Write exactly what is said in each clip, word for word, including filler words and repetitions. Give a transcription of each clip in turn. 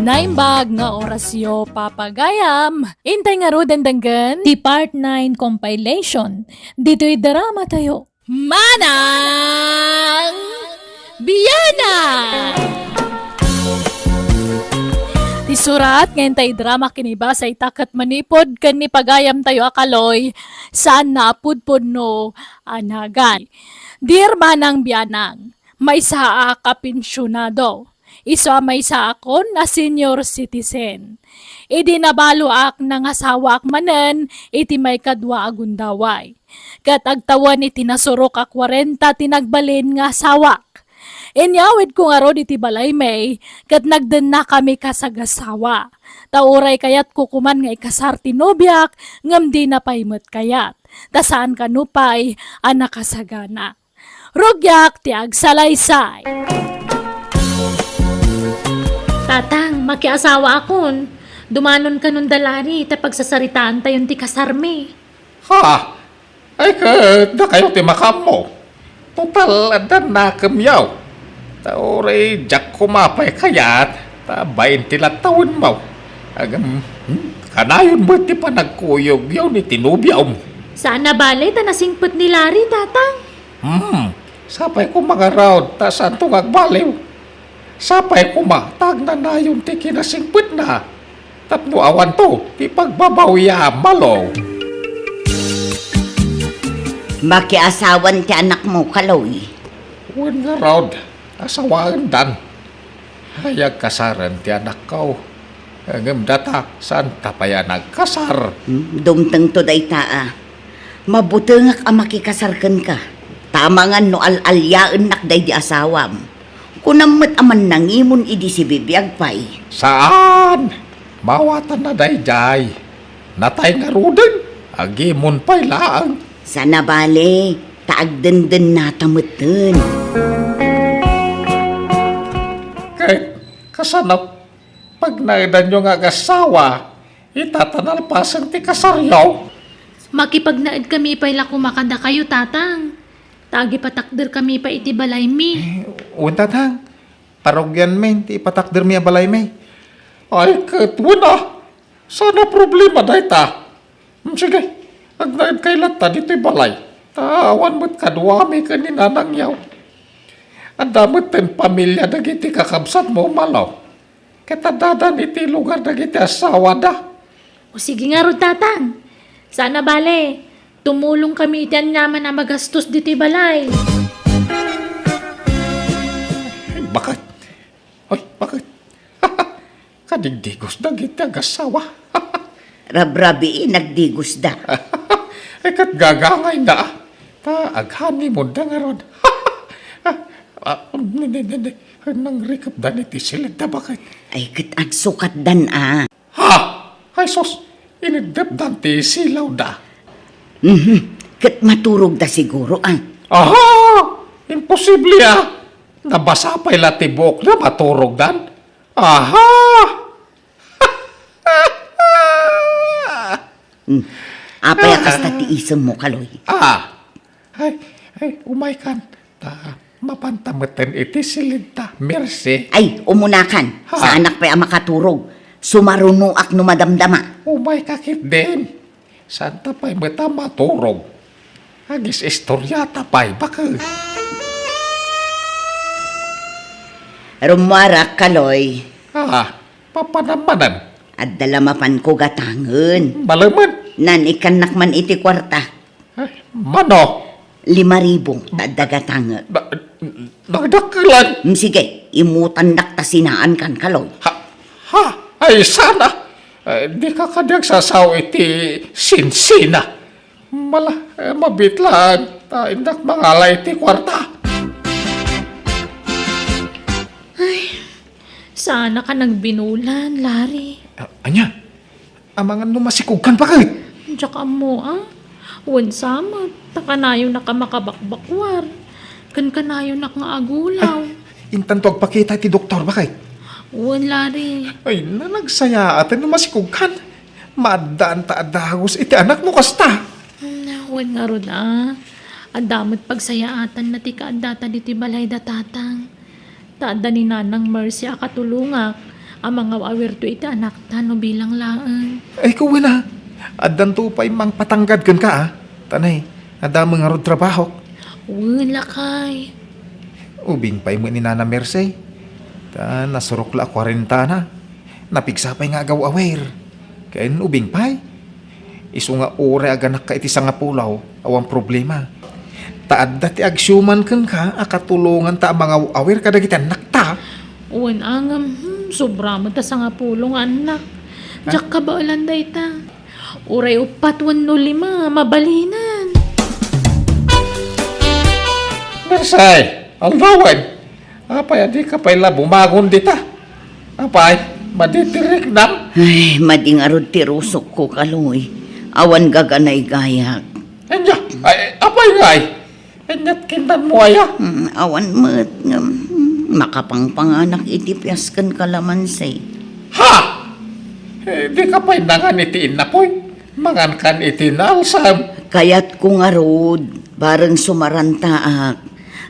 Naimbag nga orasyo, papagayam. Intay ngaruden denggen ti Part nine compilation ditoy drama tayo. Manang Bianang! Ti surat nga intay drama kinibasa ita ket manipud ken ni pagayam tayo a Kaloy, saan na a pudpudno a nagan. Dear Manang Bianang, maysaak a pensionado. Isu a maysaakon a senior citizen. Idi nabaloak, nangasawaak manen iti maikadua a gundaway. Ket agtawen iti nasurok a kuarenta ti nagbalin nga asawak. Inyawidko ngarud iti balaymi, ket nagdennakami kasagasawa. Ta uray kayatko koman nga ikasar ti nobiak, ngem dina pay met kayat. Ta saan kano pay a nakasagana. Rugiak ti agsalaysay. Tatang, makiasawaakon. Dumanon kanon da Larry ta pagsasaritaantayon ti kasarmi. Ha? Ay, ket dakayo ti makaammo. Total, adda nakemyo. Ta uray diak koma pay kayat, ta bain ti lattawenmo. Agam, hmm, kanayon met ti panagkuyogyo ni ti nobiom. Saan a bale ta nasingpet ni Larry, Tatang. Hmm, sapay koma ngarud ta saanto nga agbaliw. Sapay koma ta agnanayon ti kinasingpetna tapno awanto ti pagbabawiam, Malo. Makiasawan ti anakmo, Kaloy. Wen ngarud, asawaendan. Ay, agkasaren ti anakko. Ngem data, saanta pay a nagkasar? Hmm, dumtengto dayta a. Mabutengak a makikasar kenka. Ta amangan no al-aliaennak daydi asawam. Kunam met a mannangimon idi sibibiag pay. Saan! Mawatanna daydiay. Natay ngaruden, agimon pay laeng. Saan a bale, ta agdendennata metten. Ket kasano? Pagnaedanyo nga agasawa, ita ta nalpasen ti kasaryo? Makipagnaedkami pay la koma kadakayo, Tatang. Ta agipatakderkami pay iti balaymi. Eh, wen, Tatang. Parugianmi ti ipatakdermi a balaymi. Ay, ket wen a. Saan a problema dayta. Hmm, sige, agnaedkay latta ditoy balay. Ta awan met kaduami ken ni nanangyo. Adda metten pamilia dagiti kakabsatmo, Malo. Ket addadan iti lugar dagiti asawada. O sige ngarud, Tatang. Saan a bale, tumulongkami iti aniaman a magastos ditoy balay. Ay, baket. Ay, baket. Kadigdigos dagiti agasawa. Rabrabii, nagdigosda. Ay, ket gagangayna. Ta aghanimonda ngarud. Ah, ne, ne, ne, ne. Nangrikepdan iti siledda, baket. Ay, ket agsukatdan a. Ha? Ay, sus, iniddepdan ti silawda. Mhm. Ket maturogda siguro, a. Aha! Imposible, a. Nabasa pay la ti buokda, maturogdan. Aha! Hmm. Apay a kasta ti isemmo, Kaloy? Ah. Ay, ay, umaykan. Ta, mapanta metten iti siledta. Mersi. Ay, umunakan. Ha? Saanak pay a makaturog. Sumarunoak no madamdama. Umayka ketdin. Saanta pay met a maturog. Agis-istoriata pay, baket. Rummuarak, Kaloy. Ah, papanam manen? Adda la mapanko gatangen. Balemen? Naan-ikkannak man iti kuarta. Ay, mano? Lima ribu, adda gatangek. Na-, nagdakkelan? Mm, sige, imutannak ta sinaankan, Kaloy. Ha? Ha? Ay, saan a. Eh, dika kadi agsasao iti sinsina. Mala, eh, mabitlan. Ta indak mangala iti kuarta. Ay, saan a ka nagbinulan, Larry. Ah, ania? Amangan no masikogkan, baket? Diak ammo, a. Wen sa met, ta kanayonak a makabakbakuar. Ken kanayonak nga agulaw. Ay, intanto agpakita iti doktor, baket? Wen, Larry. Ay, na, nagsayaaten no masikogkan. Maaddaan ta a dagus iti anak no kasta. Hmm, wen ngarud, a. Adda met pagsayaatanna ti kaaddata ditoy balay da Tatang. Ta adda ni Nanang Mercy a katulongak, a mangaw-awirto iti anakta no bilang laeng. Ay, kuwen a. Addanto pay mangpatanggad kenka, a. Tanay, adda met ngarud trabahok. Wen, lakay. Ubing pay met ni Nana Mercy. Ta nasurok la a kuarentana. Napigsa pay nga agaw-awir. Ken ubing pay. Isu nga uray aganakka iti sangapulo, awan problema. Ta adda ti agsiuman kenka a katulonganta a mangaw-awir kadagiti annakta. Wen a ngem, hmm, sobra met ta sangapulo nga annak. Ha? Diak kabaelan dayta. Uray uppat wenno lima, mabalinan. Mersay, aldawen. Apay a dika pay la bumagon dita? Apay, madi ti riknam? Ay, madi ngarud ti rusokko, Kaloy. Awan gaganaygayak. Anya, ay, apay ngay? Anya ti kindanmo aya? Mm, awan met ngem, mm, makapangpanganak iti pias ken kalamansi. Ha? Eh, dika pay nangan iti innapoy? Mangankan iti naalsam. Kayatko ngarud, bareng sumarantaak.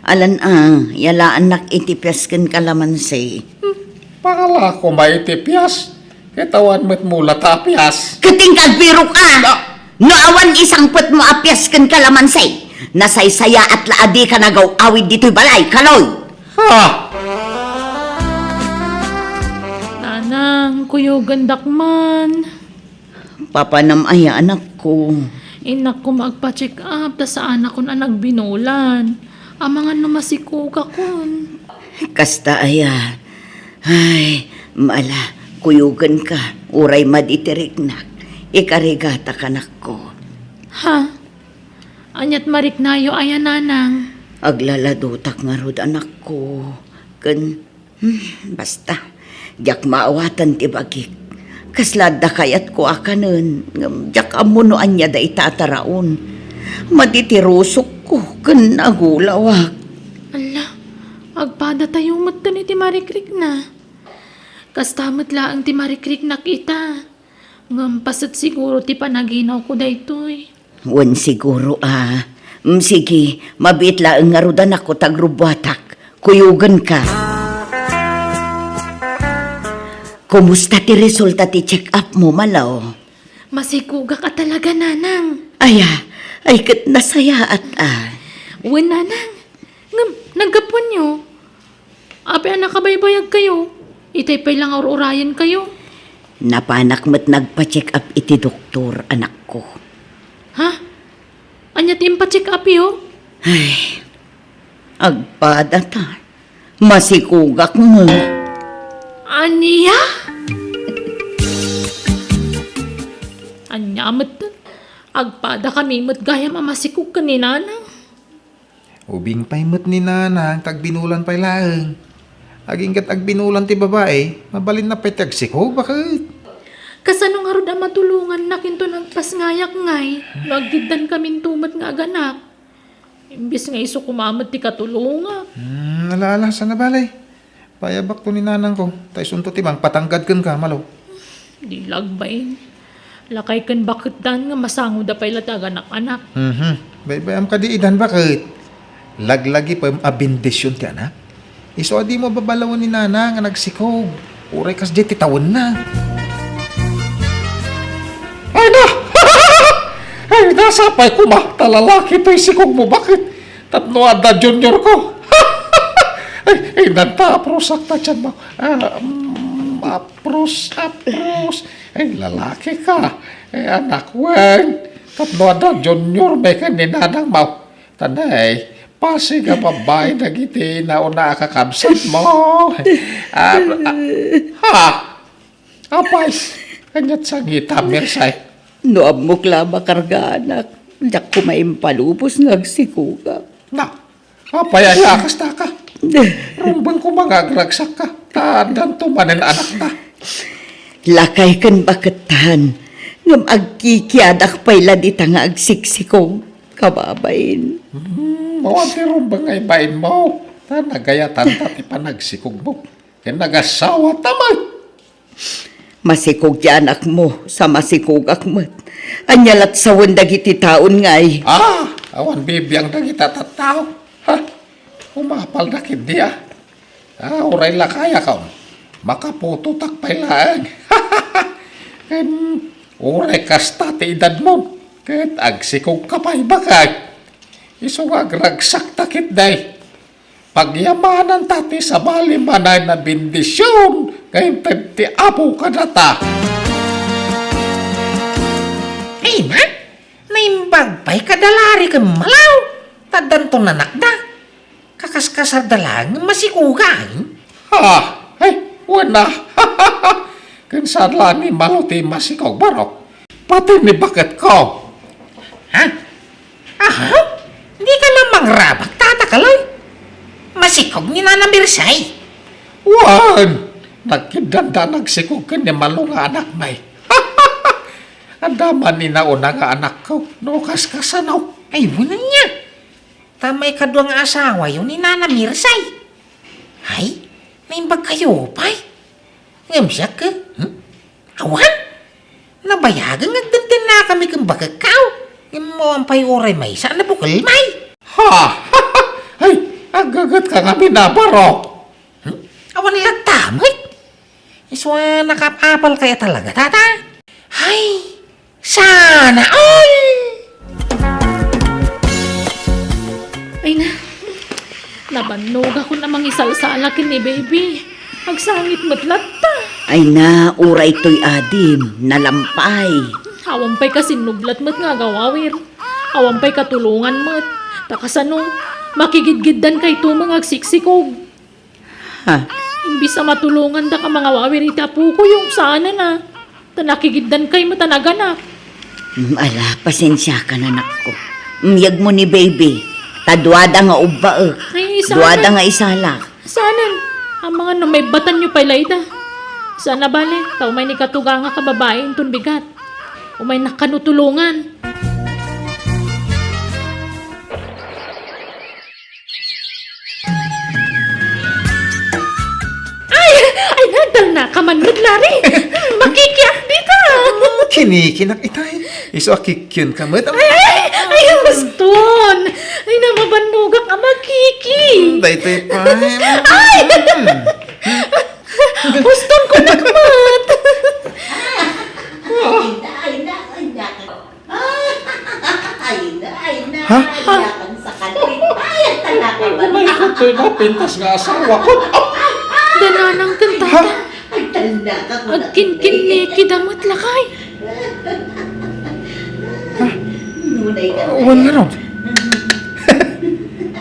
Alan a, yalaannak iti pias ken kalamansi. Hmm, pangala koma iti pias. Ket awan met mula ta pias. Ket inka agbirok a! Ah! No awan isangpetmo a pias ken kalamansi, nasaysayaat la a dika nagaw-awid ditoy balay, Kaloy! Ha? Nanang, kuyogendak man. Papanam aya, anakko? Innak koma agpa-check up, ta saanakon a nagbinulan. Amangan no masikogakon. Kasta aya. Ay, mala, kuyogenka, uray madi ti riknak. Ikarigata, anakko. Ha? Aniat mariknayo aya, nanang? Aglaladotak ngarud, anakko. Ken Hmm, basta, diak maawatan ti bagik. Kasla adda kayatko a kanen, ngem diak ammo no ania dayta a taraon. Madi ti rusokko ken agulawak. Alla, agpadatayo metten iti marikrikna. Kasta met laeng ti marikriknak ita. Ngem paset siguro ti panaginawko daytoy. Wen siguro a. Mm, sige, mabiit laeng ngarud, anakko, ta agrubbuatak. Kuyogenka. Kumusta ti resulta ti check-up mo, Malo? Masikogak a talaga, nanang. Aya, ay ket nasayaat a. Wen, nanang. Ngem, naggapuanyo? Apay a nakabaybayagkayo? Itay pay la nga ur-urayenkayo. Napanak met nagpa-check up iti doktor, anakko. Ha? Ania ti impa-check upyo? Ay, agpada ta. Masikogak met. Ania? Ania met? Agpadakami met gayam a masikog ken ni nanang. Ubing pay met ni nanang ta agbinulan pay laeng. Agingga't agbinulan ti babai, mabalinna pay ti agsikog, baket. Kasano ngarud a matulongannak inton agpasngayak ngay no aggiddankaminto met nga aganak? Imbes nga isu koma met ti katulongak. Hmm, ala, ala, saan a bale. Payabakto ni nanangko, ta isunto ti mangpatanggad kenka, Malo. Di lagbain. Lakay ken baketdan nga masangoda pay la ti aganak-anak. Mhm. Baybayam kadi idan, baket. Laglagi pay a bendision ti anak. Isu a dimo babalawen ni nanang nga nagsikog. Uray kasdiay ti tawenna. Ay na! Ay, nasapay koma, ta lalaki toy sikog mo, baket. Tapno adda junior ko. Ay, ay, nagpaaprusak ta tiyan mo. Ah, mm, aprus, aprus. Ay, lalaki ka. Ay, anak, wen. Tapno adda junior, may ka ni nanang mo. Tanay, pasig a babae dagiti nauna a kakabsat mo. Ah, ah, ha? Apay, kaniat sangita, Mersay. No ammok la a makargaanak, diak koma impalubos nga agsikogak. Na, apay aya a kasta ka? Rumbeng koma nga agragsakka, ta addanto manen anakta. Lakay ken bakettan, ngem agkikiadak pay la dita nga agsiksikog, kababain. Hmm, awan ti rumbeng nga ibainmo, ta nagayatanta ti panagsikogmo. Ken nagasawata met. Masikog ti anakmo, sa masikogak met. Ania lat sawen dagiti taon ngay? Ah, awan bibiang dagita tattao. Ha? Umapalda ketdi, a. Ah, uray lakayakon. Makaputotak pay laeng. Ken uray kasta ti edadmon, ket agsikogka pay, baket. Isu nga agragsakta ketdi. Pagyamananta ti sabali manen a bendision nga inted ti Apo kadata. Ay na, naimbag pay kada Larry ken Malaw, ta addanto nanakda. Kakaskasarda laeng nga masikogan. Ha? Ay, wen a. Ken saan la ni Malo ti masikog, barok. Pati ni baketko. Ha? Aha? Dika la mangrabak, Tata Kaloy? Masikog ni Nana Mirsay? Wen, nagkiddanda nagsikog ken ni Malo nga anakmi. Adda man inauna nga anakko, no kaskasano. Ay, wen ania. Ta maikadua nga asawayo ni Nana Mirsay. Ay, naimbagkayo pay? Ngem siak, eh? Hmm? Awan? Nabayagen nga agdendennakami ken baketko. Ngem awan pay uray maysa a nabukelmi. Ha? Ay, aggagetka ngamin a, barok. Hmm? Awan latta met. Isu a nakapapal kaya talaga, Tata? Ay, sana all! Ay na, nabannogakon a mangisalsala ken ni Baby. Agsangit met latta. Ay na, uray toy adim, nalampay. Awan pay kasinnublat met nga agawawir. Awan pay katulongan met. Ta kasano, makigidgiddan kayto nga agsiksikog. Ha? Imbis a matulongandaka mangawawir iti apokoyo, saanen a. Ta nakigiddan kay met a naganak. Mm, ala, pasensiakan, anakko. Miyegmo ni Baby. Ta duada nga ubbaek. Ay, saanen. Duada nga isalak. Saanen. Amangan no maibbatanyo pay la ida. Saan a bale, ta umay ni katugangak a babai inton bigat. Umaynak kano tulongan. Ay! Ay, nagtalnaka man met, Larry. Makikiak dita. Kinikinak itay. Isu a kikionka met. Ay, ay, ay, baston. Ay, namabannogak a makiki. Daytoy pay. Ay! Mm. Baston ko, nakmat. Ay, na, ay, na, ay, na. Ay, na, ay, na, ha? Ay, na, ang sakali. Ay, ang talaka ba? Umay, ito'y napintas nga asawa ko. Dananang kanta. Ha? Agkinkinni kida met lakay. Ha? Nunay ka. Wen ngarud.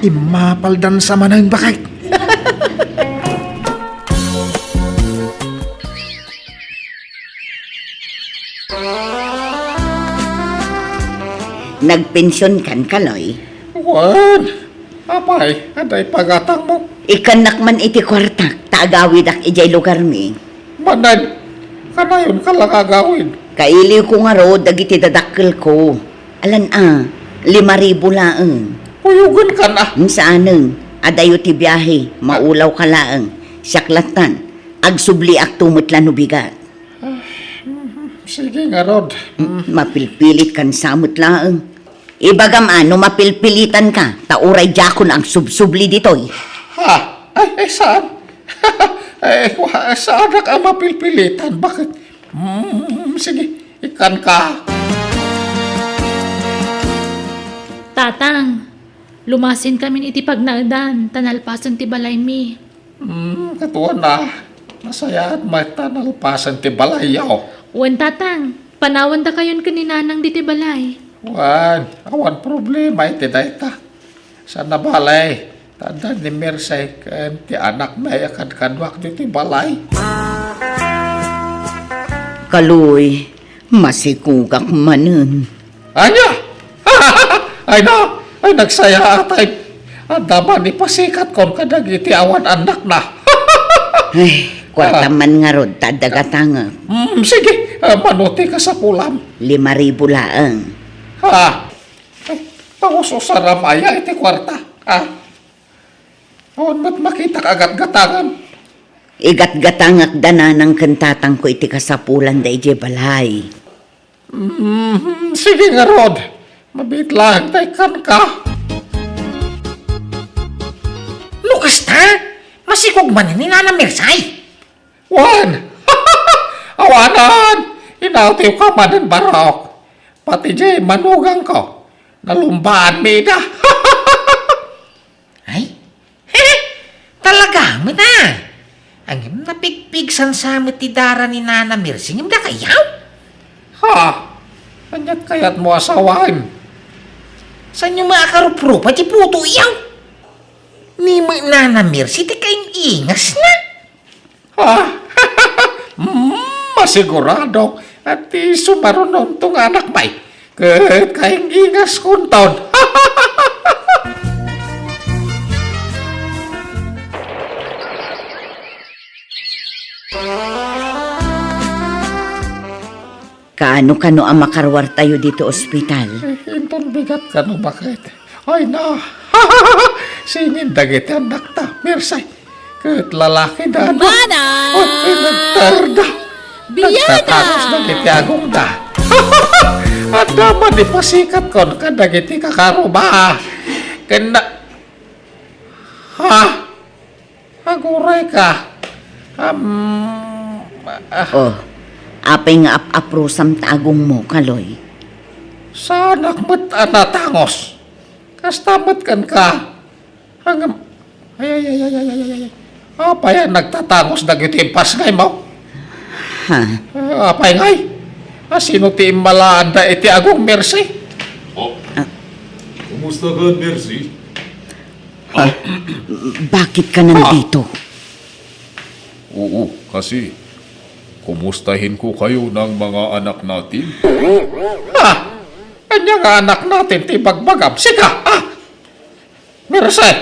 Immapaldan sa manang bakay. Nagpensionkan, Kaloy? Wen, apay, adda ipagatangmo? Ikkannak man iti kuartak, ta agawidak idiay lugarmi. Manen, kanayonka la nga agawid. Kailiwko ngarud dagiti dadakkelko. Alan a, lima ribu laeng. Kuyogenkan a. Saanen, adayo ti biahe, maulawka laeng. Siak lattan, agsubliakto met la no bigat. Ah, mhm. Sige ngarud. Mm, mapilpilitkan sa met laeng. Ibagam a no mapilpilitanka, ta uray diakon agsubsubli ditoy. Ha? Ay, ay, saan? Ay, wa-, saanak a mapilpilitan. Bakit? Mm, sige, ikkanka. Tatang, lumasinkamin iti pagnaedan, ta nalpasen ti balaymi. Hmm, katuan a. Nasayaat met ta nalpasen ti balayyo. Wen, Tatang, panawandakayon ken ni Nanang ditoy balay. Wen, awan problema iti dayta. Saan a bale, ta adda ni Mirsay ken ti anakmi a kadkaduak ditoy balay. Kaloy, masikogak manen. Ania? Ay na, ay nagsayaat ay. Adda man ipasikatkon kadagiti awan annakna. Ay, kuarta man ngarud ta adda gatangek. Mm, sige, ah, mano ti kasapulam? Lima ribu laeng. Ha? Ay, pangususaram aya iti kuarta? Ha? Awan met makitak a gatgatangan. Igatgatangak da nanang ken tatangko iti kasapulanda idiay balay. Mm, sige ngarud. Mabiit laeng ta ikkanka. No kasta, masikog man ni Nana Mirsay. Wen! Awanan! Inawtiwka manen, Barok. Pati diay manugangko, nalumbaanmi ida. Ay? Talaga met a? Ngem napigpigsan sa met ti dara ni Nana Mercy, ngem dakayaw? Ha? Aniat kayatmo a sawen? Saanyo met a karuprupa ti putoyaw? Ni met Nana Mercy ti kaing-ingasna. Ha? Mm, masiguradok a ti sumarunonto nga anakmi ket kaing-ingaskonton. Kaano kano a makaruartayo ditoy ospital? Eh, inton bigat kano, baket? Ay na! Singin dagiti annakta, Mercy. Ket lalaki da, no? Manang! Ay, nagtarda. Biana! Nagtatanos dagiti agongda. Adda man ipasikatkon kadagiti kakaruba. Ken na-, ha? Aguray ka. Am, ah. Oh, apay nga ap-aprosam ta agongmo, Kaloy? Saanak met a natangos. Kasta met kenka. Ngem, ay, ay, ay. Apay a nagtatangos dagiti impasngaymo? Ha? Ah, apay ngay? A, sino ti immalaanda iti agong, Mercy? Oh. Ah. Kumusta ka, Mercy? Ha? Bakit ka nandito? Oo, kasi kumustahin ko kayo ng mga anak natin. Ha? Ania nga anak natin ti ibagbagam? Sika, ha? Mercy,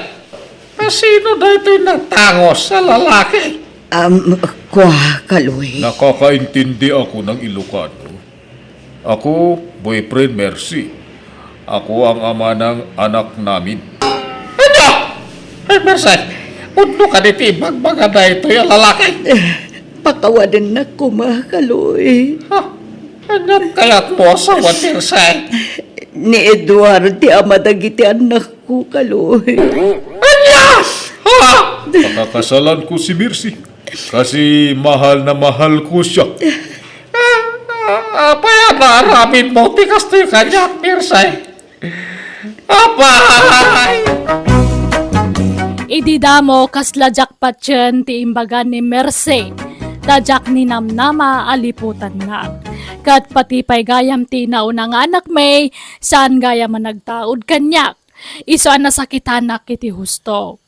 a, sino daytoy natangos a lalaki? Um, kua, Kaloy. Nakakaintindi ako ng Ilocano. Ako, boyfriend Mercy. Ako ang ama ng anak namin. Ania? Ay, Mercy, pudno kadi ti ibagbaga daytoy a lalaki? Pakawanennak koma, Kaloy. Ha? Anian kayatmo a sawen, Mercy? Ni Edward ti ama dagiti annakko, Kaloy. Ania? Ha? Pakakasalan ko si Mercy. Kasi mahal na mahal ko siya. Ah, ah, apay a naaramidmo ti kastoy kaniak, Mercy? Apay! Idi damo, kasla diak patien ti imbaga ni Mercy, ta diak ninamnama a liputanna. Ket pati pay gayam ti nauna nga anakmi, saan gayam a nagtaud kaniak. Isu a nasakitanak iti husto.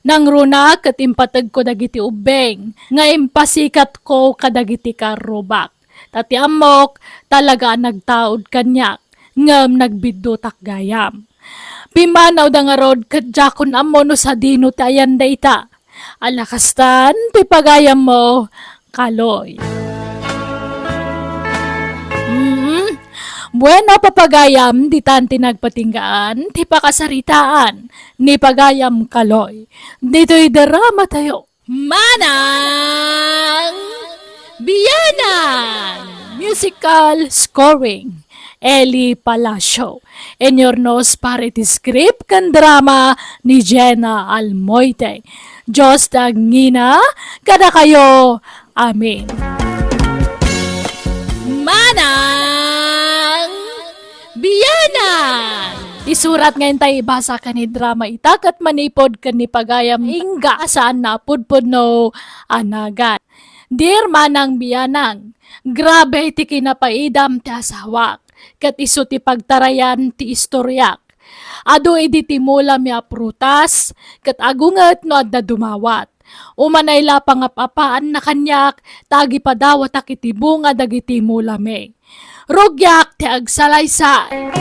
Nangruna ket impategko dagiti ubbing nga impasikatko kadagiti karrubak. Ta ti ammok, talaga a nagtaud kaniak, ngem nagbiddutak gayam. Pimmanawda ngarud ket diakon ammo no sadino ti ayanda ita. Ala kastan ti pagayammo, Kaloy. Mm. Bueno, papagayam, ditan ti nagpatinggaan ti pakasaritaan ni pagayam Kaloy ditoy drama tayo. Manang Bianang! Musical scoring, Eli Palacio. Inurnos para iti script ken drama ni Jenna Almoite. Dios ti agngina kadakayo. Amen. Manang Bianang! Isurat nga intay ibasa ken idrama ita ket manipud ken ni pagayam Inga a saan a pudpudno a nagan. Dear Manang Bianang, grabe ti kinapaidam ti asawak, ket isu ti pagtarayan ti istoriak. Adu idi timulami a prutas, ket agunget no adda dumawat. Umanay la pangap-apaanna kaniak, ta agipadawatak iti bunga dagiti mulami. Rugiak ti agsalaysay.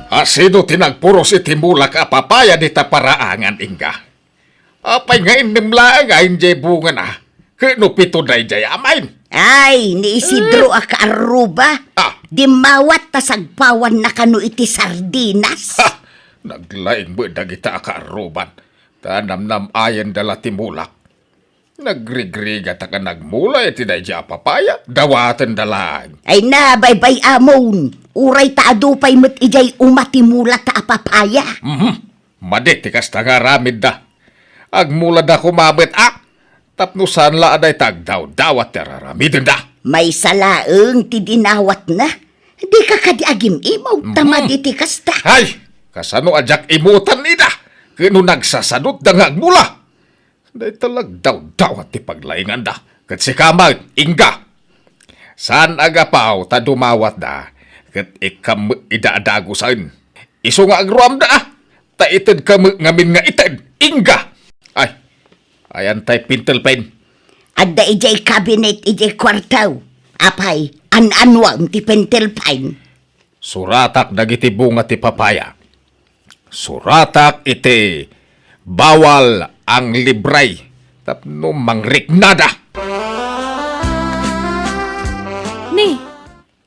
A, sino ti nagpuros iti mulak a papaya dita paraangan, Inga? Apay nga innem laeng a idiay bungana? Ket no pito daydiay amin? Ay, ni Isidro a kaarruba. Ah. Dimmawat ta sagpawanna kano iti sardinas. Ha! Naglaing met dagita a kaarruban. Ta namnam-ayenda la ti mulak. Nagrigrigatak a nagmula iti daydiay a papaya, dawatenda laeng. Ay na, baybay-amon. Uray ta adu pay met idiay uma ti mulata a papaya. Mhm. Madi ti kasta nga aramidda. Agmulada koma met a, tapno saan la a dayta agdawdawat ti ar-aramidenda. Maysa laeng ti dinawatna. Dika kadi agim-imaw ta Mhm. madi ti kasta. Ay, kasano a diak imutan ida? Ket no nagsasadutda nga agmula? Dayta la agdawdawat ti paglainganda. Ket sika met, ingga. Saan a gapu ta dumawatda, ket ikkam met ida a dagusen. Isu nga agruamda, ta itedka met ngamin nga ited. Ingga! Ay, ayan tay pentel pen. Adda idiay cabinet idiay kuarto. Apay, an-anuam ti pentel pen? Suratak dagiti bunga ti papaya. Suratak iti bawal ang libre tapno mangriknada. Ni,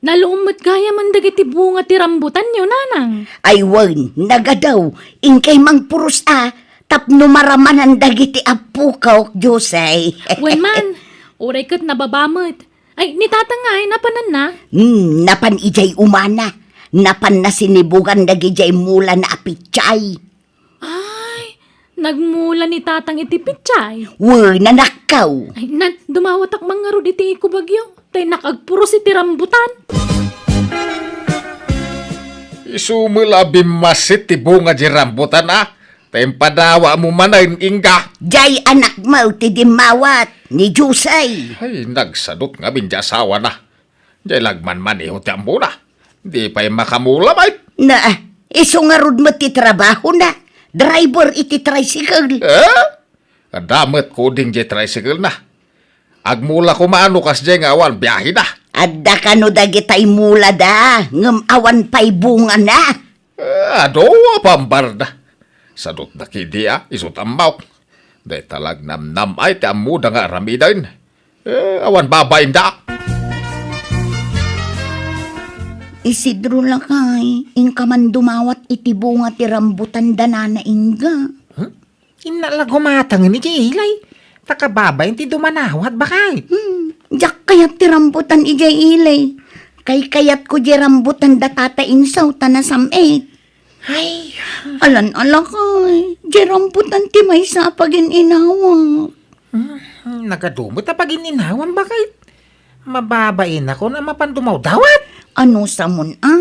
naluom met gayamen dagiti bunga ti rambutanyo, nanang. Ay wen, nagadaw, inkay mangpuros a, tapno maramanan dagiti appokok, Jose. Wen man, uray ket nababa met. Ay, ni tatang ngay, napananna? Hmm, napan idiay umana. Napanna sinibugan dagidiay mulana a pitsay. Ay, nagmula ni tatang iti pitsay? Wen, nanakkaw. Ay, nan, dumawatak man ngarud iti ikubagyo. Tay nakagpuros iti rambutan. Isu met la a bimmasit ti bunga di rambutan, a. Ta impadawatmo manen, ingga. Diay anakmo ti dimmawat ni Jose. Ay, nagsadut ngamin di asawana. Diay lagman maniho ti ammona. Di pay makamula met. Na, isu ngarud met ti trabahona. Driver iti tricycle. Eh? Adda met kuding diay tricycle na. Agmula koma no kasdiay nga awan biahena. Adda kano dagitay mulada, ngem awan pay bungana. Eh, adu a pambarda. Sadutda ketdi a, isu ti ammok. Dayta la agnamnam-ay ti ammoda nga aramiden. Eh, awan babainda. Isidro lakay, inka man dumawat iti bunga ti rambutan da nana, ingga. Hmm? Inna la gumatangen idiay ilay. Ta kababain ti dumanawat, bakay. Hmm, diak kayat ti rambutan idiay ilay. Kaykayatko diay rambutan da Tata Insaw ta nasam-it. Ay. Alan a lakay, diay rambutan ti maysa a pagin-inawak. Hmm, nagadu met a pagin-inawam, bakay. Mababainakon a mapan dumawdawat. Ano samon a?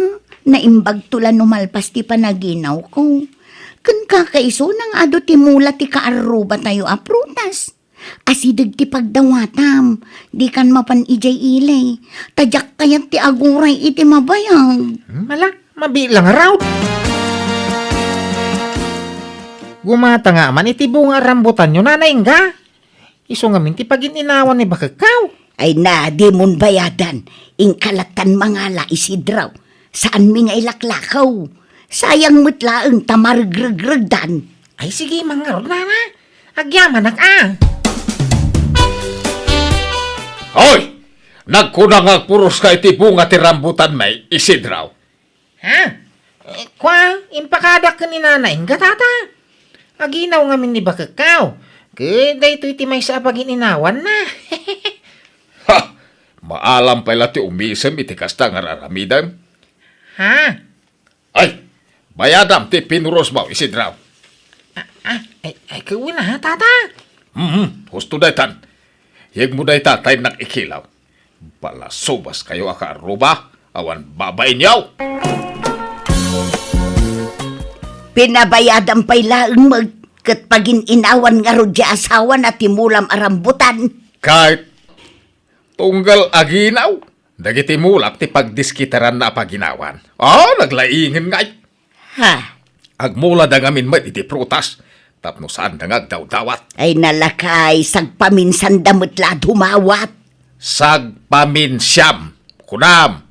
Naimbagto la no malpas ti panaginawko. Ken kakaiso nga adu ti mula ti kaarrubatayo a prutas. Asideg ti pagdawatam, dikan mapan idiay ilay. Ta diak kayat ti aguray iti mabayag. Hmm, ala, mabilang a raut. Gumata nga man iti bunga a rambutanyo, Nana Inga. Isu ngamin ti pagin-inawan ni bakekkaw. Ay na, dimon bayadan. Inka lattan mangala, Isidro. Saanmi nga ilaklakaw. Sayang met laeng ta maregregregdan. Ay, sige, mangarod, nana. Agyamanak, a. Hoy! Nagkuna nga agpuros ka iti bunga ti rambutan, may Isidro. Ha? Eh, kwa, impakadak ken ni Nana Inga, tata. Aginaw ngamin ni bakekkaw. Ket daytoy ti maysa a pagin-inawanna. Ha! Maalam pay la ti umisem iti kasta nga ar-aramidem. Ha? Ay, bayadam ti pinurosmo, Isidro. Ah, ah, ay, ay, kauna, ha, tata? Mhm, husto daytan. Yegmo dayta ta innak ikilaw. Palasubas kayo a kaarruba, awan babainyo! Pinabayadan pay laeng met, ket pagin-inawan ngarud ti asawana ti mulam a rambutan. Ket tunggal aginaw, dagiti mulak ti pagdiskitaranna a paginawan. Ah, naglaingen ngay. Ha? Agmulada ngamin met iti prutas, tapno saanda nga agdawdawat. Ay, nalakay, sagpaminsanda met la a dumawat. Sagpaminsiam, kunam,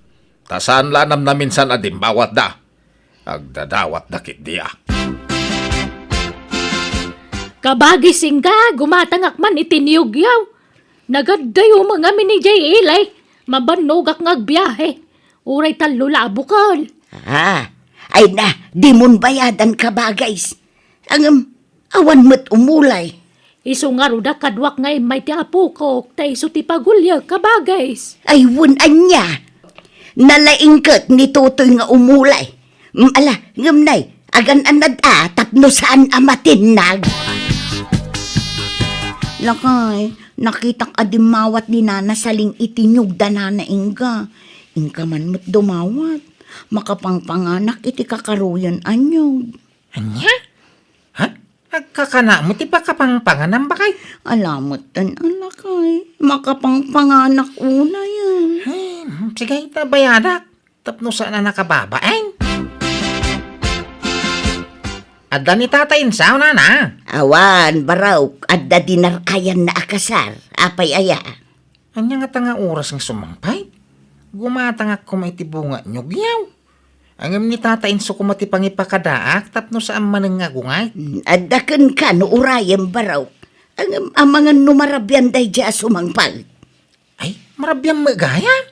ta saan la a namnaminsan a dimmawatda. Agdadawatda ketdi a. Kabagis, Inga, gumatangak man iti niyugyaw. Nagaddayo met ngamin idiay ilay. Mabannogak nga agbiahe. Uray tallo la a bukel. Ah, ay na, dimon bayadan, kabagis. Ngem, awan met umulay. Isu ngarud a kaduak nga immay ti apokok, ta isu ti paguliek, kabagis. Ay, wen, ania? Nalaingket ni Totoy nga umulay. Mm, ala, ngem nay, agan-anad a tapno saan a matinnag. Lakay, nakitak a dimmawat ni Nana Saling iti niyog da Nana Inga. Inka man met dumawat. Makapangpanganak iti kakaruyen a niyog. Ania? Ha? Agkakana met ti pakapangpanganam, baket? Ala metten a lakay. Makapangpanganak unayen. Ay, sige, ita bayadak. Tapno saan a nakababain. Adda ni Tata Insaw, Nana? Awan, barok. Adda dinar-ayanna a kasar. Apay aya? Ania ngata nga oras nga sumangpet? Gumatangak koma iti bunga niyog. Ngem ni Tata Insaw koma ti pangipakadaak tapno saan manen nga agungay. Hmm, adda kenka no urayem, barok. Ngem amangan no marabian daydiay a sumangpet. Ay, marabian met gayam?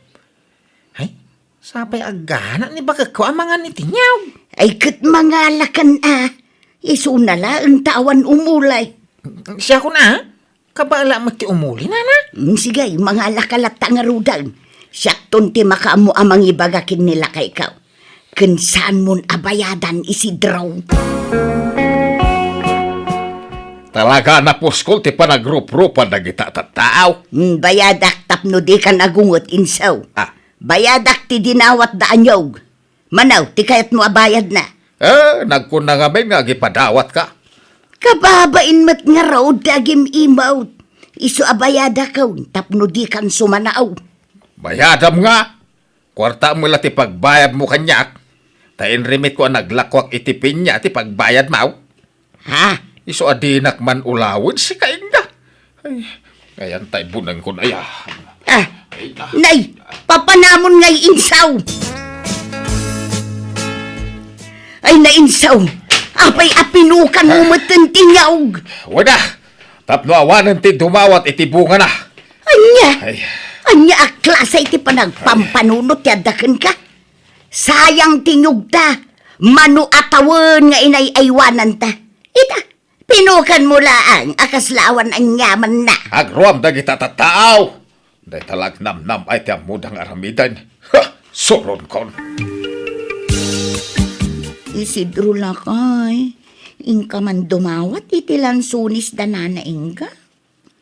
Ay, sapay aggana ni bakekko amangan iti niyog. Ay, ket mangalakan a. Isuna laeng ta awan umulay. Siakon a? Kabaela met ti umuli, Nana? Mm, sige, mangalaka latta ngaruden. Siakton ti makaammo a mangibaga ken ni lakayko. Ken saanmon a bayadan, Isidro. Talaga a napuskol ti panagruprupan dagita tattao. Mm, bayadak tapno dikan agunget, Insaw. Ah. Bayadak ti dinawatda a niyog. Mano ti kayatmo a bayadna? Eh, nagkunna ngamin nga agipadawatka. Kababain met ngarud ti agim-imawt. Isu a bayadakon tapno dikan sumanaw. Bayadam nga. Kuartam la ti pagbayadmo kaniak. Ta inrimitko a naglakuak iti pinya ti pagbayadmo. Ha? Isu a dinak man ulawen, sika, Inga. Ay, ngayon tay bunengkon aya. Ah, nay, papanamon ngay, Insaw. Ay, na, Insaw. Apay a pinukanmo metten ti nyaog? Wada, tapno awanen ti dumawat iti bungana. Ania? Ay. Ania a klase iti panagpampanunot ti adda kenka? Sayang ti nyogta. Mano a tawen nga inay-aywananta. Ita, pinukanmo laeng a kasla awan aniamanna. Agruam dagita tattao. Dayta la agnamnam-ay ti ammoda nga aramiden. Ha! Suronkon. Isidro lakay, inka man dumawat iti lansunis da Nana Inga?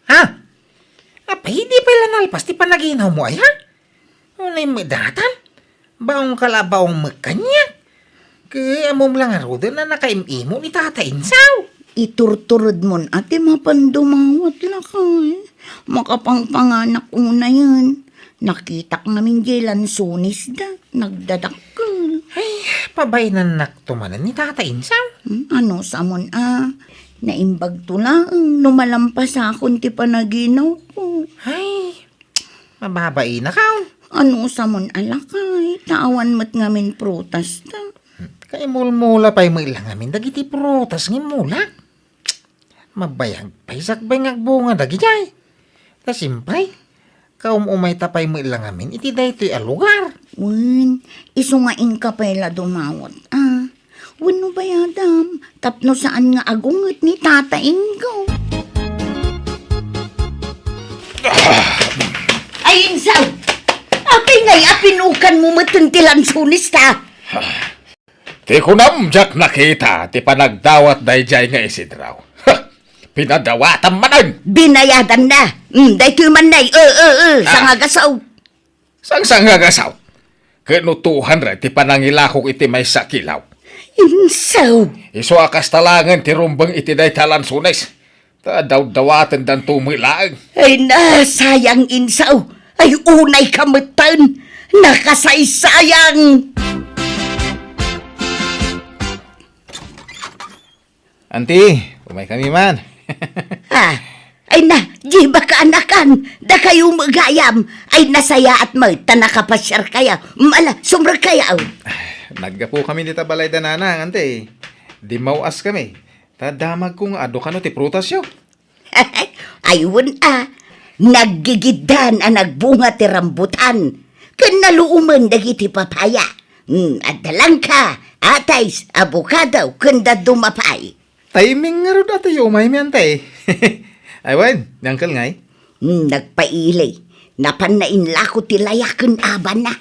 Ha? Apay, di pay la nalpas ti panaginawmo aya? Unay met datan? Baongka la a baong met kaniak. Ket ammom la ngaruden a nakaim-imo ni Tata Insaw. Iturturedmon a ti mapan dumawat lakay. Makapangpanganak unayen. Nakitak ngamin diay lansunisda. Nagdadakkel. Ay, pabainannakto manen ni Tata Insaw. Hmm, ano samon a? Naimbagto laeng no malampasakon ti panaginawko. Ay, mababainak. Ano samon a lakay, ta awan met ngamin prutasta. Kaimulmula pay met la ngamin dagiti prutas nga immulak. Mabayag pay sakbay nga agbunga dagidiay. Ta siempre, kaum-umayta pay met la ngamin iti daytoy a lugar. Wen, isu nga inka pay la dumawat, a. Wenno bayadam, tapno saan nga agunget ni Tata Ingo. Ay, Insaw! Apay ngay a pinukanmo metten ti lansunis ta? Ti kunam, diak nakita ti panagdawat daydiay nga Isidro. Ha! Pinadawatam manen! Binayadanna! Mm, daytoy man nay, e, e, e, Ah. sangagasaw. Sangsangagasaw. Ket no tuhan ray ti panangilakok iti maysa a kilaw. Insaw! Isu a kasta laengen ti rumbeng iti dayta a lansunis. Ta dawdawatendanto met laeng. Ay, nasayang, Insaw. Ay, unayka metten. Nakasaysayang. Anti, umaykami man. Ah, ay na, di ba kaanakan? Dakayo met gayam. Ay, nasayaat met, ta nakapasiarkayo. Mm, ala, sumrekkayo. Naggapukami dita balay da Nanang, anti. Dimmaw-askami. Ta damagko nga adu kano ti prutasyo. Ay, wen a, naggigiddan a nagbunga ti rambutan, ken naluomen dagiti papaya. Hmm, adda langka, atis, abokado, ken dadduma pay. Timing ngarud a ti umaymi, anti. Ay, wen, ni Uncle ngay? Hmm, nagpaili. Napanna inlako ti layak ken abana.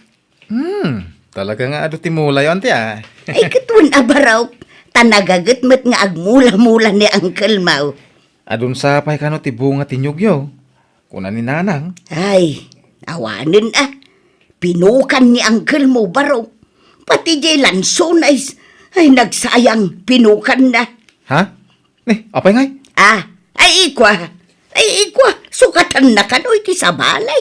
Hmm, talaga nga adu ti mulayo, anti, a. Ay, ket wen a barok, ta nagaget met nga agmula-mula ni Uncle Mau. Adun sa pay kano ti bunga ti niyogyo, kuna ni Nanang. Ay, awanen a. Pinukan ni angkelmo, baro. Pati diay lansona is, ay, nagsayang, pinukanna. Ha? Ni, apay ngay? Ah, ay, ikwa. Ay, ikwa, sukatanna kano iti sabali.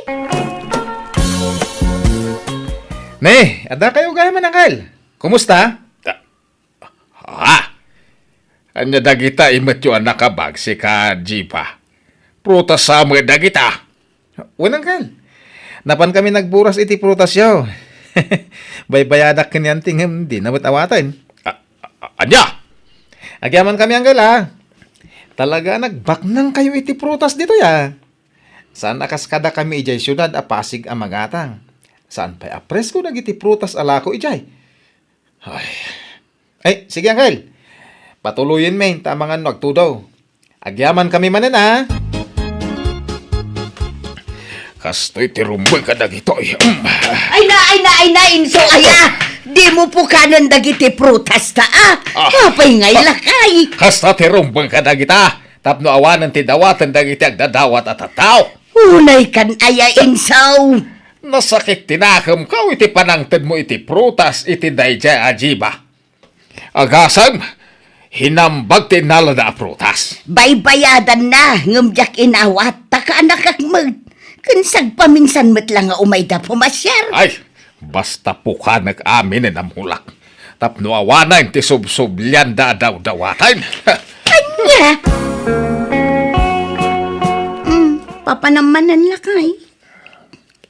Ni, adda kayo gayam, Angkel. Kumusta? Ah, ha? Ania dagita imetyo a nakabag, sika, Jiba? Prutas sa met dagita. Wen, Angkel. Napan kami nagburas iti prutasyo. Baybayadak ken ni Auntie ngem dina met awaten. A-, a-, ania? Agyaman kami, Angkel, a. Talaga a nagbaknang kayo iti prutas ditoy, a. Saan a kas kada kami idiay siudad a Pasig a magatang. Saan pay a presko dagiti prutas a lako idiay. Ay. Ay, sige, Angkel. Patuloyenmi ta amangan no agtudo. Agyaman kami manen, a. Kastoy ti rumbeng kadagitoy. Mm. Ay na, ay na, ay na, Inso, aya! Dimo pukanen dagiti prutas ta, a? Ah. Apay ngay lakay? Kasta ti rumbeng kadagita. Tapno awanen ti dawaten dagiti agdadawat a tattao. Unay kan aya, Inso. Nasakit ti nakemko iti panangtedmo iti prutas iti daydiay a Jiba. Agasem, hinambag ti innalada a prutas. Baybayadanna, ngem diak inawat, ta kaanakak met. Ken sagpaminsan met la nga umayda pumasiar. Ay, basta pukanek aminen a mulak. Tapno awanen ti subsublianda a dawdawaten. Ania? Mm, papanam manen lakay.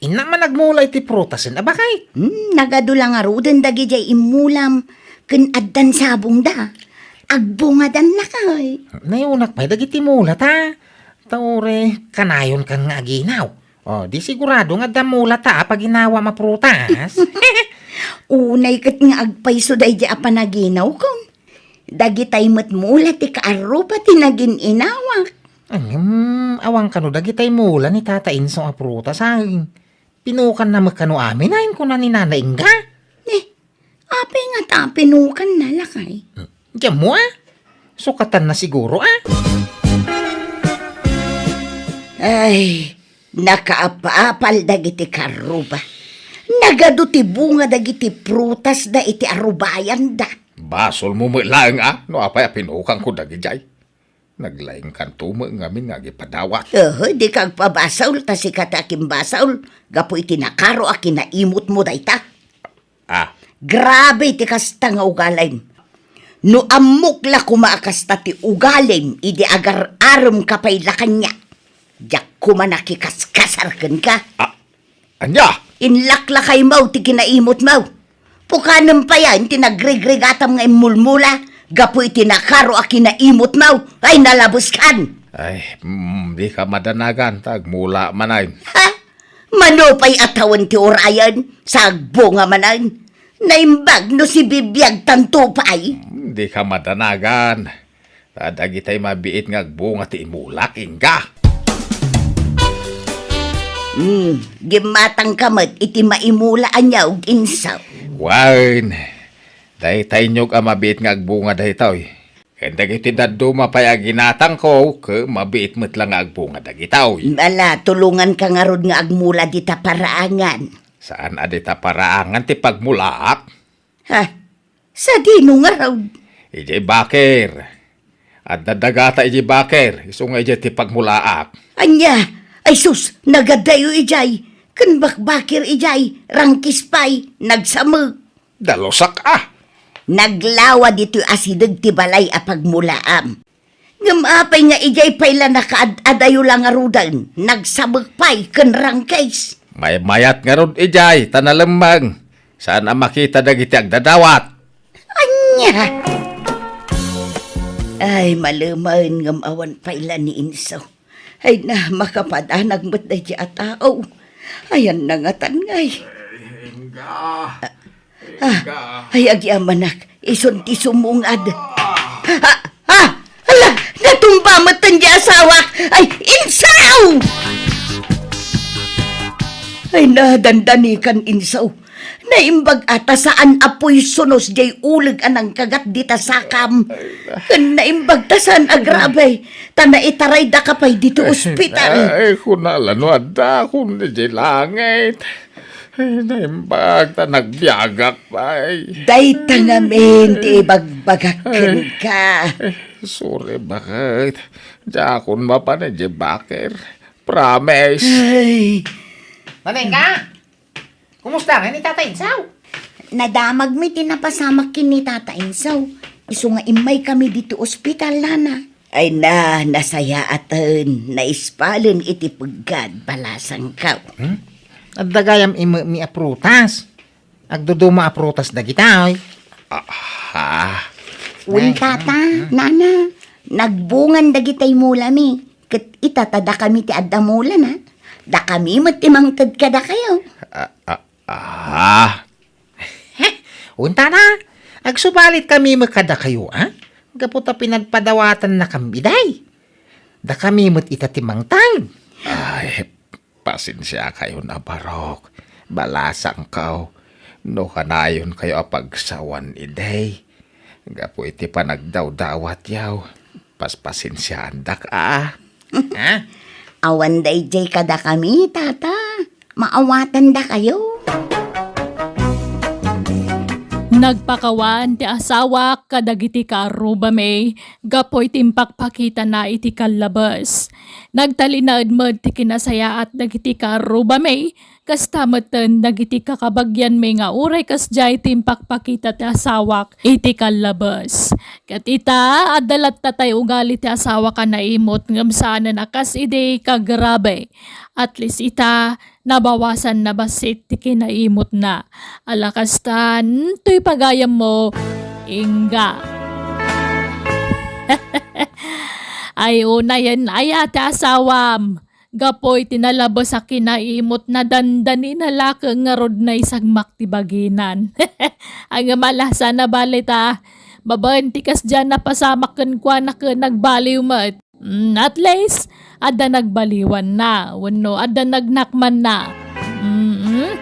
Innak man agmula iti prutasen, a bakay? Hmm, nagadu la ngaruden dagidiay immulam ken addan sabongda. Agbungadan lakay. Nayunak pay dagiti mula ta. Ta uray, kanayon kan nga aginaw. O, di sigurado nga adda mula ta a paginawam a prutas. Unay ket nga agpayso daydiay a panaginawkon. Dagitay met mula ti kaarruba ti nagin-inawak. Ngem, awan kano dagitay mula ni Tata Inso a prutas, ay. Pinukanna met kano amin, ay, kuna ni Nana Inga. Eh, apay ngata a pinukanna, lakay? Hmm, diammo, a? Sukatanna siguro, a? Ay, nakaapapal dagiti kaarruba. Nagadu ti bunga dagiti prutasda iti arubayanda. Basolmo met laeng, a, no apay a pinukanko dagidiay. Naglaingkanto met ngamin nga agipadawat. Ehe, dika agpabasol, ta sika ti akimbasol, gapu iti nakaro a kinaimutmo dayta. Ah. Grabe ti kasta nga ugalim. No ammok la koma a kasta ti ugalim idi agar-aremka pay la kaniak, diak koma nakikaskasar kenka. Ah, ania? Inlaklakaymo ti kinaimutmo. Pukanem payen ti nagrigrigatam nga immulmula gapu iti nakaro a kinaimutmo. Ay, nalabeskan! Ay, mm, dika madanagan, ta agmula manen. Ha? Mano pay a tawen ti urayen, sa agbunga manen? Naimbag no sibibiagtanto pay? Mm, dika madanagan. Ta dagitay mabiit nga agbunga ti imulak, Inga. Hmm, gimmatangka met iti maimula a niaog, Inso. Wen, daytay niog a mabiit nga agbunga daytoy. Ken dagiti dadduma pay a ginatangko, ket mabiit met la nga agbunga dagitoy. Ala, tulonganka ngarud nga agmula dita paraangan. Saan a dita paraangan ti pagmulaak? Ha? Sadino ngarud? Idiay baker. Adda dagata idiay baker, isu nga idiay ti pagmulaak. Ania? Ay sus, nagadayo idiay. Ken bakbaker idiay, rangkis pay, nagsamek. Dalusak a. Naglawa ditoy asideg ti balay a pagmulaam. Ngem apay nga idiay pay la nakaad-adayo la ngaruden, nagsamek pay ken rangkis? Maymayat ngarud idiay ta nalemmeng. Saan a makita dagiti agdadawat. Ania? Ay, malemen ngem awan pay la ni Inso. Ay na, makapadanag met daydi a tao. Ayan na ngatan ngay. Inga. Ah, ay, agyamanak, isun ti sumungad. Ah, ah, ala, natumba met ti asawak. Ay, Insaw! Ay, nadandanikan, Insaw. Naimbag a ta saan a puy sunos jay uleg a nangkagat dita sakam. Ken naimbag ta saan a grabe, ta naitaraydaka pay dito ospital. Ay, kunala no adda kun di langit. Ay, naimbag ta nagbiagak pay. Dayta ngamin ti ibagbagak kenka. Ay, sorry, baket. Diakon mapan idiay baker. Promise. Ay. Manengka? Kumusta nga ni Tata Insaw? Nadamagmi ti napasamak ken ni Tata Insaw. Isu nga immaykami dito ospital, nana. Ay na, nasayaaten, naispalen iti peggad, balasangkaw. Hmm? Adda gayam imekmi a prutas. Agduduma a prutas dagita, oy. Aha. Wen, tata, nana, nagbungan dagitay mulami. Ket ita ta dakami ti adda mulana. Dakami met ti mangted kadakayo. Ah, ah, ah. Wen, tata, agsubalitkami met kadakayo, a? Gapu ta pinagpadawatannakami idiay. Dakami met ita ti mangted. Ay, pasensiakayon a barok. Balasangkaw, no kanayonkayo a pagsawan idiay. Gapu iti panagdawdawatyo, paspasensiaandak, a. Ha? Awan daydiay kadakami, tata. Maawatandakayo. Nagpakawan ti asawak kadagiti kaarrubami gapu iti impakpakitana iti kallabes. Nagtalinaed met ti kinasayaat dagiti kaarrubami, kasta metten dagiti kakabagianmi nga uray kasdiay ti impakpakita ti asawak iti kallabes. Ket ita, adda latta tay ugali ti asawak a naimot ngem saanen a kas idi kagrabe. At least ita, nabawasan na bassit ti kinaimotna. Ala kastan, toy pagayammo, ingga. Ay, unayen aya ti asawam. Gapu iti nalabes a kinaimotna, dandanina la ket ngarud naisagmak ti baginan. Ngem ala, saan a bale ta, babaen ti kasdiay a napasamak kenkuana ket nagbaliw met. Mm, at least, adda nagbaliwanna, wenno adda nagnakmanna. Mm-mm.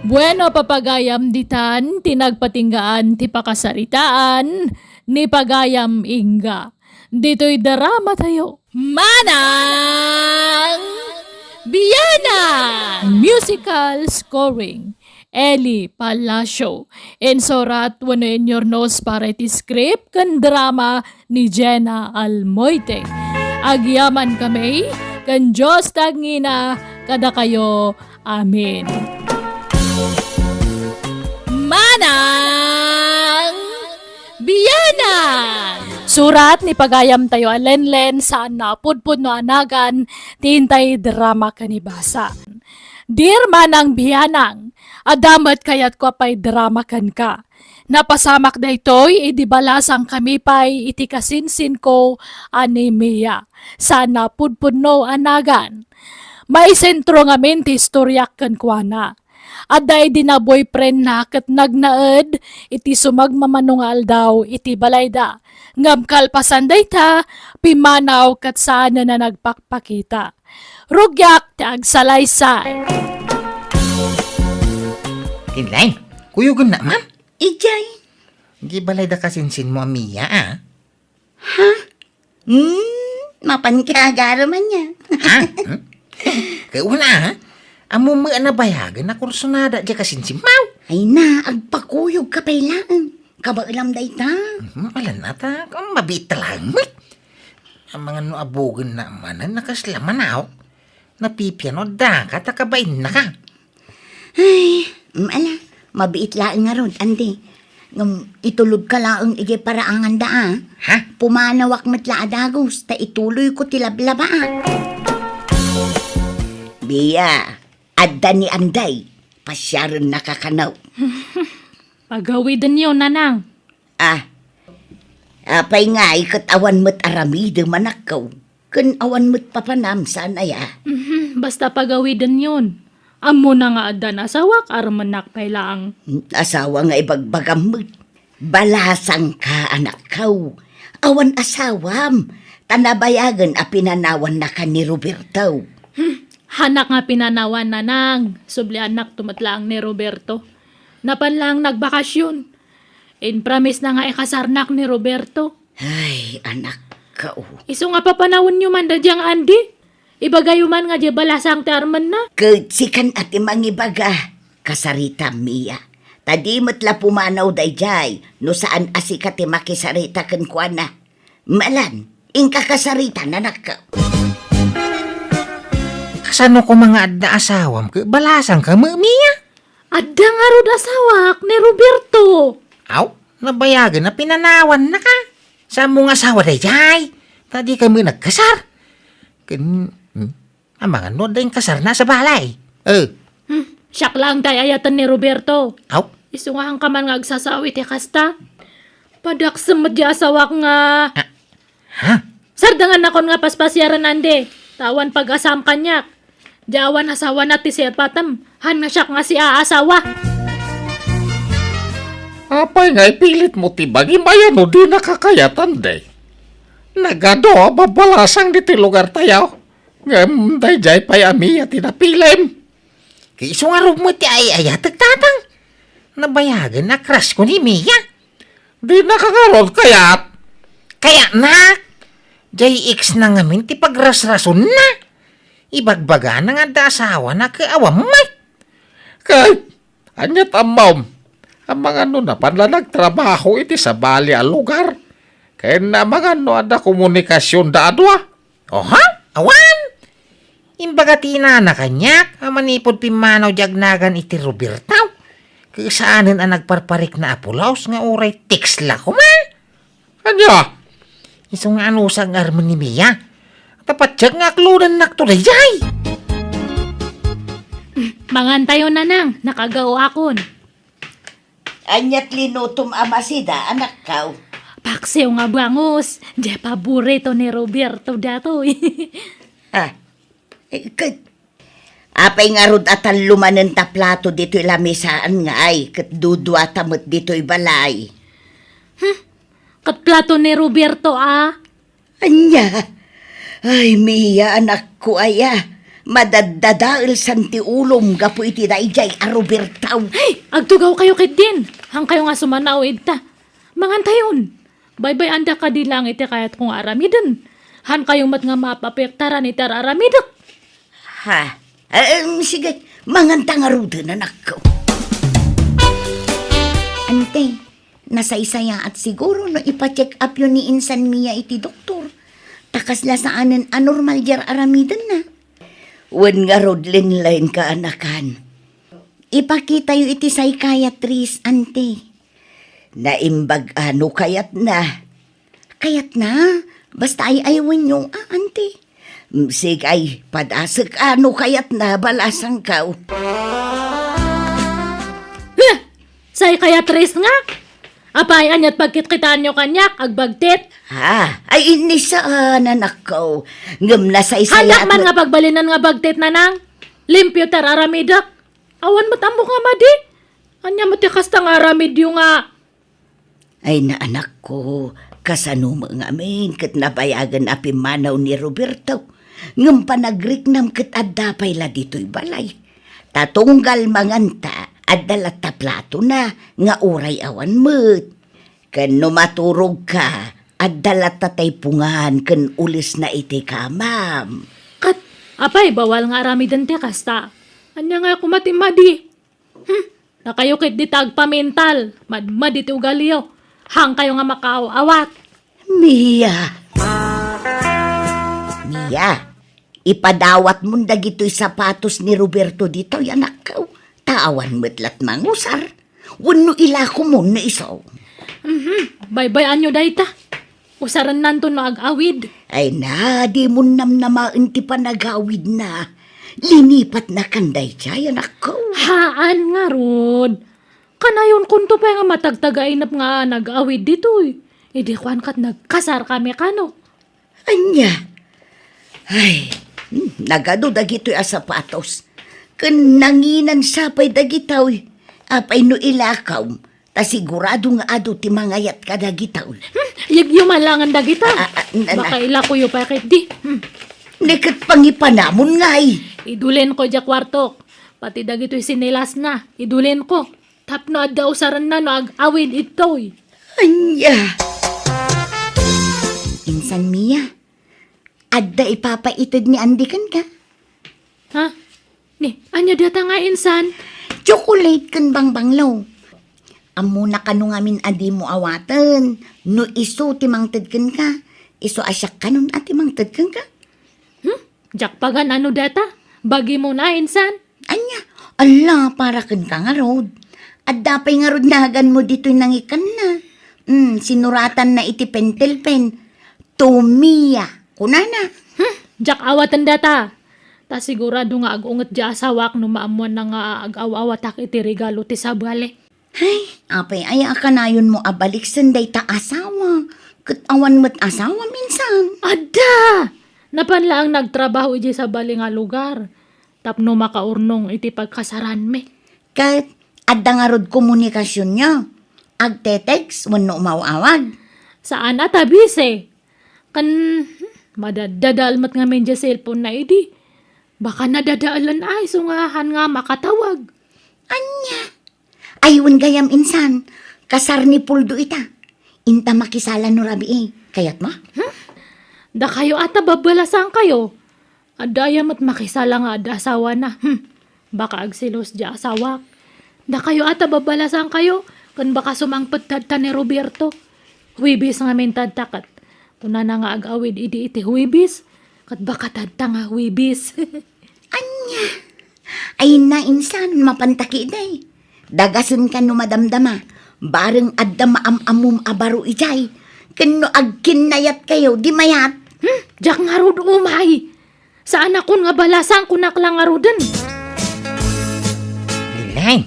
Bueno, papagayam ditan ti nagpatinggaan ti pakasaritaan ni pagayam ingga. Ditoy drama tayo. Manang Biana! Musical scoring. Eli Palacio. Insurat wenno inyurnos para iti script ken drama ni Jenna Almoite. Agyaman kami ken Dios ti agngina kadakayo. Amen. Manang Biana! Surat ni pagayam tayo a Lenlen, saan a pudpudno a nagan ti intay drama ken ibasa. Dear Manang Bianang, adda met kayatko a pay drama kenka. Napasamak daytoy idi balasangkami pay iti kasinsinko a ni Mia. Saan a pudpudno a nagan. Maisentro ngamin ti istoriak kenkuana. Adda idi na-boyfriendna ket nagnaed iti sumagmamano nga aldaw iti balayda. Ngem kalpasan dayta, pimmanaw ket saanen a nagpakpakita. Rugiak ti agsalaysay. Inlay, kuyogennak man? Idiay. Di balayda kasinsinmo a Mia, a? Ha? Hmm, mapanka agarem ania. Ha? Hmm? Kay una, ha? Ammom met a nabayagen a kursunada diay kasinsinmo. Ay na, agpakuyogka pay laeng. Kabaelam dayta. Mhm, alan ata, mabiit ta laeng met. Amangan no abugennak manen a kasla manawak. Napipiano daka ta kabainna ka. Ay, mm, ala, mabiit laeng ngarud, andi. Ngem itulodka laeng idiay paraanganda, a. Ha? Pumanawak met la a dagus, ta ituloyko ti lablaba, a. Bia, adda ni Anday, pasiarennaka kano. Pagawidenyo, nanang. Ah, apay ngay ket awan met aramidem a nakkaw, ken awan met papanam, saan aya? Mhm, basta pagawidenyon. Ammona nga addan asawak, armennak pay laeng. Asawa nga ibagbagam met. Balasangka, anakkaw. Awan asawam, ta nabayagen a pinanawannaka ni Roberto. Hmm, hanak nga pinanawan, nanang. Subliannakto met laeng ni Roberto. Napan lang nagbakasyon. Impromise na nga ikasarnak ni Roberto. Ay, anakko. Isu nga papanawenyo man daydiay nga Andy. Ibagayo man nga diay balasang ti armenna. Ket sikan a ti mangibaga, kasaritam, Mia. Ta di met la pumanaw daydiay no saan a sika ti makisarita kenkuana. Malan, inka kasaritan, anakko. Kasano koma nga adda asawam ket balasangka met, Mia? Adda ngarud asawak ni Roberto. Aw, nabayagen a pinanawannaka. Saanmo nga asawa daydiay? Ta dika met nagkasar. Ken, hmm, amangan no adda inkasarna sa balay. Eh. Hmm, siak laeng ti ay-ayaten ni Roberto. Aw? Isu nga hanka man nga agsasaw iti kasta. Padaksem met diay asawak nga. Ah, ha? Sardengannakon nga paspasiaren, Andy. Ta awan pag-asaam kaniak. Diay awan asawana ti sirpatem. Han nga siak nga siaasawa. Apay nga ipilitmo ti bagim aya no dinaka kayat, Andy? Nagadu a babalasang ditoy lugartayo. Ngem daydiay pay a Mia ti napilim. Ket isu ngarud met ti ay-ayatek, tatang. Nabayagen a crush ko ni Mia. Dinaka ngarud kayat? Kayatnak. Diay ex na ngamin ti pagrasrasonna. Ibagbagana nga adda asawana ket awan met. Kay, ania ti ammom? Amangan no napan la nagtrabaho iti sabali a lugar. Ken amangan no adda komunikasionda a dua. Oha? Awan! Imbaga ti inana kaniak a manipud pimmanaw diay agnagan iti Roberto, ket saanen a nagparparikna a pulos nga uray text la koma. Ania? Isu nga anusag nga armen ni Mia. Ta patiek nga aklodennakto daydiay. Mangantayo, nanang, nakagaoakon. Ania ti linutom a masida, anakko? Paksiw nga bangus, diay paborito ni Roberto datoy. Ah, eh, ket, apay ngarud a tallo manen ta plato ditoy lamisaan nga ay, ket duduata met ditoy balay? Hmm, ket plato ni Roberto, a? Ania? Ay, Mia, anakko aya. Madaddadaelsan ti ulom gapu iti daydiay a Roberto. Ay, agtugawkayo ketdin. Hankayo nga sumanaw ita. Mangantayon. Baybay-anda kadi lang iti kayatko nga aramiden. Hankayo met nga maapapektaran iti ar-aramidek. Ha? Eh, em, sige, manganta ngaruden, anakko. Ante, nasaysayaat siguro no ipa-check up yo ni insan Mia iti doktor. Ta kasla saanen a normal diay ar-aramidenna. Wen ngarud, linlaen ka, anakan. Ipakitayo iti psychiatrist, ante. Naimbag a no kayatna. Kayatna? Basta ay-ayawenyo, a, ante. Mm, sige, ay, padasek a no kayatna, balasangko. Huh! Psychiatrist nga? Apay, aniat pagkitkitaanyo kaniak, agbagtit? Ha? Ay, inisa, a, nanakko. Ngem nasaysayaat. Hanak man nga pagbalinan nga bagtit, nanang. Limpio ti ar-aramidek. Awan met ammok nga madi. Ania met ti kasta nga aramidyo nga Ay, naanakko, kasano met ngamin ket nabayagen a pimmanaw ni Roberto, ngem panagriknam ket adda pay la ditoy balay. Ta tunggal manganta, adda latta platona nga uray awan met. Ken no maturogka, adda latta taypongan ken ulesna iti kamam. Ket, apay, bawal nga aramiden ti kasta. Ania nga koma ti madi? Hmm, dakayo ketdi ta agpamental, madmadi ti ugaliyo. Hankayo nga makaaw-awat. Mia! Mia, ipadawatmon dagitoy sapatos ni Roberto ditoy, anakko. Ta awan met lat mangusar. Wenno ilakomon no isu. Mhm, baybay-anyo dayta. Usarennanto no ag-awid. Ay na, dimon namnamaen ti panagawidna. Linipatnakan daydiay, anakko. Haan ngarud. Kanayonkonto pay nga matagtagainep nga nag-awid ditoy. Idi kuan ket nagkasarkami kano. Ania? Ay, hmm, nagadu dagitoy a sapatos. Ken nanginansa pay dagitoy. Apay no ilakom, ta sigurado nga adu ti mangayat kadagitoy. Hmm, yegyo man laengen dagita. Ah, ah, na, na. Baka ilakoyo pay ketdi. Hmm. Ni ket pangipanamon ngay. Idulenko diay kuartok. Pati dagitoy sinelasna, idulenko. Tapno adda usarenna no ag-awid itoy. Ania? Insan Mia, adda ipapaited ni Andy kenka? Ha? Ni, ania data nga insan? Chocolate ken bangbanglo. Ammona kano ngamin a dimo awaten no isu ti mangted kenka. Isu a siak kanon a ti mangted kenka. Hmm? Diak pagan-ano data? Bagimon a insan? Ania? Alla, para kenka ngarud. Adda pay ngarud naganmo ditoy nangikkanna. Hmm, sinuratanna iti pentel pen, "To Mia," kunana. Hmm, diak awaten data. Ta sigurado nga agunget di asawak no maammoanna nga ag-aw-awatak iti regalo ti sabali. Hay, apay aya a kanayonmo a baliksen dayta asawa? Ket awan met asawa minsan. Adda! Napan laeng nagtrabaho idiay sabali nga lugar tapno makaurnong iti pagkasaranmi. Ket adda ngarud komunikasionyo? Agte-text wenno umaw-awag? Saan a ta busy. Ken, hmm, madaddadael met ngamin diay cellphone na idi. Baka nadadaelen ay, isu nga han nga makatawag. Ania? Ay, wen gayam insan, kasar ni Puldo ita. Inta makisala no rabii. Kayatmo? Hmm? Dakayo ata babalasangkayo. Adda aya met makisala nga adda asawana. Hmm. Baka agselos di asawak. Dakayo ata babalasangkayo, ken baka sumangpet tadta ni Roberto. Huwebes ngamin tadta ket kunana nga ag-awid idi iti Huwebes, ket baka tadta nga Huwebes. Ania? Ay na insan, mapanta ketdi. Dagasen ka no madamdama. Bareng adda maam-ammom a baro idiay. Ken no agkinnayatkayo, di mayat. Hmm, diak ngarud umay. Saanakon nga balasang, kunak la ngaruden. Lilay,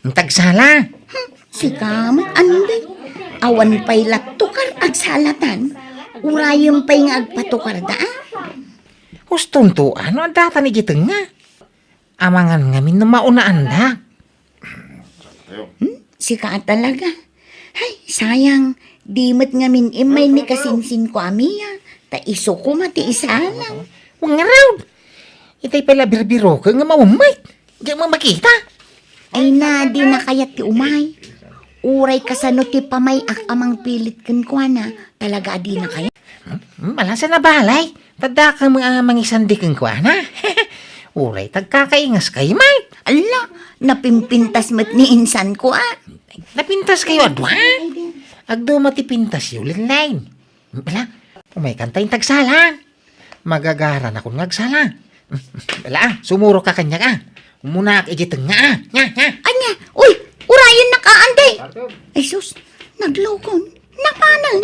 inta agsala. Hmm, sika met, Andy. Awan pay la tukar agsalatan. Urayem pay nga agpatukarda, a? Hustonto, ano, adda ta ni giteng nga? Amangan ngamin no maunaan da. Hmm? Sika a talaga. Hay, sayang. Di met ngamin immay ni kasinsinko a Mia. Ta isu koma ti isalang. Wen ngarud. Itay pay la birbiroken nga maummet. Di mo makita. Ay na, di na kayat ti umay. Uray kasano ti pamay-ak a mangpilit kenkuana, talaga a di na kayat. Hmm, malasa na balay. Tadda ka mga mangisandi kenkuana. Uray tagkakaingas kay met. Ala, napimpintas met ni insan ko, a. Napintas kayo a dua? Agduma ti pintasyo, Linline. Ala, umay kanta yung tagsala. Magagaran akon nga agsala. Ala, a, sumuro ka kanya ka. Umunaak iti tengnga, a. Nya, nya. Anya? Uy, urayennak a, Andy. Ay, sus, naglukon. Napanan.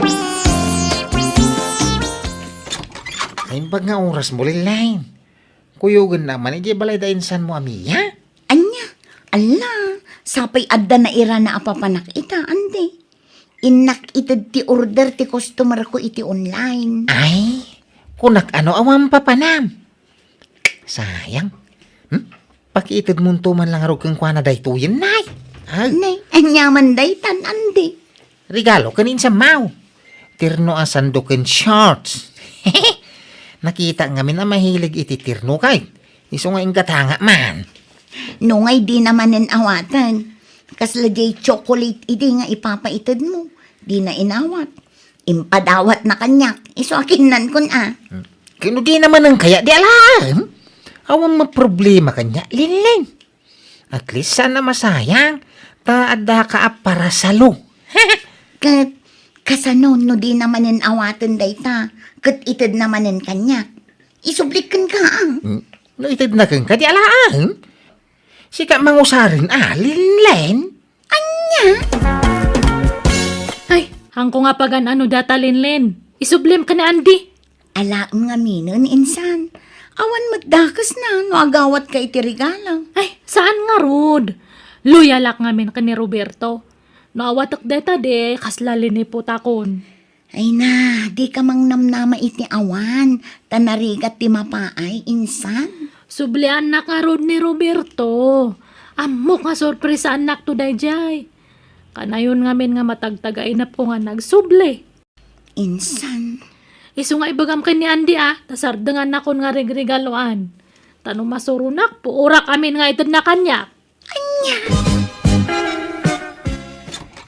Naimbag nga oras mo, Linline. Kuyogen naman, iti balay da insan mo a Mia? Anya? Ala, sapay adda nairana a papanak ita, Andy. Innak ited ti order ti customer ko iti online. Ay, kunak ano awan papanam? Sayang. Hmm? Pakiitedmonto man lang arog kenkuana daytoyen, nay. Ay. Nay, aniaman daytan, Andy? Regalo ken insan mo. Terno a sando ken shorts. Nakita ngamin a mahilig iti terno kay. Isu nga inggatanga man. No ngay di na manen awaten. Kasla jay chocolate idi nga ipapaited mo. Di na inawat. Impadawat na kaniak. Isu a kinnan kun a. Kano di na manen kaya di alaen? Awan mo problema kanya, Linlin. At least, saan a masayang, ta adda ka a parasalo. Ket, kasano no di na manen awaten dayta, ket ited na manen kaniak? Isublik kenka, a. Hmm? No ited na kenka, di alaen? Sika mangusaren, a, Linlen? Anya? Ay, hangko nga pagan-ano data, Linlen. Isublim ka ni Andy. Alaem ngaminen, insan. Awan met dakesna no agawat ka iti regalo. Ay, saan ngarud? Loyalak ngamin ken ni Roberto. No awatek deta, di kasla liniputakon. Ay na, di ka mangnamnama iti awan, ta narigat ti mapaay, insan. Subliannak ngarud ni Roberto. Ammok nga sorpresaannak to daydiay. Kanayon ngamin nga matagtagainapko nga nagsubli. Insan. Isu nga ibagam ken ni Andy, a, ta sardengannakon nga regregaloan. Ta no masuronak, puorak amin nga itedna kaniak. Anya?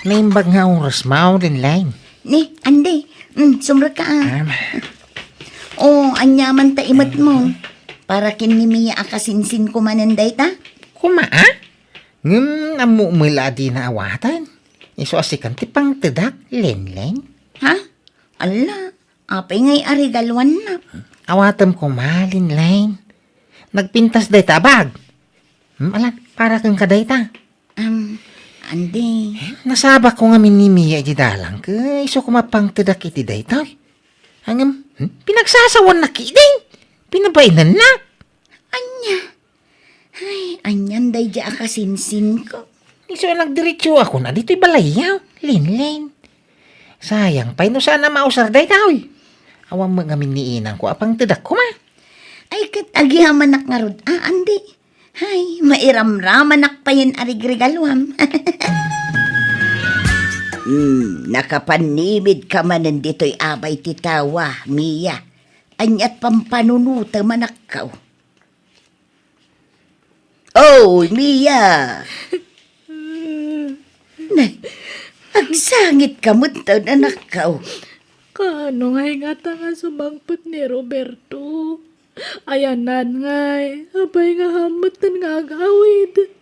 Naimbag nga oras, Mao, Linline. Ni, Andy, mm, sumrekka, ah. Um. O, ania man ta imet mo? Para ken ni Mia a kasinsin ko manen dayta? Kuma, ah? Ngem ammo met la a dina awaten. Isu a sikan ti pangtedak, Linline. Ha? Alla, apay ngay a regaluanna? Awatem koma, Linline. Nagpintas dayta a bag. Hmm, ala, para kenka dayta. Um, Andy. Nasabak ko ngamin ni Mia iti dalan, ket isu koma pangtedak iti daytoy. Ngem, hmm, pinagsasawannak ketdin. Pinabainennak. Ania? Ay, anian daydiay a kasinsinko? Isu a nagdiretsoakon a ditoy balayyo, Linline. Sayang pay no saan a mausar daytoy. Awan met ngamin ni inangko a pangtedak koma. Ay, ket agyamanak ngarud, a, Andy. Ay, mairamramanak payen a rigregaluam. Hmm, nakapannimidka manen ditoy abay ti tawa, Mia. Aniat pampanunotem, anakko? Oh, Mia! Nay, agsangitka metten, anakko. Kaano ngay ngata nga sumangpet ni Roberto? Ayanna ngay, apay nga hammetten nga agawid?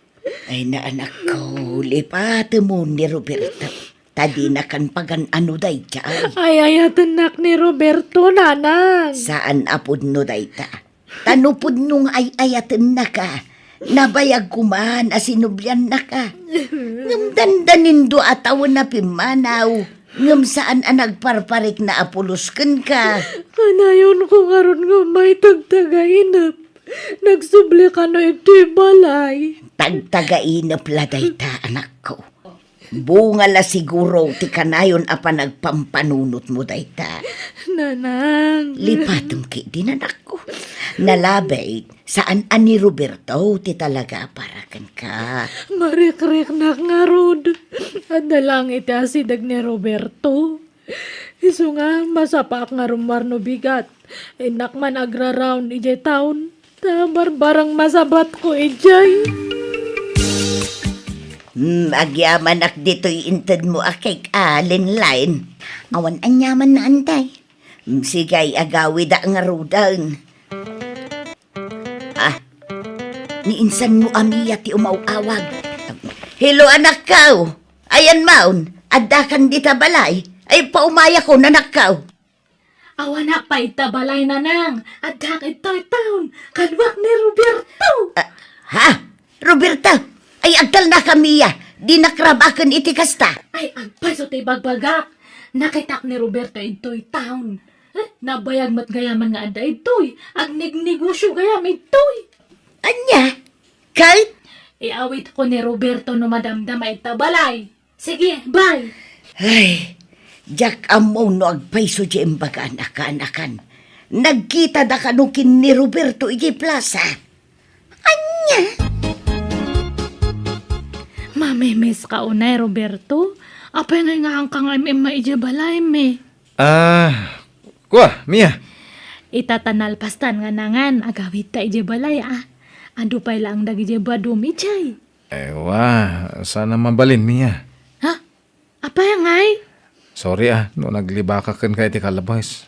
Ay, anakko, lipatem ni Roberto. Ta dinakan pagan-ano dayta. Ay-ayatennak ni Roberto, nanang. Saan a pudno dayta. Ta no pudno nga ay-ayatennaka, nabayag koma a sinubliannaka. Ngem dandanindo a tawen a pimmanaw, ngem saan a nagparparikna a pulos kenka. Kanayonko ngarud nga umayag tagtagainep. Nagsubli kano iti balay. Tagtagainep la dayta, anakko. Bunga la siguro ti kanayon a panagpampanunotmo dayta. Nanang. Lipatem ketdin, anakko. Nalabit, saan a ni Roberto ti talaga a para kenka. Marikriknak ngarud. Adda laeng iti asideg ni Roberto. Isu nga, masapaak nga rummuar no bigat. Innak man agra-round idiay town. Ta barbareng masabatko idiay. Hmm, agyamanak ditoy intedmo a cake, a, Linline. Awan aniamanna, anti. Hmm, sige, agawidak ngaruden. Ah, ni insan mo a Mia ti umaw-awag. Hello, anakko. Ayan maon, addakan dita balay. Ay, paumayakon, anakko. Awanak pay ita balay, nanang. Addaak itoy town. Kaduak ni Roberto. Ah, ha? Roberto? Ay, agtalnaka, Mia. Dinak rabaken iti kasta. Ay, agpayso ti ibagbagak. Nakitak ni Roberto itoy town. Eh, nabayag met gayaman nga adda idtoy. Agnegnegosio gayam idtoy. Ania? Ket? Iawidko ni Roberto no madamdama ita balay. Sige, bye. Ay, diak ammo no agpayso ti imbagan a kaanakan. Nagkitada kano ken ni Roberto iti plaza? Ania? Mamimiss ka unay, Roberto? Apay ngay nga haanka nga im-immaw idiay balaymi? Ah, kua, Mia. Ita ta nalpastan nga nangan, agawidta idiay balay, a. Adu pay laeng dagidiay badom idiay. Ay, wa, saan a mabalin, Mia. Ha? Apay ngay? Sorry, a, no naglibakak kenka iti kalabas.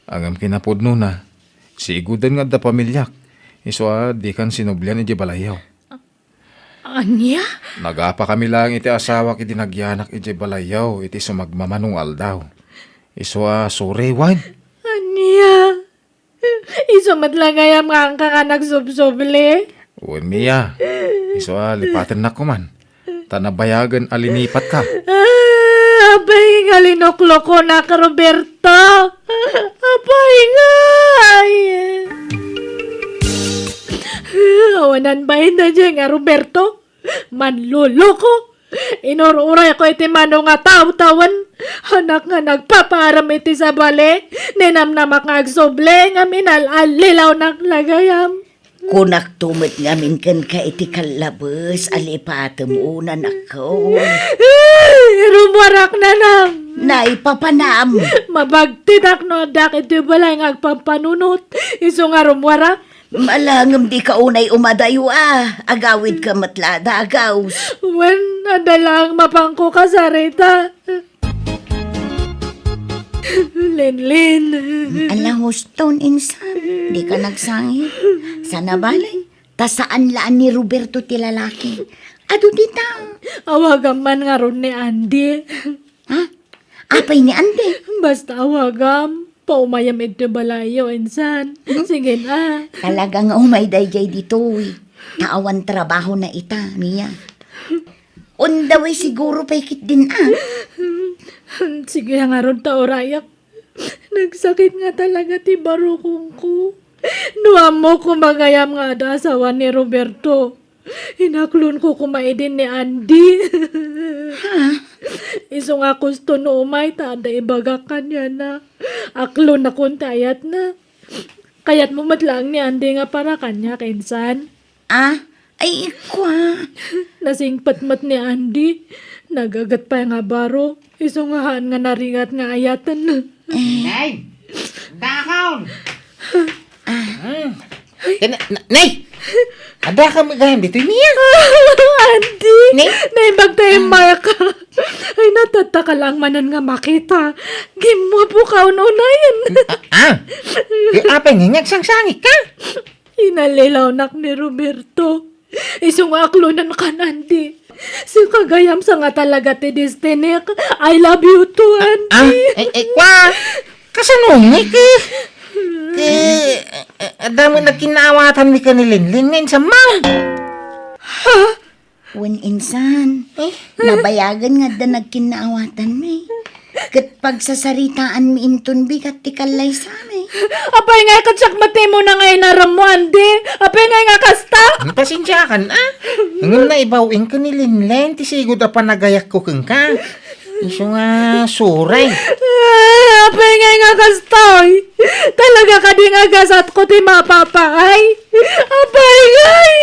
Ngem kinapudnona, siigudan nga adda pamiliak. Isu a, dikan sinublian idiay balayyo. Ania? Nagapakami laeng iti asawak idi nagyanak idiay balayyo iti sumagmamano nga aldaw. Isu a, sorry, wen. Ania? Isu met la gayam nga haanka nga nagsubsubli? Wen, Mia. Isu a, lipatennak koman. Ta nabayagen a linipatka. Ah, apay nga linuklokonak, Roberto? Apay ngay? Awanan pay daydiay nga Roberto? Manloloko! Inur-urayko iti mano nga tawtawen. Anak nga nagpapaarem iti sabali, ninamnamak nga agsubli, ngem inal-allilawnak la gayam. Kunakto met ngamin kenka iti kallabes a lipatem, anakko. Ay, rummuarak, nanang. Naipapanam. Mabagtidak no addaak iti balay nga agpampanunot. Isu nga rummuarak, Malangem dika unay umadayo a. Agawidka met la a dagus. Wen, adda laeng mapanko kasarita. Lenlen. Ala, huston, insan. Dika nagsangit. Sana bale, ta saan la a ni Roberto ti lalaki. Adu dita. Awagam man ngarud ni Andy. Ha? Apay ni Andy? Basta awagam. Paumayam iti balayyo, insan. Hmm? Sige na. Talaga nga umay daydiay ditoy. Ta awan trabahona ita, Mia. Unda way siguro pay ketdin a. Sige ngarud ta urayak. Nagsakit nga talaga ti barukongko. No ammok koma gayam nga adda asawa ni Roberto, inaklonko koma idi ni Andy. Ha? Isu nga kusto no umay ta adda ibagak kaniana. Aklonakon ti ayatna. Kayatmo met laeng ni Andy nga para kaniak, insan? Ah, ay, kua. Nasingpet met ni Andy. Nagaget pay nga baro. Isu nga haan nga narigat nga ayaten. Eh. Nay! Dakon! Ah. Hmm. Nay! Adda ka gayam ditoy, Mia? Andy! Nay! Naimbag tayo, Maya ka. Ay, natatta ka lang manen nga makita. Gimwapo ka ununayen. Ah, ah. Eh, apay nga, nagsangsangit ka? Inalilawnak ni Roberto. Isu nga aklonan kan Andy. Sika gayam sa nga talaga ti destinyek. I love you too, Andy. Ah, eh, eh, kwa? Kasano ni ki? Ki, eh, eh, adda met nagkinaawatanmi ken ni Linlin nga insan man. Ha? Wen insan, eh? Nabayagen nga adda nagkinnaawatanmi. Ket pagsasaritaanmi inton bigat ti kallaysami. Apay nga ket siak met ti imuna nga inarammo, Andy? Apay nga nga kasta? Hmm, pasensiakan, ah. Ngem naibaw-ing ken ni Linlen ti sigud a panagayakko kenka. Isu nga suray. Ah, apay nga nga kasta, oy? Talaga kadi nga gasatko ti mapapaay? Apay ngay!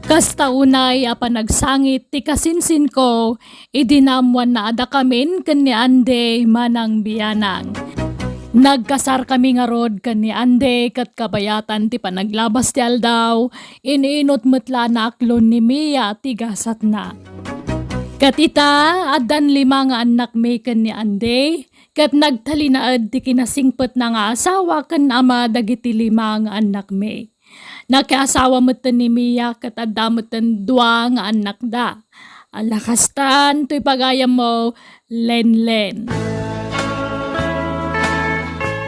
Kasta unay a panagsangit ti kasinsinko idi naammoanna a dakamin ken ni Andy manang bianang. Nagkasarkami ngarud ken ni Andy ket kabayatan ti panaglabas ti aldaw, in-inut met la naaklon ni Mia ti gasatna. Ket ita, addan lima nga annakmi ken ni Andy, ket nagtalinaed ti kinasingpetna nga asawa ken ama dagiti lima nga annakmi. Nakiasawa metten ni Mia ket adda metten dua nga annakda. Ala kastan toy pagayammo, Lenlen.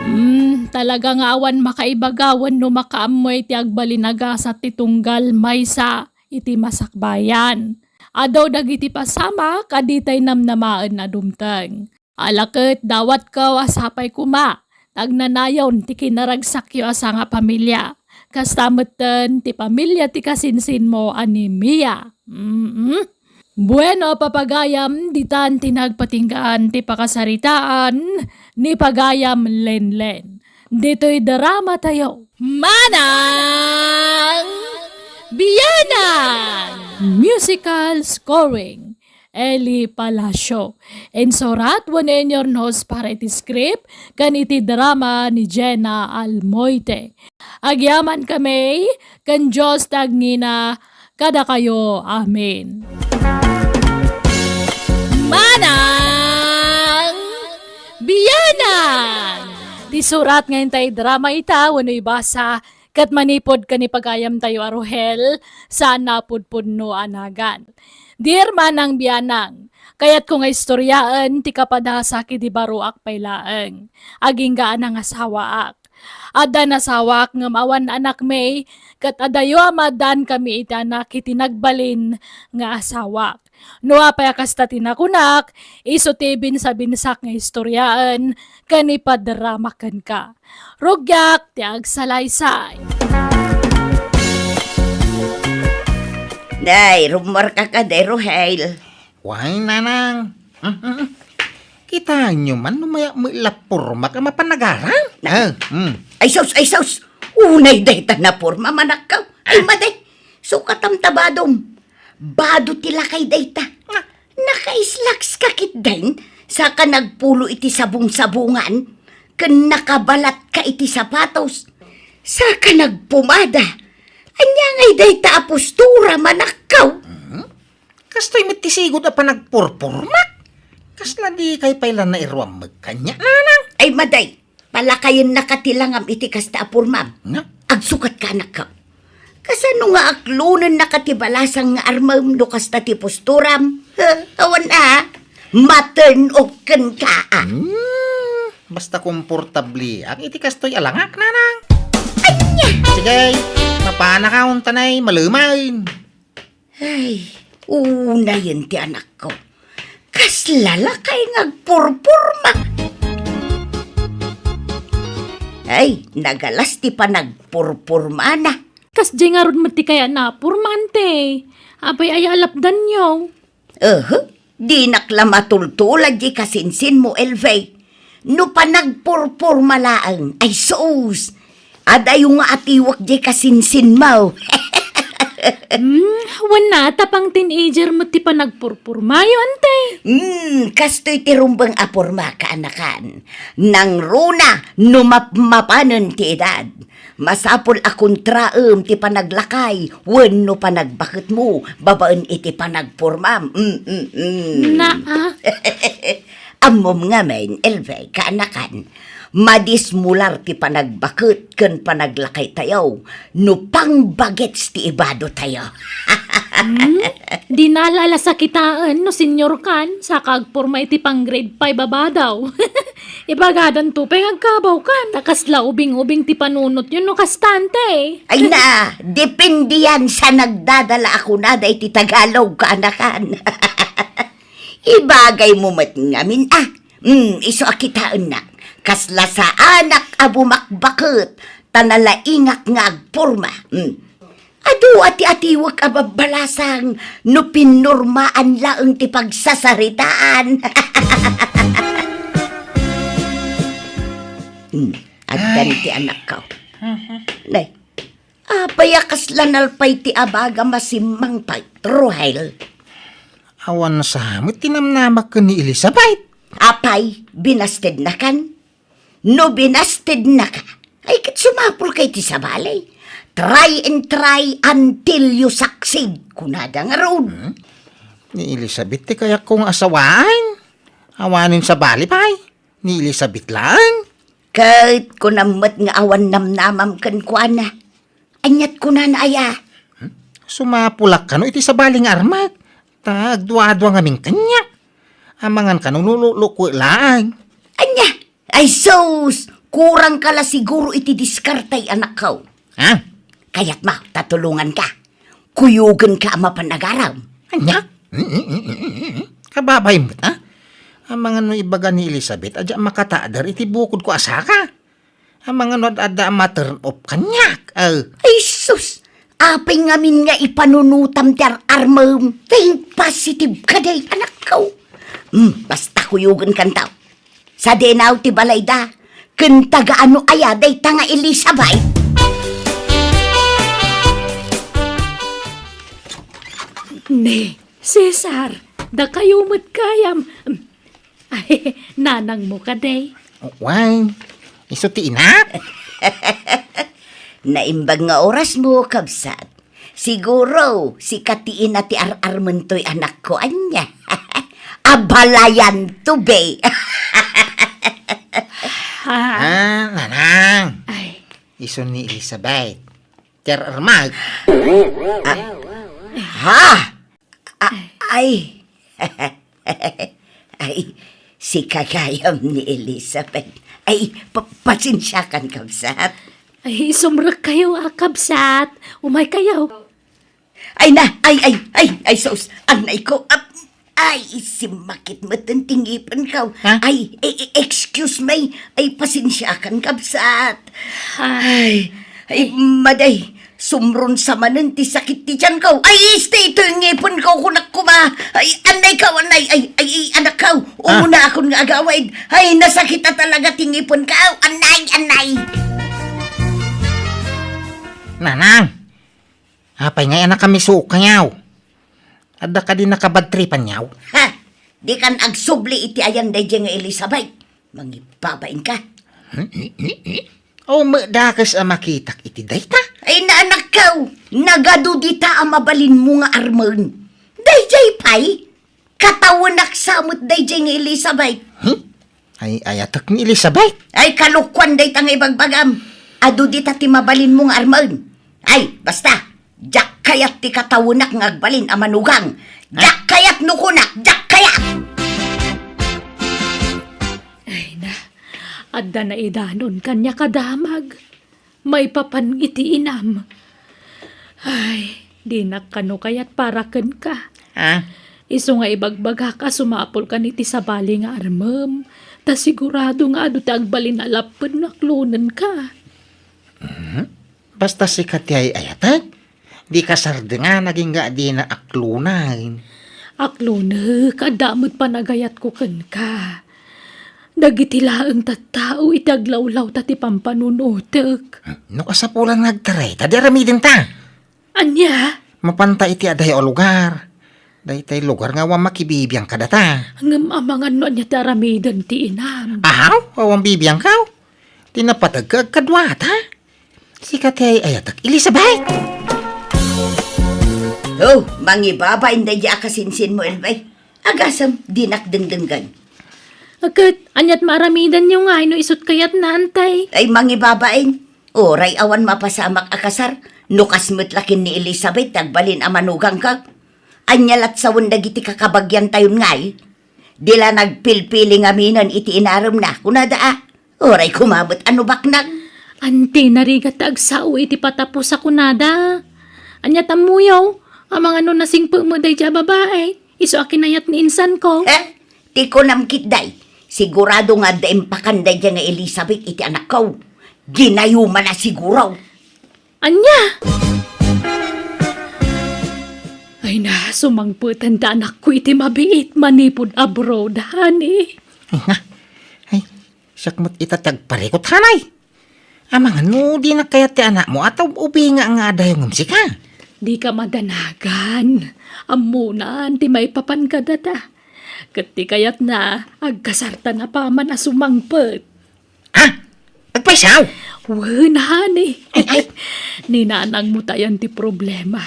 Hmm, talaga nga awan makaibaga wenno makaammo iti agbalin a gasat ti tunggal maysa iti masakbayan. Adu dagiti pasamak a ditay namnamaen a dumteng. Ala ket dawatko a sapay koma, ta agnanayon ti kinaragsakyo a sangapamilia. Kasta metten ti pamilia ti kasinsinmo a ni Mia. Mm-mm. Bueno, papagayam, ditan ti nagpatinggaan ti pakasaritaan ni pagayam Lenlen. Ditoy drama tayo. Manang Bianang! Musical scoring. Eli Palacio. Insurat wenno inyurnos para iti script ken iti drama ni Jenna Almoite. Agyamankami ken Dios ti agngina kadakayo. Amen. Manang Bianang! Ti surat nga intay drama ita wenno ibasa ket manipud ken ni pagayamtayo a Rohel, saan a pudpudno a nagan. Dear Manang Bianang, kayatko nga istoryaen ti kapadasak idi baroak pay laeng. Agingga a nangasawaak. Adda nasawak ngem awan anakmi, ket adayo a maaddaankami iti anak iti nagbalin nga asawak. No apay a kasta ti nakunak, isu ti binsabinsak nga istoryaen ken ipadrama kenka. Rugiak ti agsalaysay. Day, rummuarka kadi, Rohel. Way, nanang. Mm, mm, mm. Kitaenyo man no mayat met la pormak a mapan agaram? Na- Ah, mm. Ay sus, ay sus! Unay dayta naporma, manakkaw. Ay, Ah. madi! Sukatam ta badom. Bado ti lakay dayta. Ah. Naka-slacks ka ketdin? Saka nagpulo iti sabong-sabongan, ken nakabalatka iti sapatos. Saka nagpumada. Ania ngay dayta a postura, manakkaw? Hmm? Kastoy met ti sigud a panagpurpurmak. Kasla dikay pay la nairuam met kaniak, nanang? Ay, maday, palakayennaka ti langam iti kasta a pormam. Nga? Agsukatka, anakkaw. Kasano nga aklonennaka ti balasang nga armem no kasta ti posturam? Ha, awan a, ma-turn off kenka a. Hmm, basta komportabliak iti kastoy a langak, nanang. Ania? Sige, mapanaka untanay malemen. Ay, unayen ti anakko. Kasla lakay nga agpurpurma. Ay, nagalas ti panagpurpurmana. Kasdiay ngarud met ti kayatna a porma, ante. Apay aya a lapdanyo? Ehe, dinak la matultulad diay kasinsinmo, Elvie. No panagpurpurma laeng, ay sus! Adayo nga atiwek diay kasinsinmo. Hmm, wen a, ta pang-teenager met ti panagpurpurmayo, ante. Hmm, kastoy ti rumbeng a porma, kaanakan. Nangruna no mapmapanen ti edad. Masapul a kontraem ti panaglakay wenno panagbaketmo babaen iti panagpormam. Mm, mm, mm. Naa. Ammom ngamin, Elvie, kaanakan, madismular ti panagbaket ken panaglakaytayo no pangbagets ti ibadotayo. Hmm? Dina la a sakitaen no senior kan, saka agporma iti pang-grade five a badaw. Ibagadanto pay nga agkabaw kan, ta kasla ubing-ubing ti panunotyo no kasta, ante. Ay na, depende yan sa nagdadala a kunada iti Tagalog, kaanakan. Ibagaymo met ngamin a. Hmm, isu a kitaennak. Kasla saanak a bumakbaket, ta nalaingak nga agporma. Hmm. Adu a ti atiwek a babbalasang no pinurmaan laeng ti pagsasaritaan. Hmm, addan ti anakko. Mhm. Nay, apay a kasla nalpay ti abaga masimmang pay, Rohel? Awan sa met ti namnamak ken ni Elizabeth. Apay, binastednakan? No binastednaka, ay ket sumapulka iti sabali. Try and try until you succeed, kunada ngarud. Hmm? Ni Elizabeth ti kayatko nga asawaen. Awanen sabali pay. Ni Elizabeth laeng. Ket kunam met nga awan namnamam kenkuana. Aniat kunana aya? Hmm? Sumapulak kano iti sabali nga armak. Ta agduadua ngamin kaniak. Amangan kano no lukwe laeng. Ania? Ay sus! Kurangka la siguro iti diskarte, anakko. Ha? Kayatmo ta tulonganka? Kuyogenka a mapan agaram. Ania? Kababain met, ha? Amangan no ibaga ni Elizabeth a diak makatader iti bukodko a saka. Amangan no ad-adda a ma-turn off kaniak. Ay. Ay sus! Apay ngamin nga ipanunotam ti ar-armem? Think positive kadi, anakko. Hmm, basta kuyogenkanto. Sadinaw ti balayda, ken taga-ano aya dayta nga Elizabeth? Ne, Cesar, dakayo met gayam. Ay, nanangmo kadi? Wen, isu ti inak. Naimbag nga orasmo, kabsat. Siguro, sika ti ina ti ar-armentoy anakko, ania? Abalayanto, be. Ah. Ah, nanang. Ay. Isu ni Elizabeth. Ti ar-armak. Ah. Ha? Ah, ay. Ay, sika gayam ni Elizabeth. Ay, pa-, pasensiakan, kabsat. Ay, sumrekkayo a, kabsat. Umaykayo. Ay na, ay, ay, ay, ay, sus, anay ko. Ap-, ay, simmakit met ti ngipenko. Ha? Ay, e-, e-, excuse me. Ay, pasensiakan, kabsat. Ah. Ay, ay, maday, sumrunsa manen ti sakit ti tianko. Ay, isu ti ngipenko, kunak koma. Ay, anay ka, anay, ay, ay, ay, anakko. Ah. Umuna akon nga agawid. Ay, nasakit a talaga ti ngipenko. Anay, anay. Nanang, apay ngay a nakamiso kayaw? Adda kadi nakabadtripan yaw? Ha? Dikan agsubli iti ayan daydiay nga Elizabeth. Mangibabain ka. O, dakes a makitak iti dayta? Ay, naanakkaw, nagadu dita a mabalinmo nga armen. Daydiay pay, katawenak sa met daydiay nga Elizabeth. Hmm? Ay, ayatek ni Elizabeth? Ay, kalokuan dayta nga ibagbagam. Adu dita ti mabalinmo nga armen. Ay, basta, diak kayat ti katawenak nga agbalin a manugang. Diak kayat no kunak, diak kayat! Ay na, adda naidanon kaniak a damag. Maipapan iti inam. Ay, dinak kano kayat para kenka. Ah? Isu nga ibagbagak a sumapulkan iti sabali nga armem, ta sigurado nga adu ti agbalin a lapped no aklonenka. Mhm. Basta sika ti ay-ayatek, di kasardeng a nagingga a dina aklonen. Aklonek, adda met panagayatko kenka. Dagiti laeng tattao iti aglawlawta ti pampanunotek. No kasapulan nga agtaray, ta di aramidenta. Ania? Mapanta iti adayo a lugar. Daytay lugar nga awan makibibiang kadata. Ngem amangan no ania ti aramiden ti inam. Ahaw, awan bibiangkaw. Ti napateg ka agkaduata. Sika ti ay-ayatek, Elizabeth! Oh, mangibabain daydi a kasinsinmo, Elvay. Agasem, dinak dengdenggen. Ket, aniat maaramidanyo ngay no isut kayatna, antay? Ay, mangibabain. Uray awan mapasamak a kasar, no kas met la ken ni Elizabeth ti agbalin a manugangka. Ania lat sawen dagiti kakabagiantayon ngay? Di la nagpilpili ngaminen iti inaremna, kunada a. Uray koma met a no baknang. Anti narigat ti agsao iti patapos a kunada. Ania tammuyo? Amangan no nasingpet met daydi a babai. Isu a kinayat ni insanko. Eh, ti kunam ketdi, sigurado nga adda impakan daydi nga Elizabeth iti anakko. Ginayumanna siguro. Ania? Ay na, sumangpeten ti anakko iti mabiit manipud abroad, honey. Ay na. Ay, siak met ita ti agparikut, hanay. Amangan no dinak kayat ti anakmo a ta ub-ubinga nga adayo ngem sika. Dika madanagan. Ammonan ti maipapan kadata. Ket ti kayatna, agkasartan a paman a sumangpet. Ha? Agpayso? Wen, honey. Ay, ay. Ni nanangmo ti ayan ti problema.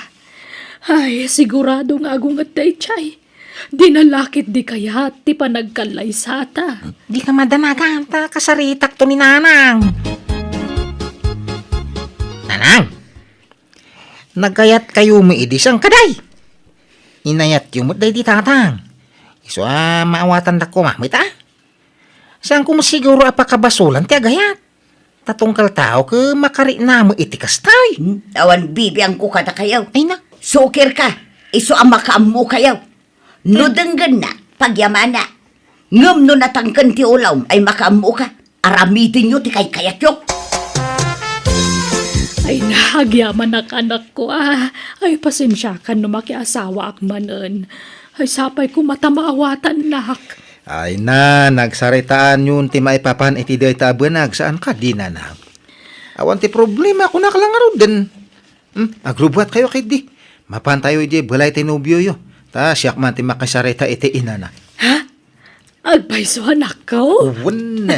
Ay, sigurado nga agunget daydiay. Dina la ketdi kayat ti panagkallaysata. Dika madanagan ta kasaritakto ni Nanang. Nanang! Nagayatkayo met idi saan kadi? Inayatyo met daydi tatang. Isu a maawatandak koma met a. Saanko met siguro a pakabasolan ti agayat. Ta tunggal tao ket makariknamo iti kasta. Hmm, awan bibiangko kadakayo. Ay na. Sukirka, isu a makaammokayo. No denggenna, pagyamana. Ngem no natangken ti ulawm ay makaammoka, aramidenyo ti kaykayatyo. Ay na, agyamanak, anakko, a. Ay, pasensiakan no makiasawaak manen. Ay, sapay koma ta maawatannak. Ay na, nagsaritaanyon ti maipapan iti dayta a banag, saan kadi, Nanang? Awan ti problema, kunak la ngaruden. Hmm, agrubbuatkayo ketdi. Mapantayo idiay balay ti nobioyo. Ta siak man ti makisarita iti inana. Ha? Agpayso, anakko? Wen.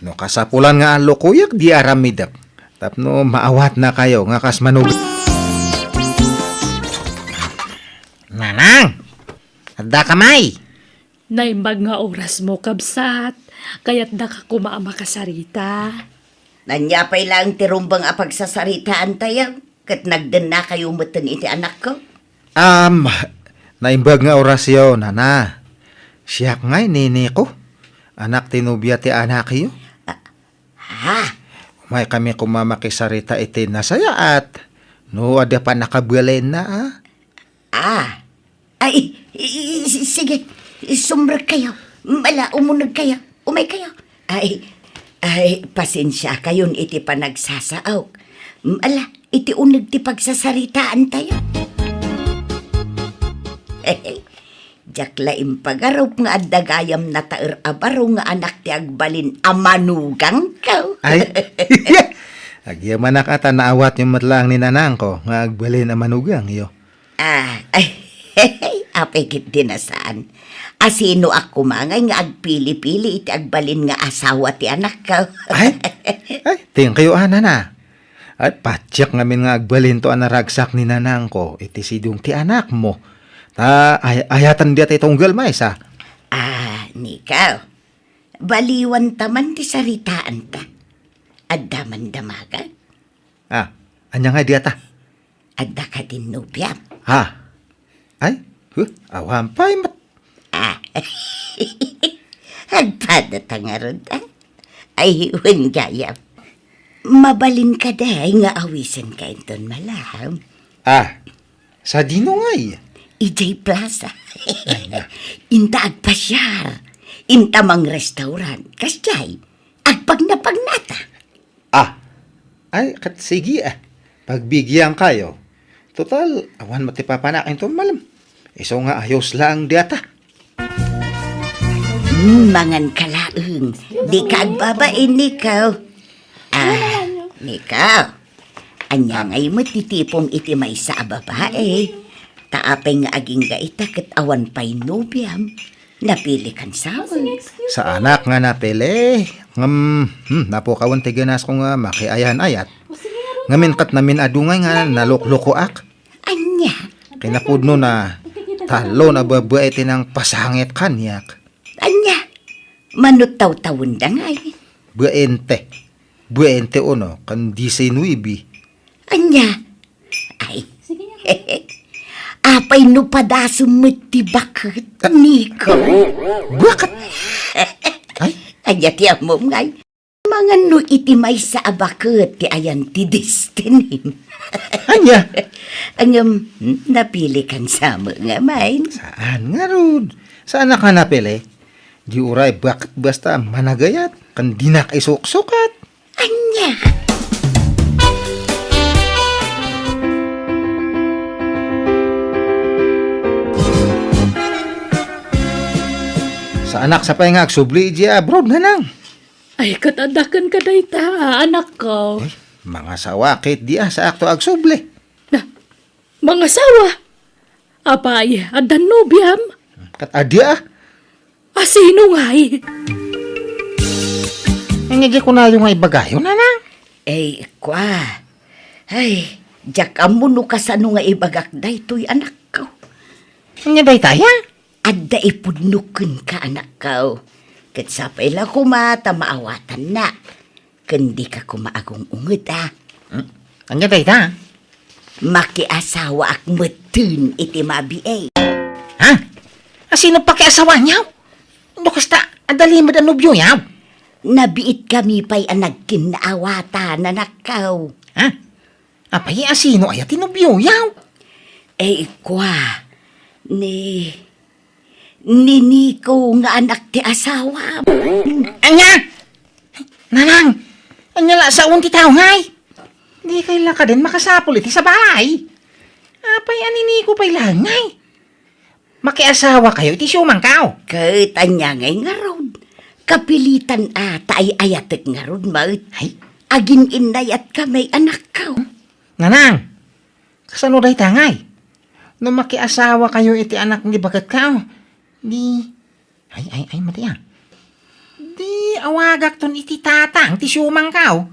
No kasapulan nga allokoyak, di aramidek. Tapno maawatnakayo nga kas manug-, Nanang! Addaka may? Naimbag nga orasmo, kabsat. Kayatdaka koma a makasarita. Ania pay laeng ti rumbeng a pagsasaritaantayo? Ket nagdennakayo metten iti anakko? Am, naimbag nga orasyo, nana. Siak ngay niniko. Anak ti nobia ti anakyo. Ah, ha? Umay kami koma makisarita iti nasayaat. No, adda pannakabalinna, a? Ah. Ay, i-, i-, i-, sige, sumrekkayo. Ala, umunegkayo. Umaykayo. Ay, ay, pasensiakayon iti panagsasaok. Ala, iti uneg ti pagsasaritaantayo. Diak la impagarup nga adda gayam nataer a baro nga anak ti agbalin a manugangko. Ay, agyamanak a ta naawatyo met laeng ni nanangko nga agbalin a manugangyo. Ah, ay, apo Eh, ket di na saan. Asinoak koma ngay nga agpili-pili iti agbalin nga asawa ti anakko. Ay? Ay, thank you, a, nana. Ay, patiek ngamin nga agbalinto a naragsak ni nanangko iti sidong ti anakmo. Ta, ay-, ayatan diay ti tunggal maysa. Ah, Nikaw. Baliwanta man ti saritaanta. Adda man damagak? Ah, ania ngay diata? Adda kadin nobiam? Ha? Ay, huh, awan pay met. Ah. Agpadata ngarud, ah. Ay, wen gayam. Mabalin kadi nga awisenka inton malem? Ah, sadino ngay? Idiay plaza. Ay, na. Inta agpasiar. Inta mangrestaurant. Kasdiay, agpagnapagnata. Ah. Ay, ket sige, ah. Pagbigiankayo. Total, awan met ti papanak inton malem. Isu nga ayos laeng diata. Hmm, manganka laeng. Dika agbabain, Nikaw. Ah, Nikaw. Ania ngay met ti tipom iti maysa a babae? Ta apay nga agingga ita ket awan pay nobiam? Napilikan sa amin. Saanak nga napili. Ngem, hmm, napukawen ti ganasko nga makiayan-ayat. Ngamin ket namin-adu ngay nga naluklukoak. Ania? Kinapudno na talon a babae ti nangpasangit kaniak. Ania? Mano tawtawenda ngay? Baente. Baente uno, ken diecinuebe. Ania? Ay. Apay no padasem met ti baket, Nikaw? Baket? Ay? Ania ti ammom ngay? Mangan no iti maysa a baket ti ayan ti destinim. Ania? Ngem, napilikan sa met nga main. Saan ngarud? Saanak nga napili? Di uray baket basta managayat, ken dinak isuksukat. Ania? Saanak sa pay nga agsubli idiay abroad, nanang? Ay, ket adda kenka dayta, anakko. Ay, mangasawa ket di a saakto agsubli. Na, mangasawa? Apay, addan nobiam? Ket adi a. Asino ngay? Ania di kunayo nga ibagayo, nanang? Ay, kua. Ay, diak ammo no kasano nga ibagak daytoy, anakko. Ania daytay a? Adda ipudno kenka, anakko. Ket sapay la koma ta maawatannak. Ken dika koma agung-unget, a. Hmm? Ania dayta? Makiasawaak metten iti mabiit. Ha? Asino pakiasawaanyo? No kasta, adda limed a nobioyo? Nabiitkami pay a nagkinnaawatan, anakko. Ha? Apay, asino aya ti nobioyo? Eh, kua, ni, ni Nico nga anak ti asawam. Ania? Nanang, ania la saon ti tao ngay? Dikay la kadin makasapul iti sabali. Apay, a ni Nico pay la ngay? Makiasawakayo iti siomangko? Ket ania ngay ngarud? Kapilitan a ta ay-ayatek ngarud met. Ay? Agin-innayatkami, anakko. Nanang, kasano dayta ngay? No makiasawakayo iti anak ni baketko, di, ay, ay, ay, mati a. Di awagakton iti tatang ti siomangko.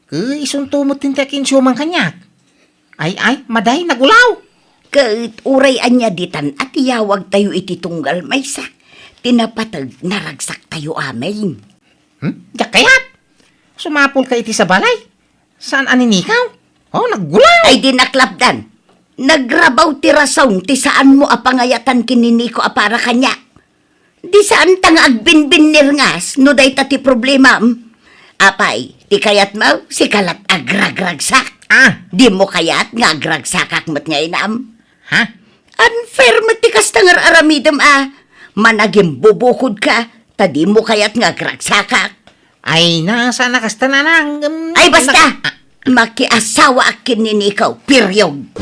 Ket isunto met ti kinsiomang kaniak. Ay, ay, madi, nagulaw. Ket uray ania ditan a tiyawagtayo iti tunggal maysa, ti napateg naragsaktayo amin. Hmm? Diak kayat. Sumapulka iti sabali. Saan a ni Nico? Oh, nagulaw. Ay, di naklapdan. Nagrabaw ti rason ti saanmo a pangayatan ken ni Nico a para kaniak. Di saanta nga agbinbinnirngas no dayta ti problemam. Apay, ti kayatmo, sika lat agragragsak. Ah. Dimo kayat nga agragsakak met nga inam? Ha? Unfair met ti kasta nga ar-aramidem a. Managimbubukodka, ta dimo kayat nga agragsakak. Ay, na, saan a kasta, nanang, em, Ay, basta! na-, ah. Makiasawaak ken ni Nico, period.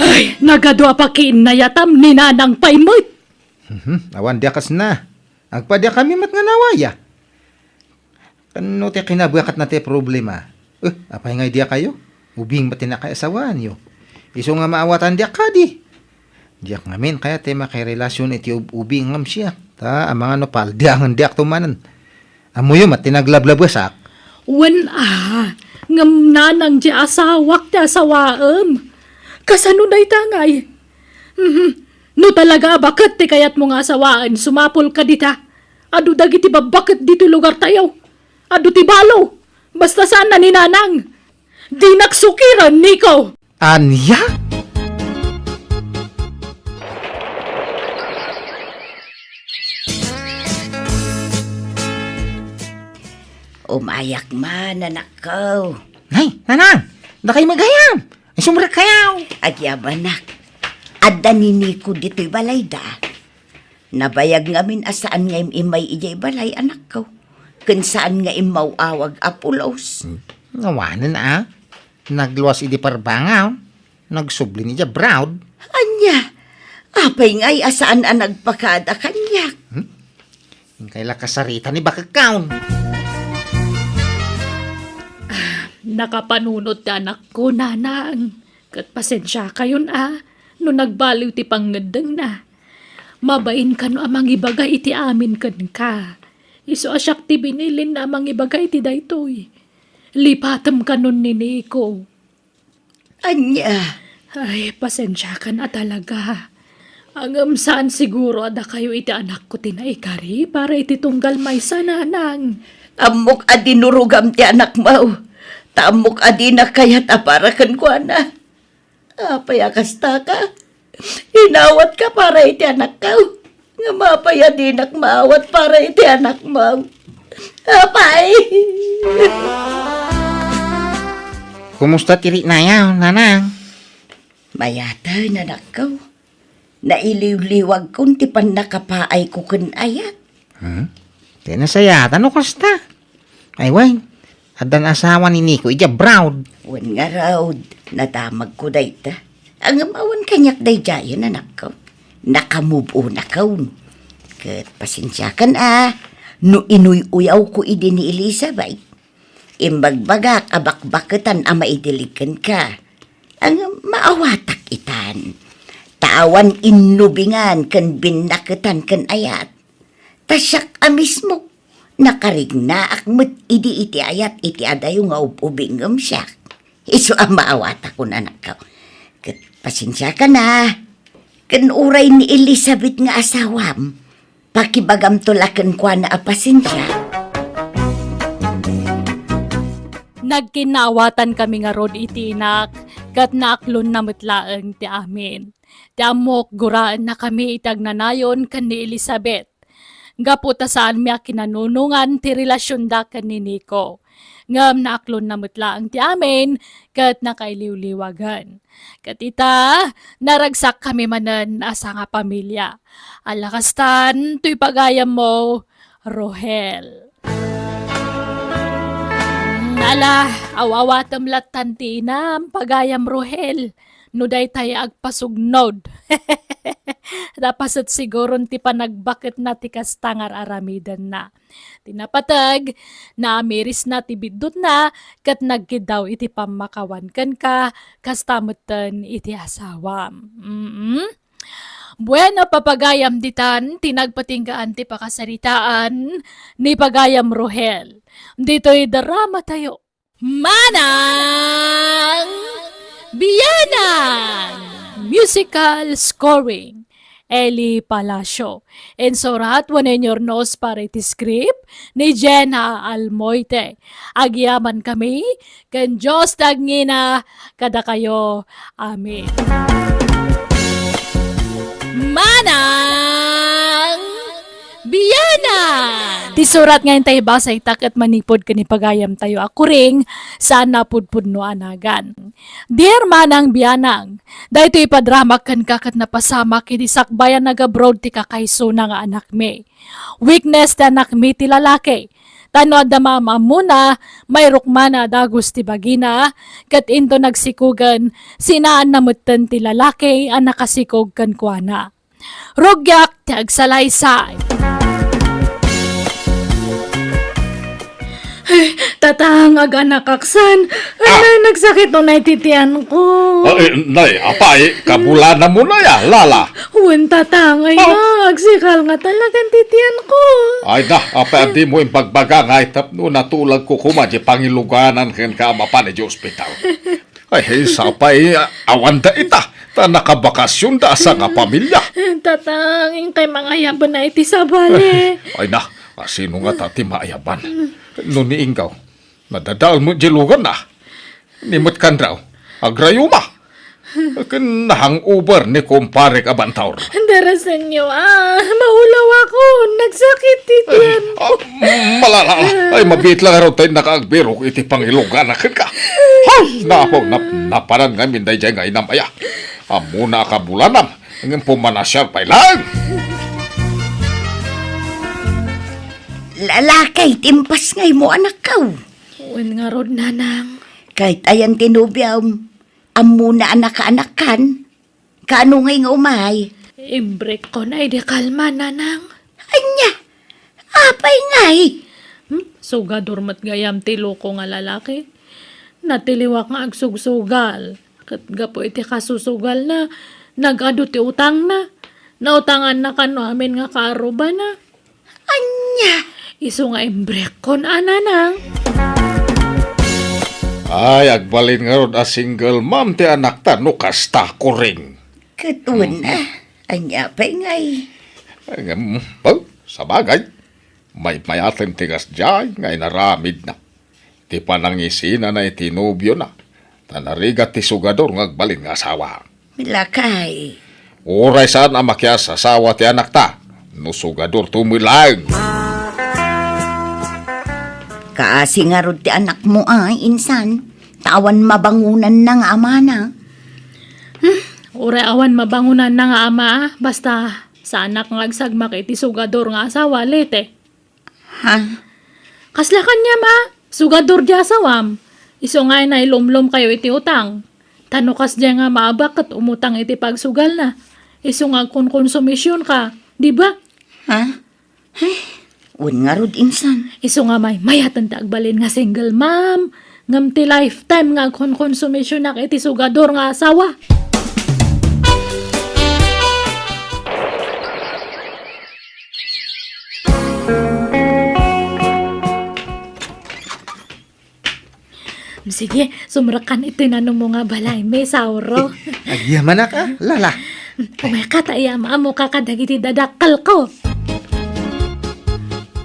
Ay, nagadu a pakiinnayatam ni Nanang pay met. Mhm, awan di a kasna. Agpadiakami met nga nawaya. Ken no ti kinabuakatna ti problema. Eh, apay nga idi a kayo? Ubing met ti nakaasawaanyo. Isu nga maawatan diak kadi. Diak ngamin kayat ti makirelasyon iti ub-ubi ngem siak. Ta, amangan no paldiangen diak to manen. Ammoyo met ti naglablabesak. Wen a, ngem nanang ti asawak ti asawaem. Kasano dayta ngay? Mhm. No talaga a baket ti kayatmo nga asawaen, sumapulka dita. Adu dagiti babbaket ditoy lugartayo. Adu ti balo. Basta saan a ni nanang. Dinak sukiren, Nico. Ania? Umayak man, anakko. Nay, nanang! Dakay magayam! Ay, sumrekkayaw! Agyamanak. Adda ni Nico ditoy balayda. Nabayag ngamin a saan nga im-immay idiay balay, anakko. Ken saan nga immaw-awag a pulos. Hmm. Awanen a. Nagluas idi parbangaw. Nagsubli ni dia abroad. Ania? Apay ngay a saan a nagpakada kaniak? Hmm? Inkay la kasarita ni bakekkaw. Ah, nakapanunot ti anakko, nanang. Ket pasensiakayon a no nagbaliw ti pangngeddengna. Mabain kano a mangibaga iti amin kenka. Isu a siak ti binilinna a mangibaga iti daytoy. Lipatem kanon ni Nico. Ania? Ay, pasensiakan a talaga. Ngem saan siguro a dakayo iti anakko ti naikari para iti tunggal maysa, nanang. Ammok a dinurogam ti anakmo. Ta ammok a dina kayat a para kenkuana. Apay a kastaka? Inawatka para iti anakko. Ngem apay a dinak maawat para iti anakmo? Apay! Kumusta ti riknayo, nanang? Mayaten, anakko. Nailiwliwagkon ti pannakapaayko ken ayat. Hmm? Ti nasayatan no kasta? Ay, wen, addan asawa ni Nico idiay abroad. Wen ngarud, nadamagko dayta. Ngem awan kaniak daydiayen, anakko. Naka-move on akon. Ket pasensiakan a, no inuy-uyawko idi ni Elizabeth. Imbagbagak a bakbaketan a maidilig kenka. Ngem maawatak itan. Ta awan innubingan ken binnaketan ken ayat. Ta siak a mismo, nakarignaak met idi iti ayat iti adayo nga ub-ubi ngem siak. Isu a maawatakon, anakko. Ket pasensiakan a. Ken uray ni Elizabeth nga asawam, pakibagamto la kenkuana a pasensia. Nagkinnaawatankami ngarud iti inak, ket naaklonna met laeng ti amin. Ti ammok, guraennakami iti agnanayon ken ni Elizabeth. Gapu ta saanmi a kinanunongan ti relasionda ken ni Nico. Ngem naaklonna met laeng ti amin ket nakailiwliwagen. Ket ita, naragsakkami manen a sangapamilia. Ala kastan, toy pagayammo, Rohel. Ala, aw-awatem lattan ti inam, pagayam Rohel. No daytay agpasugnod. Napaset siguron ti panagbaketna ti kasta nga ar-aramidenna. Ti napateg, naamirisna ti biddutna, ket nagkiddaw iti pammakawan kenka, kasta metten iti asawam. Mm. Bueno, papagayam ditan, ti nagpatinggaan ti pakasaritaan ni pagayam Rohel. Ditoy drama tayo. Manang Bianang! Musical scoring, Eli Palacio. Insurat wenno inyurnos para iti script ni Jenna Almoite. Agyamankami ken Dios ti agngina kadakayo. Amen. Manang Bianang! Ti surat nga intay ibasa ita ket manipud ken ipagayamtayo a kuring, saan a pudpudno a nagan. Dear Manang Bianang, daytoy ipadramak kenka ket napasamak idi sakbay a nag-abroad ti kakaysona nga anakmi. Weakness ti anakmi ti lalaki. Ta no adda maam-ammona, mairukmana a dagus ti bagina, ket into nagsikogen, sinaanna metten ti lalaki a nakasikog kenkuana. Rugiak ti agsalaysay. Tatang, aganakaksan. Ah. Ay, nagsakit unay ti tiyan ko. Ah, eh, nay, apay, kabulanam unay, ah, Lala. Wen, tatang, ay Ah. na, agsikal nga talagan ti tiyan ko. Ay na, apay, dimo imbagbaga nga tapno natulagko koma diay pangiluganan kenka a mapan idiay ospital. Ay, sapay, ah, awan da ita, ta nakabakasyonda a sangapamilia. Tatang, inkay mangayaban iti sabali. Ay na, asino ngata ti maayaban? No ni Inggaw, nadadael met diay luganna. Ni met Kanraw, agrayuma. Ken na-hangover ni kumparek a Bantaur. Darasenyo, ah, maulawakon, nagsakit ti tiyan ko. Ah, malala, ay, mabiit lang ngarud ta innaka agbirok iti pangiluganak kenka. Ay, napo, nap-, napanan ngamin daydiay nga inam aya. Ammona a kabulanam, ngem pumanasiar pay laeng. Lalaki, timpas nga imo anakkaw. Wen ngarud, nanang. Kahit ayan ti nobiam, ammona a nakaanakkan. Kaano ngay nga umay? Imbrekkon idi kalman, nanang. Ania? Apay ngay? Hmm? Sugador met gayam ti loko nga lalaki. Natiliwak nga agsugsugal. Ket gapu iti kasusugalna, nag-adu ti utangna. Nautanganna kano amin nga kaarrubana. Ania? Isu nga imbrekkon a, nanang. Ay, agbalin ngarud a single mom ti anakta no kasta, Kuring. Ket wen, ah, ania pay ngay? Ngem, well, sabagay, maymayaten ti kasdiay nga inaramidna. Ti panangisinana iti nobiona, ta narigat ti sugador nga agbalin nga asawa. Lakay. Uray saan a makias-asawa ti anakta, no sugadorto met laeng. Kaasi ngarud ti anakmo, ay, insan, ta awan mabangonanna nga amana. Hmm, uray awan mabangonanna nga ama, basta saanak nga agsagmak iti sugador nga asawa, Lete. Ha? Kasla kaniam a, sugador diay asawam. Isu nga nailumlomkayo iti utang. Ta no kasdiay nga maabak ket umutang iti pagsugalna. Isu nga agkonkonsumisionka, di ba? Ha? Ay, wen ngarud insan. Isu nga maymayaten ti agbalin nga single mom. Ngem ti lifetime nga agkonkonsumisionak iti sugador nga asawa. Sige, sumrekkan iti nanumo nga balay, Miss Sauro. Agyamanak, ah, Lala. Umay ka ta iyam-ammoka kadagiti dadakkelko.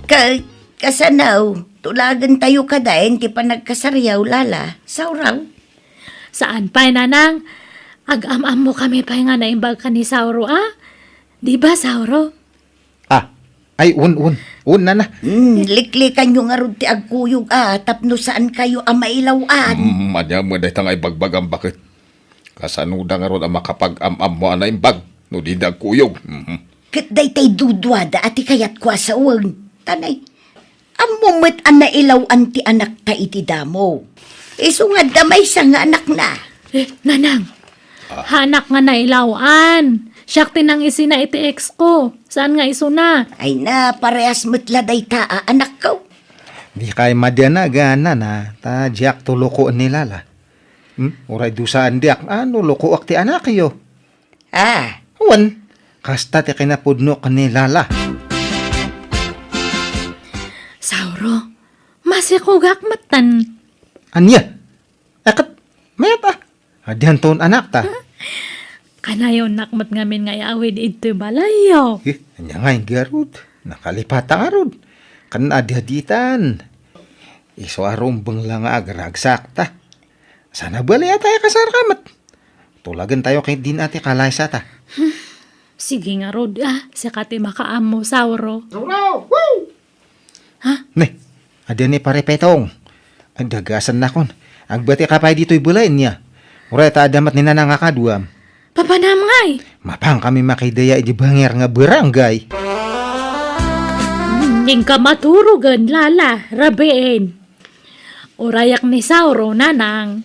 Ka-, kasano, tulagentayo kadi ti panagkasariaw, Lala, Sauro? Saan pay, nanang. Agam-ammokami pay nga naimbag ken ni Sauro, a? Di ba, Sauro? Ah, ay, un, un. Un, nana. Hmm, liklikanyo ngarud ti agkuyog, a, tapno saankayo a mailaw-an. Hmm, ania met dayta nga ibagbagam, baket? Kasanoda ngarud a makapag-am-ammo a naimbag no dida agkuyog? Mhm. Ket daytay duduada a ti kayatko a sawen. Tanay, ammo met a nailaw-an ti anakta iti damo. Isu nga adda maysa nga anakna. Eh, nanang, ah, anak nga nailaw-an. Siak ti nangisina iti ex ko. Saan nga isuna? Ay na, parehas met la dayta a anakko. Dikay madianagan, nana, ta diak tulukoen ni Lala. Hmm? Uray dusaen diak, a, no lukoak ti anakyo. Ah. Wen, kasta ti kinapudno ken ni Lala. Sauro, masikogak metten. Ania? Akat, mayat, a. Adianton anakta. Kanayonak met ngamin nga iawid idtoy balayyo. Eh, ania ngay ngarud? Nakalipata ngarud. Ken adi-aditan. Isu a rumbeng la nga agragsak ta. Sana bali a tayo kasar ka met. Tulagen tayo kay din ati kalaysa ta. Sige ngarud, a, sika ti makaammo, Sauro. Sauro! Woo! Ha? Ne, adi ni Pare Petong. Ay, dagasan nakon. Agbati ka pay ditoy balayen niya. Uray ta adamat ni Nanang a kaduam. Papanam ngay? Mapang kami makidaya idi banger nga barangay. Ning ka maturogen, Lala, rabiin. Urayak ni Sauro, Nanang.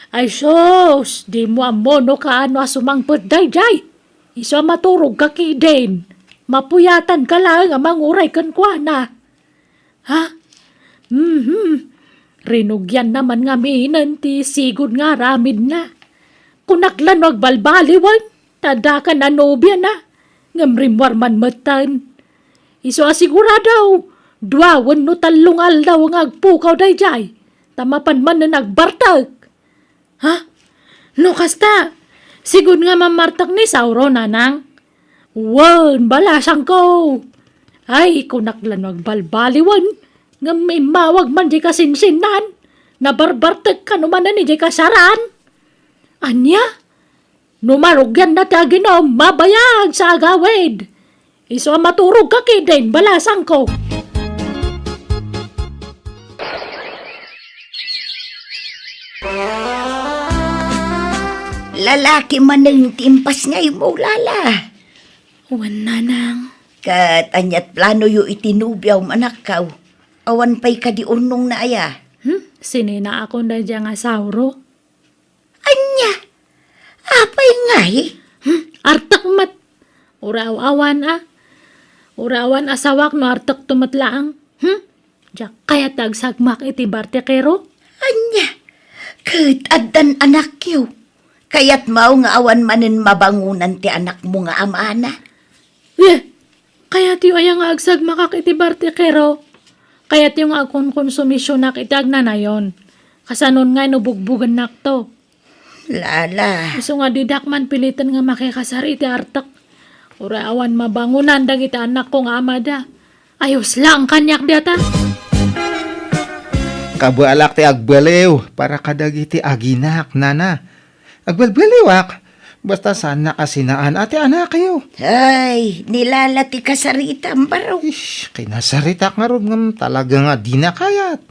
Ay sus, di mo ammo no kaano a sumangpet daydiay. Isu a maturog ka kidin. Mapuyatan ka laeng a manguray kenkuana. Ha? Mhm. Rinugianna man ngaminen ti sigud nga aramidna. Kunak la no agbalbaliwen, ta adda kan a nobiana, ngem rimmuar man metten. Isu a sigurado, dua wenno tallo nga aldaw nga agpukaw daydiay, ta mapan manen agbartek. Ha? No kasta, sigud nga mammartek ni Sauro, nanang? Wen, balasangko. Ay, kunak la no agbalbaliwen, ngem immawag man diay kasinsinnan. Nabarbartek kano manen idiay kasaraan. Ania? No marugianna ti aginom, mabayag sa agawid. Isu a maturogka ketdin, balasangko. Lalaki manen ti impasngaymo, Lala. Wen, nanang. Ket aniat planoyo iti nobiam, anakko? Awan pay kadi urnongna aya? Hmm? Sininaakon daydiay nga Sauro. Ania? Apay ngay? Hmm, artek met. Uray awan a. Uray awan asawak no artekto met laeng. Hmm? Diak kayat ti agsagmak iti bartekero. Ania? Ket addan anakyo. Kayatmo nga awan manen mabangonan ti anakmo nga amana? Eh, kayatyo aya nga agsagmakak iti bartekero? Kayatyo nga agkonkonsumisionak iti agnanayon? Kasanon ngay no bugbugennakto? Lala. Isu nga didak man piliten nga makikasar iti artek. Uray awan mabangonan dagiti anakko nga amada. Ayos laeng kaniak dayta. Kabalak ti agbaliw para kadagiti aginak, nana. Agbalbaliwak, basta saannak a sinaan a ti anakyo. Ay, ni Lala ti kasaritam, baro. Ish, kinasaritak ngarud ngem talaga nga dina kayat.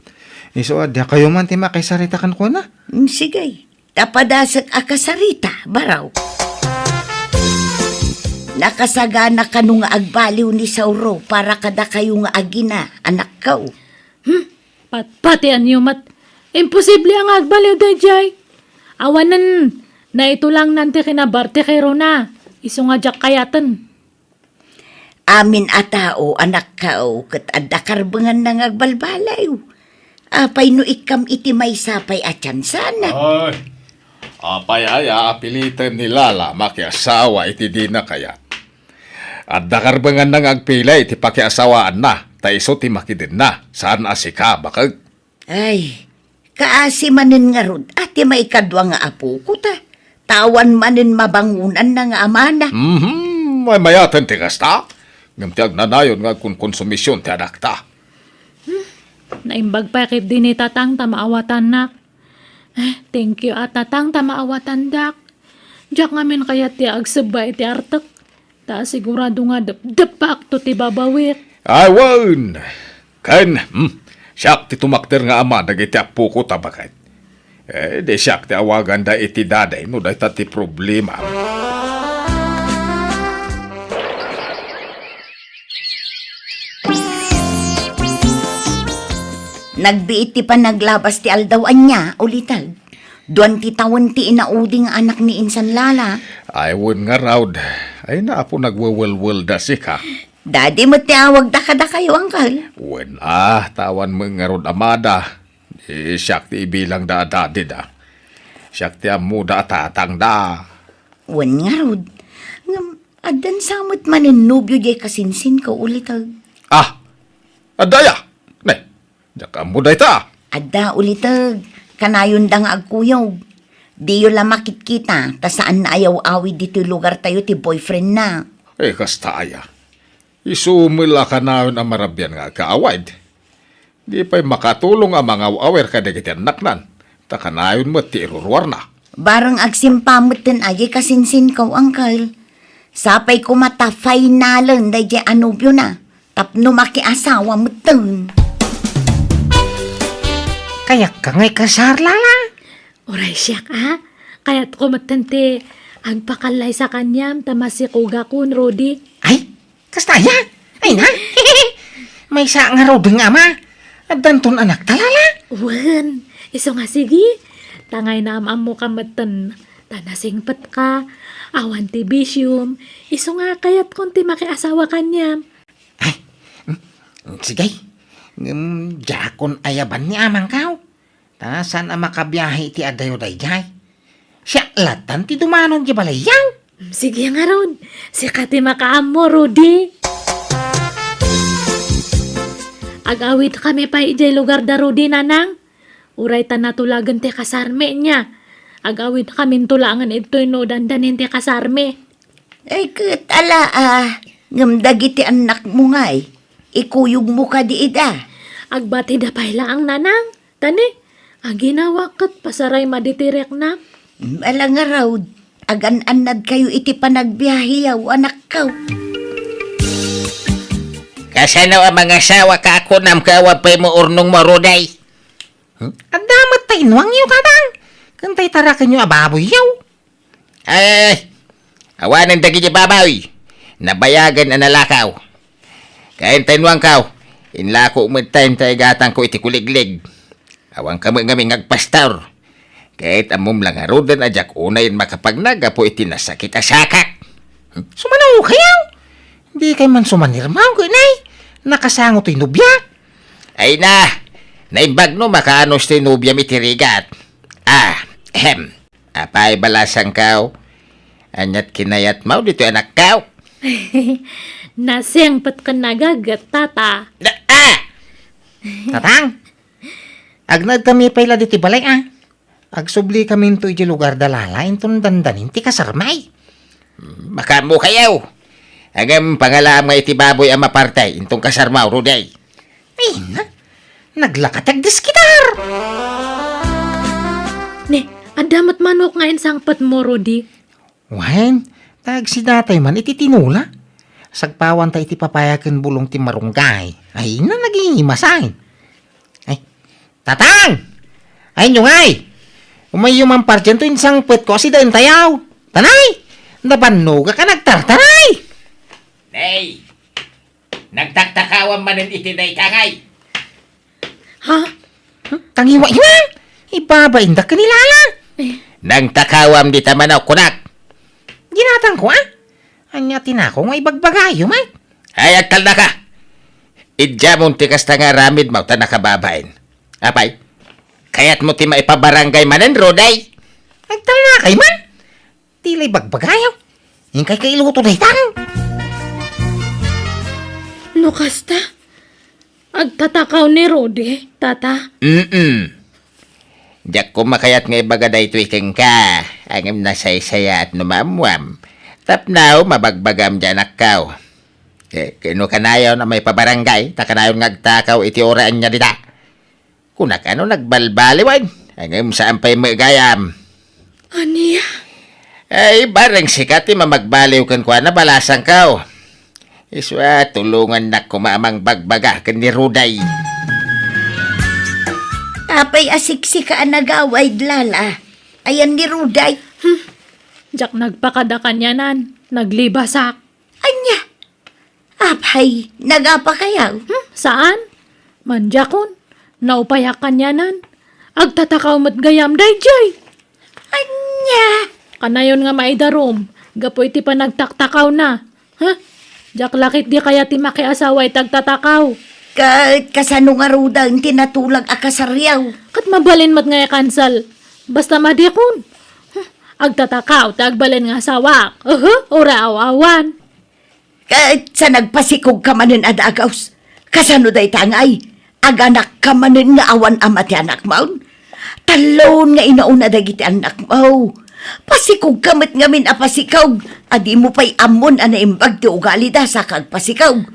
Isu a dakayo man ti makisarita kenkuana. Mm, sige. Ta padasek a kasarita, baro. Nakasagana kano nga agbaliw ni Sauro para kadakayo nga agina, anakko? Hmm? Patpatianyo met. Imposible a nga agbaliw daydiay. Awanen, naitulangnan ti kinabartekerona. Isu nga diak kayaten. Amin a tao, anakko, ket adda karbenganna nga agbalbaliw. Apay no ikkam iti maysa pay a tiansa? Ay, apay aya a piliten ni Lala makiasawa iti dina kayat? Adda karbenganna nga agpili iti pakiasawaanna, ta isu ti makidenna, saan a sika, baket. Ay, kaasi manen ngarud a ti maikadua nga apokota, ta awan manen mabangonanna nga amana. Mhm, maymayaten ti kasta. Ngem ti agnanayon nga agkonkonsumision ti anakta. Hmm, naimbag pay ketdi ni Tatang ta maawatannak. Eh, thank you a, Tatang, ta maawatandak. Diak ngamin kayat ti agsebba iti artek. Ta sigurado nga depdeppaakto ti babawik. Ay, wen! Ken, hmm, siak ti tumakder nga ama dagiti appokota, baket. Eh, di siak ti awaganda iti daday no dayta ti problema. Nagbiit ti panaglabas ti aldaw, ania, uliteg? Duan ti tawen ti inaudi nga anak ni insan Lala. Ay, wen ngarud. Ay, napo nagwewelwelda sika. Dadi met ti awagda kadakayo, angkel. Wen a, ta awan met ngarud amada. Di siak ti ibilangda a dadida. Siak ti ammoda a tatangda. Wen ngarud. Ngem, addan sa met manen nobio diay kasinsinko, uliteg. Ah! Adda aya? Ne, diak ammo dayta. Adda, uliteg. Kanayonda nga agkuyog. Diyo la makitkita, ta saan a yaw-awid ditoy lugartayo ti boyfriendna. Eh, kasta aya. Isu met la kanayon a marabian nga agkaawid. Di pay makatulong a mangaw-awir kadagiti annaknan, ta kanayon met ti iruruarna. Bareng agsimpa metten a diay kasinsinko, angkel. Sapay koma ta finalen daydiay a nobiona, tapno makiasawa metten. Kayatko nga ikasar, Lala. Uray siak a, kayatko metten ti agpakallaysa kaniam ta masikogakon, Rudy. Ay, kasta aya? Ay na? Maysa ngaruden nga ama. Addanton anakta, Lala? Wen, isu nga sige. Ta ngayna am-ammoka metten. Ta nasingpetka, awan ti bisiom. Isu nga kayatkon ti makiasawa kaniam. Ay, mm, sige. Ngem diakon ayaban ni amangkaw. Ta saan a makabiahe iti adayo daydiay. Siak latan ti dumanon di balayyaw. Sige ngarud, sika ti makaammo, Rudy. Ag-awitkami pay idiay lugar da Rudy, Nanang. Uray ta natulagen ti kasarmi, nia. Ag-awidkaminto laengen idtoy no dandanin ti kasarmi. Ay, ket ala, a, ngem dagiti annakmo ngay, ikuyogmo kadi ida? Agbatida pay laeng, Nanang. Ta ni, aginawak ket pasaray madi ti reknak. Ala ngarud, agan-annadkayo iti panagbiaheyo, anakko. Kasano a mangasawa ka a kunam ket awan pay mo urnongmo, Rudy? Hmm? Adda met ta inuangyo, Tatang. Ken tay tarakenyo a baboyyo. Ay, awanen dagiti baboy. Nabayagen a nalakaw. Ken ta inuangko, inlako met ta igatangko iti kuliglig. Awanka met ngamin nga agpastor. Ket ammom la ngaruden a diak unayen makapagna gapu iti nasakit a sakak. Sumano kayo? Di kay man sumanirmaw, ken ay, nakasango toy nobiak. Ay na, naimbag no makaanus toy nobiam iti rigat. Ah, ahem. Apay balasangko? Aniat kinayatmo ditoy anakko? Nasingpet ken nagaget, Tata. Na, ah! Tatang, agnaed kami pay la ditoy balay, a. Agsubli kaminto iti lugar da Lala inton dandanin ti kasarmi. Makaammo kayo. Ngem pangalaam nga iti baboy a maparte inton kasarmo, Rudy. Ay na, naglaka ti agdiskitar. Ni, adda met manok nga insangpetmo, Rudy? Wen, ta agsidatay man iti tinola. Sagpawanta iti papaya ken bulong ti marunggay. Ay na, nagiimasay. Ay, Tatang! Ay, inyo ngay! Umayyo man pardianto, insangpetko a sidaentayaw. Tanay! Nabannogak a nagtartaray! Nay! Nagtaktakawam manen iti dayta ngay! Ha? Hmm? Tangiwa ina! Ibabaindak ken ni Lala! Eh. Nagtakawam dita manok, kunak! Ginatangko, a? Ania ti nako nga ibagbagayo met? Ay, agtalnaka! Idiamon ti kasta nga aramidmo ta nakababain. Apay, kayatmo ti maipabarangay manen, Rudy? Agtalnakay man? Ti la ibagbagayo. Inkay kailuto daytan. No kasta, agtatakaw ni Rudy, Tata. Mm-mm. Diak koma kayat nga ibaga daytoy kenka, ngem nasaysayaat no maammuam. Tapno mabagbagam diay anakko. Eh, ken no kanayon a maipabarangay, ta kanayon nga agtakaw iti uray ania dita. Kunak a no nagbalbaliwen, ngem saan pay met gayam. Ania? Ay, bareng sika ti mamagbaliw kenkuana, balasangko. Isu a tulongannak koma a mangbagbaga ken ni Rudy. Apay a siksika a nagawid, Lala? Ayan ni Rudy? Hmm. Diak nagpakada kanianan, naglibasak. Ania? Apay, nagapakayaw? Hmm, saan? Mandiakon, naupayak kanianan. Agtatakaw met gayam daydiay. Ania? Kanayon nga maidarum, gapu iti panagtaktakawna. Huh? Diak la ketdi kayat ti makiasawa iti agtatakaw. Ket kasano ngaruden ti natulag a kasaryaw? Ket mabalin met nga i-cancel. Basta madiakon. Huh? Agtatakaw ti agbalin nga asawak. Uhu, uray aw-awan. Ket sa nagpasikogka manen a dagus, kasano dayta ngay? Aganakka manen nga awan ama ti anakmon? Talon nga inauna dagiti annakmo. Pasikogka met ngamin a pasikog, a dimo pay ammon a naimbag ti ugalida sa kagpasikog.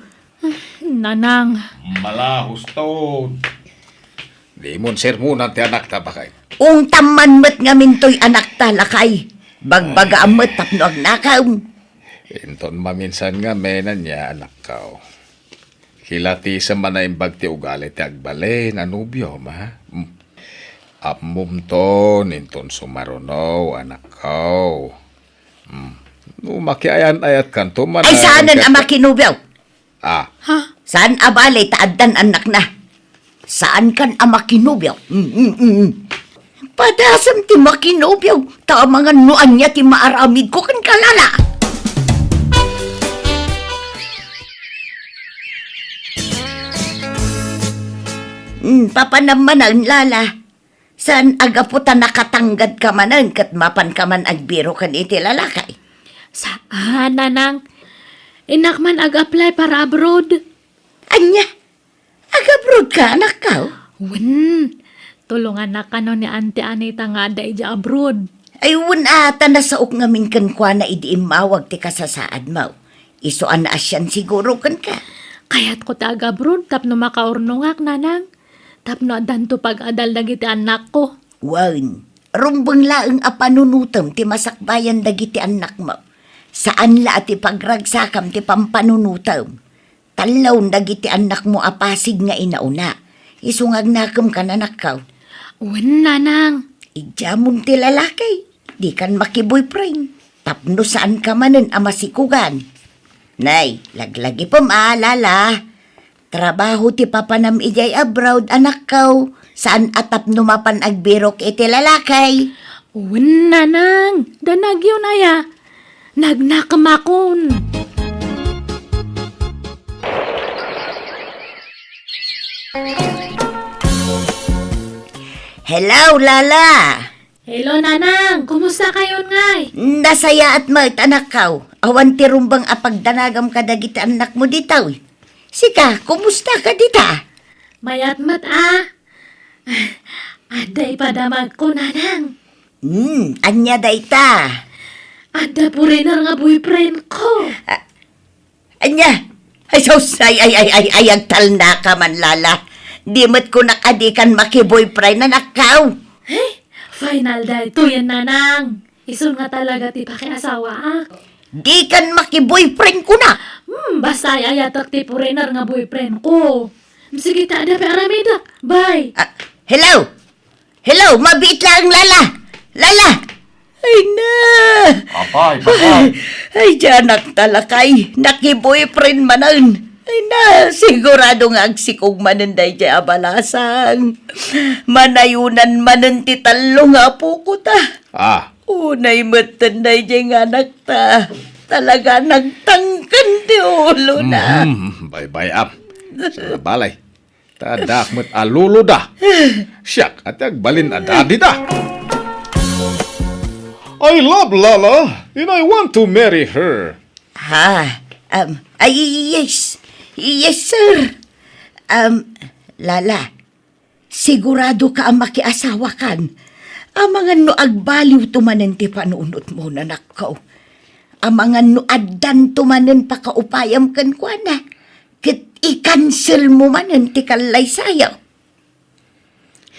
Nanang. Malahuston. Dimon sermonan ti anakta, baket. Ungtam man met ngamin toy anakta, lakay. Bagbagaam met tapno agnakam. Inton maminsan ngamin ania, anakko. Kilatisem a naimbag ti ugali ti agbalin a nobiom, a? Hmm. Ammomton, inton sumaruno, anakko. Hmm. No makiayan-ayatkanto man. Ay, saanen a makinobio. Ah. Ha? Saan a bale ta addan annakna? Saankan a makinobio. Mm, mm, mm. Padasem ti makinobio, ta amangan no ania ti maaramidko kenka, Lala. Papanam manen, Lala. Saan a gapu ta nakatanggad ka manen ket mapan ka man agbiro ken iti lalaki? Saan, Nanang. Innak man ag-apply para abroad. Ania? Ag-abroad ka, anakko? Wen, tulongannak kano ni Auntie Anita nga adda idiay abroad. Ay, wen a, ta nasaok ngamin kenkuana idi immawag ti kasasaadmo. Isu a naasian siguro kenka. Kayatko ti ag-abroad tapno makaurnongak, Nanang. Tapno addanto pag-adal dagiti annakko. Wen, rumbeng laeng a panunotem ti masakbayan dagiti annakmo. Saan la a ti pagragsakam ti pampanunotem. Tallawon dagiti annakmo a pasig nga inauna. Isu nga agnakemka, anakko. Wen, Nanang. Idiamon ti lalaki. Dikan makiboyfriend. Tapno saanka manen a masikugan. Nay, laglagipem a, Lala. Trabaho ti papanam idiay abroad, anakko. Saan a tapno mapan agbirok iti lalaki. Wen, Nanang. Danagyon aya. Nagnakemakon. Hello, Lala. Hello, Nanang. Kumusta kayon ngay? Nasayaat met, anakko. Awan ti rumbeng a pagdanagam kadagiti annakmo ditoy. Sika, kumusta ka dita? Mayat met a. Adda ipadamagko, Nanang. Hmm, ania dayta? Adda foreigner nga boyfriend ko. Ah, ania? Ay, sus, ay, ay, ay, ay, ay, agtalnaka man, Lala. Di met kunak a dikan makiboyfriend, anakko. Eh, final daytoyen, Nanang. Isun nga talaga ti pakiasawaak. Dikan makiboyfriend kunak. Hmm, basta ay-ayatek ti foreigner nga boyfriend ko. Sige ta, adda pay aramidek. Bye. Ah, hello? Hello, mabiit laeng, Lala. Lala. Ay na. Apay, apay. Ay, diay anak ta lakay. Nakiboyfriend manen. Ay na, sigurado nga agsikog manen daydiay a balasang. Manayonan manen ti tallo nga apoko ta. Ah. Unay metten daydiay nga anak ta. Talaga nagtangken ti ulona. Mhm, baybay-am. Sa balay. Ta addaak met a lolo da. Siak, a ti agbalin a daddy da. I love Lala, and I want to marry her. Ha? Um, ay, yes. Yes, sir. Um, Lala, sigurado ka a makiasawakan? Amangan no agbaliwto manen ti panunotmo, anakko. Amangan no addanto manen pakaupayam kenkuana, ket i-cancel mo manen ti kallaysayo.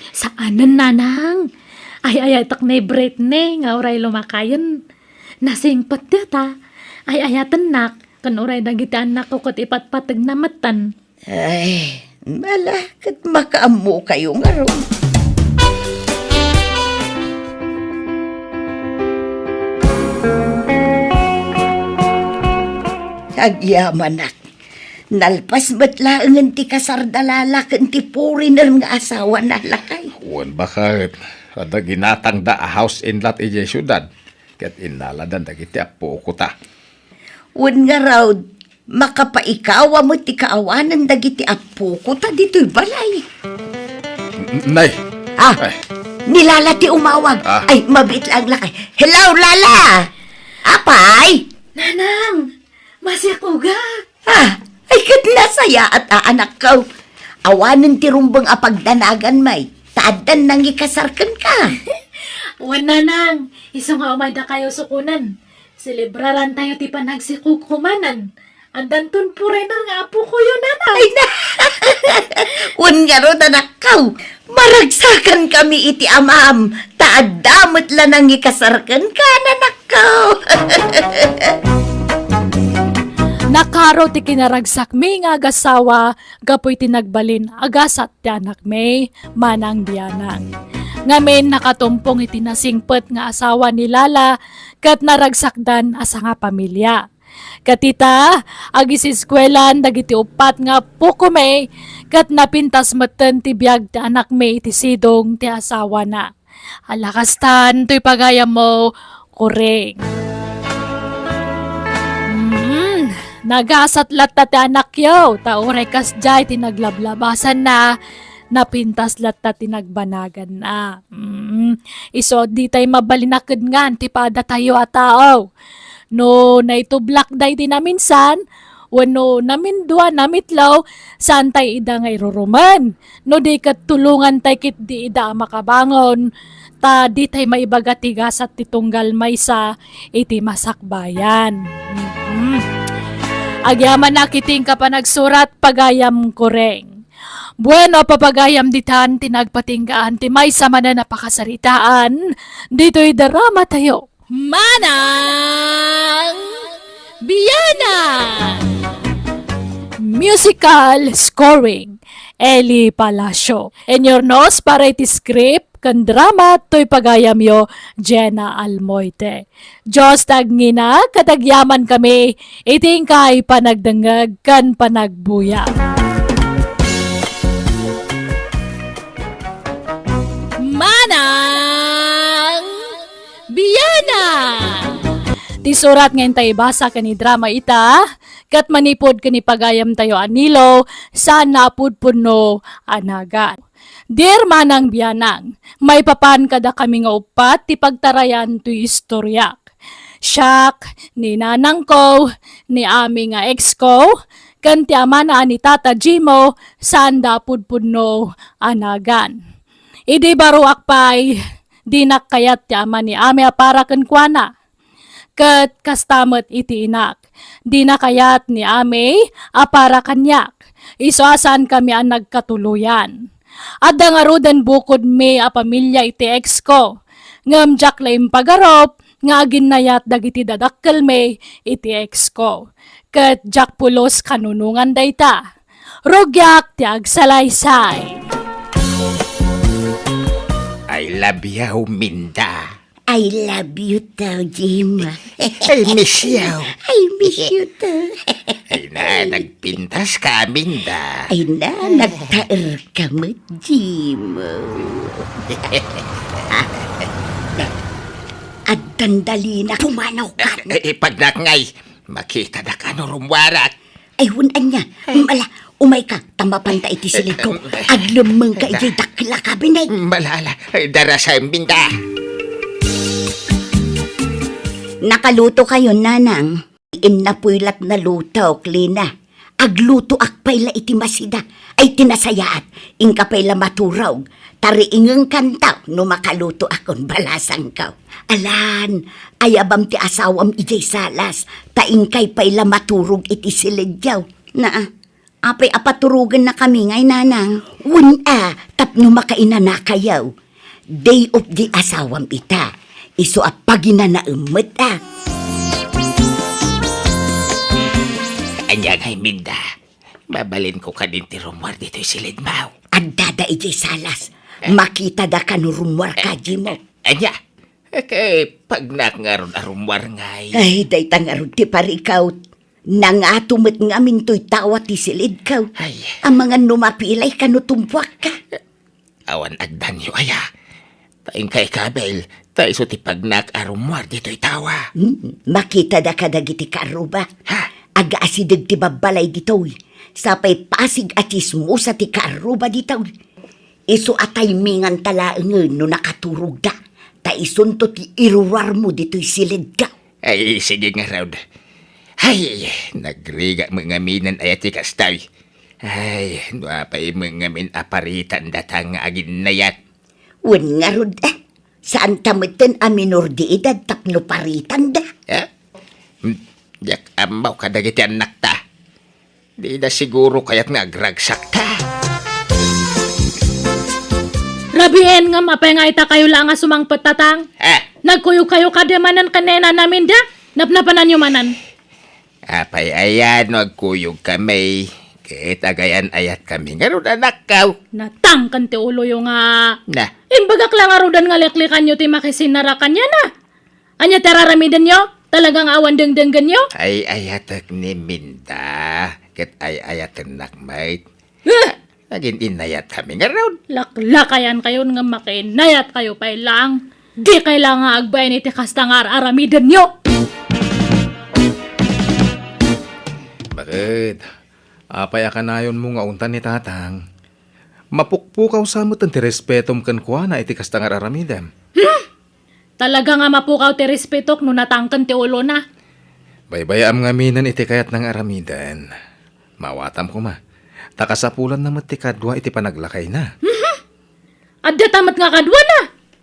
Saanen, Nanang. Ay-ayatek ni Britney nga uray lumakayen. Nasingpet dayta. Ay-ayatennak, ken uray dagiti annakko ket ipatpategna metten. Ay, mala, ket makaammokayo ngarud. Agyamanak, nalpas met laengen ti kasar da Lala ken ti foreigner nga asawana, lakay. Wen, baket, adda ginatangda a house and lot idiay siudad, ket innaladan dagiti apokota. Wen ngarud, makapaikawa met ti kaawanan dagiti apokota ditoy balay. N-, nay. Ah, ay. Ni Lala ti umawag. Ah. Ay, mabiit laeng, lakay. Hello, Lala! Apay? Nanang, masikogak. Ah, ay, ket nasayaat a, anakko. Awanen ti rumbeng a pagdanagan, may, ta addan nangikasar kenka. Wen, Nanang, isu nga umaydakayo sukonen. Selebrarantayo ti panagsikogko manen. Addanton foreigner nga apokoyo, Nanang. Ay, na. Wen ngarud, anakko, maragsakan kami iti amam, ta adda met la nangikasar kenka, anakko. Nakaro ti kinaragsakmi nga agasawa gapu iti nagbalin a gasat ti anakmi, manang bianang. Ngamin, nakatumpong iti nasingpet nga asawa ni Lala ket naragsakdan a sangapamilia. Ket ita, agisiskuelan dagiti uppat nga appokomi, ket napintas metten ti biag ti anakmi iti sidong ti asawana. Ala kastan toy pagayammo, Kuring. Mm, nagasat latta ti anakyo, ta uray kasdiay ti naglablabasanna, Napintas latta ti nagbanaganna. Mm, isu, ditay mabalin a kedngan ti padatayo a tao. No naitublak daydi naminsan, wenno namindua, namitlaw, saantay ida nga irurumen. No di ket tulongantay ketdi ida a makabangon, ta ditay maibaga ti gasat ti tunggal maysa iti masakbayan. Mm. Agyamanak iti inka panagsurat, pagayam Kureng. Bueno, papagayam ditan ti nagpatinggaan ti maysa manen a pakasaritaan ditoy drama tayo. Manang Bianang! Musical scoring, Eli Palacio. Inurnos para iti script ken drama toy pagayamyo, Jenna Almoite. Dios ti agngina ket agyamankami iti inkay panagdengngeg ken panagbuya. Manang Bianang! Ti surat nga intay ibasa ken idrama ita, ket manipud ken ni pagayamtayo a Nilo, saan a pudpudno a nagan. Dear Manang Bianang, maipapan kadakami nga uppat ti pagtarayan toy istoriak. Siak, ni nanangko, ni Ami nga ex ko, ken ti amana a ni Tata Jimo, saanda a pudpudno a nagan. Idi baruak pay, dinak kayat ti ama ni Ami a para kenkuana. Ket kasta met iti inak, dina kayat ni Ami a para kaniak. Isu a saankami a nagkatuloyan. Adda ngaruden bukodmi a pamilia iti ex ko, ngem diak la impagarup nga aginnayat dagiti dadakkelmi iti ex ko. Ket diak pulos kanunongan dayta. Rugiak ti agsalaysay. I love you, Minda. I love you too, Jim. I miss you. I miss you too. Ay na, nagpintas ka, Minda. Ay na, nagtaer ka met, Jim. Addan dalina, pumanaw ka. Eh, eh, pagnak ngay, makita da ka no rumwarak. Ay, wen ania. Mala, umayka, ta mapanta iti silidko. Aglemmengka idiay dakkel a kabinet. Malala, darasem, Minda. Nakaluto kayo, Nanang? Innapuy lat nalutok, Lina. Aglutoak pay la iti masida. Ay, ti nasayaat, inka pay la maturog. Tariingengkanto no makalutoakon, balasangko. Alan, ayabam ti asawam idiay salas, ta inkay pay la maturog iti silidyo. Naa, apay a paturogennakami ngay, Nanang? Wen a, tapno makainanakayo. Day off di asawam ita. Isu a paginanaem met a. Ania ngay, Minda? Mabalinko kadin ti rummuar ditoy silidmo. Addada idiay salas. Eh? Makitada kano rummuar kadi mo. Ania? Eh, kay pagnak ngarud a rummuar ngay. Ay, dayta ngarud ti parikaw. Nangato met ngamin toy tawa ti silidko. Ay. Amangan no mapilay kano tumpuakka. Awan addanyo aya. Ta inkay kabil, ta isu ti pagnak a rummuar ditoy tawa. Hmm, makitada kadagiti kaarruba. Ha? Agaasideg ti babbalay ditoy. Sapay pasig a tsismosa ti kaarruba ditoy. Isu a timingan ta laengen no nakaturogda. Ta isunto ti iruruarmo ditoy silidda. Ay, sige ngarud. Ay, nagrigat met ngamin aya ti kastoy. Ay, no apay met ngamin a paritan data nga aginnayat. Wen ngarud, eh, saanta metten a minor de edad tapno paritanda. Eh? Hmm, diak ammo kadagiti annakta. Dida siguro kayat nga agragsakta. Rabien ngem apay nga ita kayo la nga sumangpet, Tatang? Eh? Nagkuyog kayo kadi manen ken ni Nanang Minda? Napnapananyo manen. Apay aya no agkuyogkami, ket agayan-ayatkami ngarud, anakko. Natangken ti uloyo nga. Na. Imbagak la ngaruden nga liklikanyo ti makisinara kaniana. Ania ti araramidenyo? Talaga nga awan dengdenggenyo? Ay, ayatek ni Minda, ket ay-ayatennak met. Ah! Nagin-innayatkami ngarud. Laklakayan kayon nga makinnayat kayo pay lang. Di kay la nga agbain iti kasta nga ar-aramidenyo. Bakit? Apay a kanayonmo nga untan ni Tatang? Mapukpukaw sa met ti respetom kenkuana iti kasta nga ar-aramidem. Hmm! Talaga nga mapukaw ti respetok no natangken ti ulona. Baybayaam ngaminen iti kayatna nga aramiden. Maawatam koma, ta kasapulanna met ti kadua iti panaglakayna. Mhm. Adda ta met nga kaduana.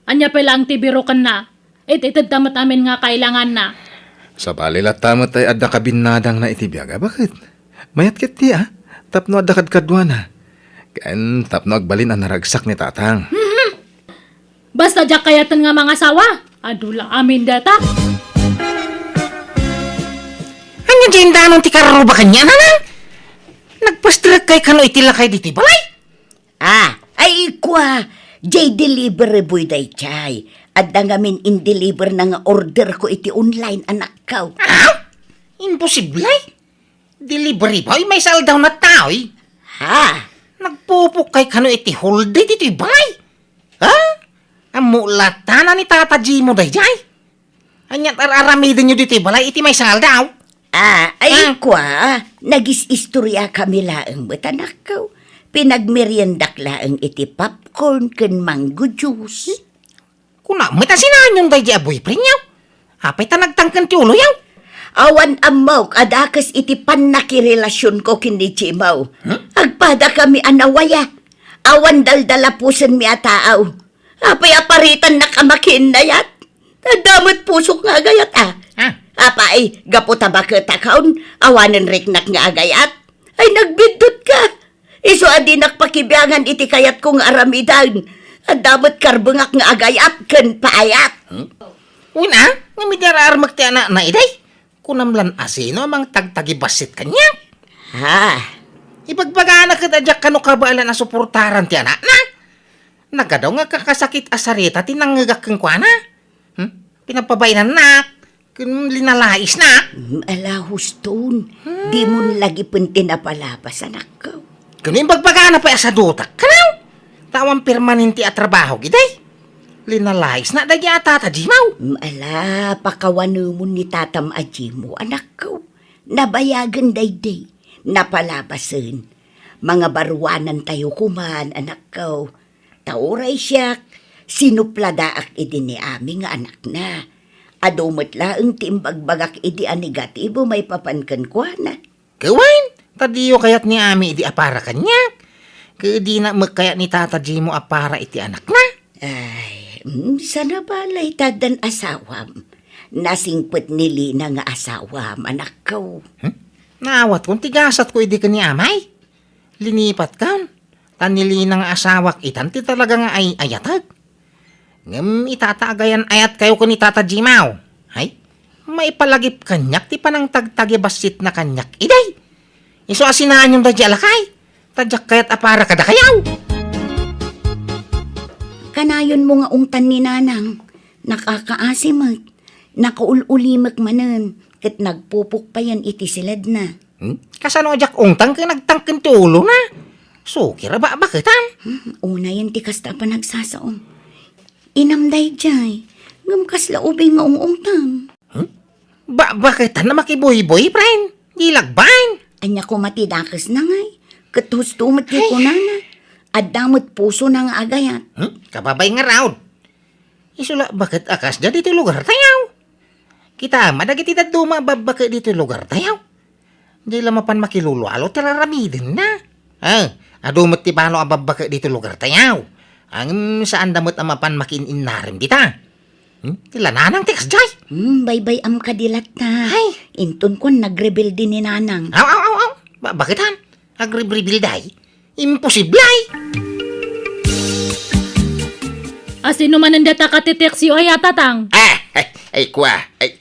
Ania pay laeng ti birokenna? It-ited ta met amin nga kailanganna. Sabali latta met ay adda kabinnadangna iti biag a baket. Mayat ketdi a, tapno adda kadkaduana. Ken tapno agbalin a naragsak ni tatang. Mhm. Basta diak kayaten nga mangasawa, adu la amin data. Ania diay indanon ti karruba kaniana, Nang? Nagpasterekkay kano iti lakay ditoy balay? Ah, ay kua, diay delivery boy daydiay. Adda ngamin in-deliver na nga order ko iti online, anakko. Ah? Imposible? Delivery boy, maysa aldaw na taoy. Ha? Nagpupukkay kano iti whole day ditoy balay? Ha? Ammo latta na ni Tata Jimo daydiay? Ania ti ar-aramidenyo ditoy balay iti maysa nga aldaw? Ah, ay, ah, kua, nagis-istoriakami laeng met, anakko. Pinagmeriendak laeng iti popcorn ken mango juice. Kuna met a sinaanyon daydi a boyfriendyo? Apay ta nagtangken ti uloyo? Awan ammok a dakes iti pannakirelasionko ken ni Jimo. Hmm? Agpadakami a nawaya. Awan daldalapusenmi a tao. Apay a paritannak a makiinnayat? Adda met pusok nga agayat, a. Ah. Apay, gapu ta baketakon, awanen riknak nga agayat? Ay, nagbiddutka. Isu a dinak pakibiangan iti kayatko nga aramiden. Adda met karbengak nga agayat ken paayat. Hmm? Wen a, ngem idi ar-armek ti anakna idi, kunam lan a sino a mangtagtagibassit kaniak? Ha? Ibagbagana ket a diak kano kabaelan a suportaran ti anakna. Nagadu nga kakasakit a sarita ti nangngegak kenkuana. Hmm? Pinapabainannak. Ken linalaisna. Mm, ala, huston. Hmm. Dimon lagipen ti napalabas, anakko. Ken imbagbagana pay a sadutak, kanaw? Ta awan permanente a trabaho, idi. Linalaisna daydi a Tata Jimo. Mm, ala, pakawanemon ni tatam a Jimo, anakko. Nabayagen daydi. Napalabasen. Mangabaruanantayo koman, anakko. Ta uray siak, sinupladaak idi ni Ami nga anakna. Adu met laeng ti imbagbagak idi a negatibo maipapan kenkuana. Ket wen, ta diyo kayat ni Ami idi a para kaniak. Ket dina met kayat ni Tata Jimo a para iti anakna. Ay, mm, sana balay ta addan asawam. Nasingpet ni Lina nga asawam, anakko. Hmm? Naawatkon ti gasatko idi ken ni Amay. Linipatkon. Ta ni Lina nga asawak itan ti talaga nga ay-ayatek. Ngem ita ta agayan-ayatkayo ken ni Tata Jimaw. Ay, maipalagip kaniak ti panangtagtagibassitna kaniak idi. Isu a sinaanyon daydi a lakay, ta diak kayat a para kadakayo. Kanayonmo nga ungtan ni Nanang, nakakaasi met, nakaul-ulimek manen, ket nagpupukpayan iti siledna. Hmm? Kasano a diak ungtan ken nagtangken ti ulona? Sukir a babaketam. Hmm, unayen ti kasta a panagsasaom. Inam daydiay, ngem kasla ubing nga ung-ungtam. Hmm? Babaketan a makibuybuy, friend. Di lagbaen. Ania koma ti dakesna ngay? Ket husto met ti kunana. Adda met pusona nga agayat. Hmm? Kababay ngarud. Isu la baket a kasdiay ditoy lugartayo. Kitaem a dagiti dadduma a babbake ditoy lugartayo. Diay la mapan makilulualo ti raramidenna. Ah, adu met ti balo a babbake ditoy lugartayo. Ngem saanda met a mapan makiin-innarem dita. Hmm? Ti la Nanang ti kasdiay. Hmm, baybay-am kadi latta. Ay. Inton kuan nagrebelde ni Nanang. Aw, aw, aw, aw. Babaketan. Agribribilday? Imposible ay! A sino manen data katiteksyo ay a, Tatang? Ah, ay, ay, kua, ay,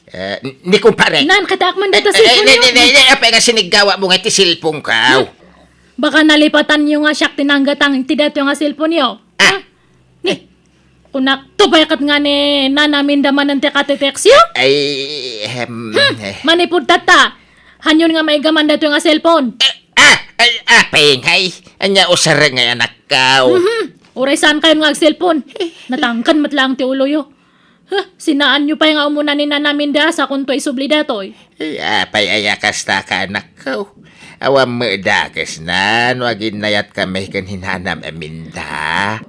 eh, ni kumpare. Nan, kataak man data cellphone ni, ni, ni, ni, apay nga siniggawa mo nga ti cellphone ka? Hmm? Baka nalipatanyo nga siak ti nanggatang ti datoy nga cellphone yo. Ah. Ha? Ni, kunak, tubay ket nga ni Nanang Minda manen ti katiteksyo? Ay, ehem, hmm, eh. Manipud tatta, hanyon nga maigaman datoy nga cellphone. Eh, ah, ay, apay ngay, ania usareng ngay anakkaw. Mhm. Uray saan kayon nga ag-cellphone. Eh. Natangken met laeng ti uloyo. Huh, sinaanyo pay nga umuna ni Nana Minda a sakonto isubli daytoy. Ay, apay aya kasta ka, anakko? Awan met dakesna no aginnayat kami ken ni Nanam a Minda.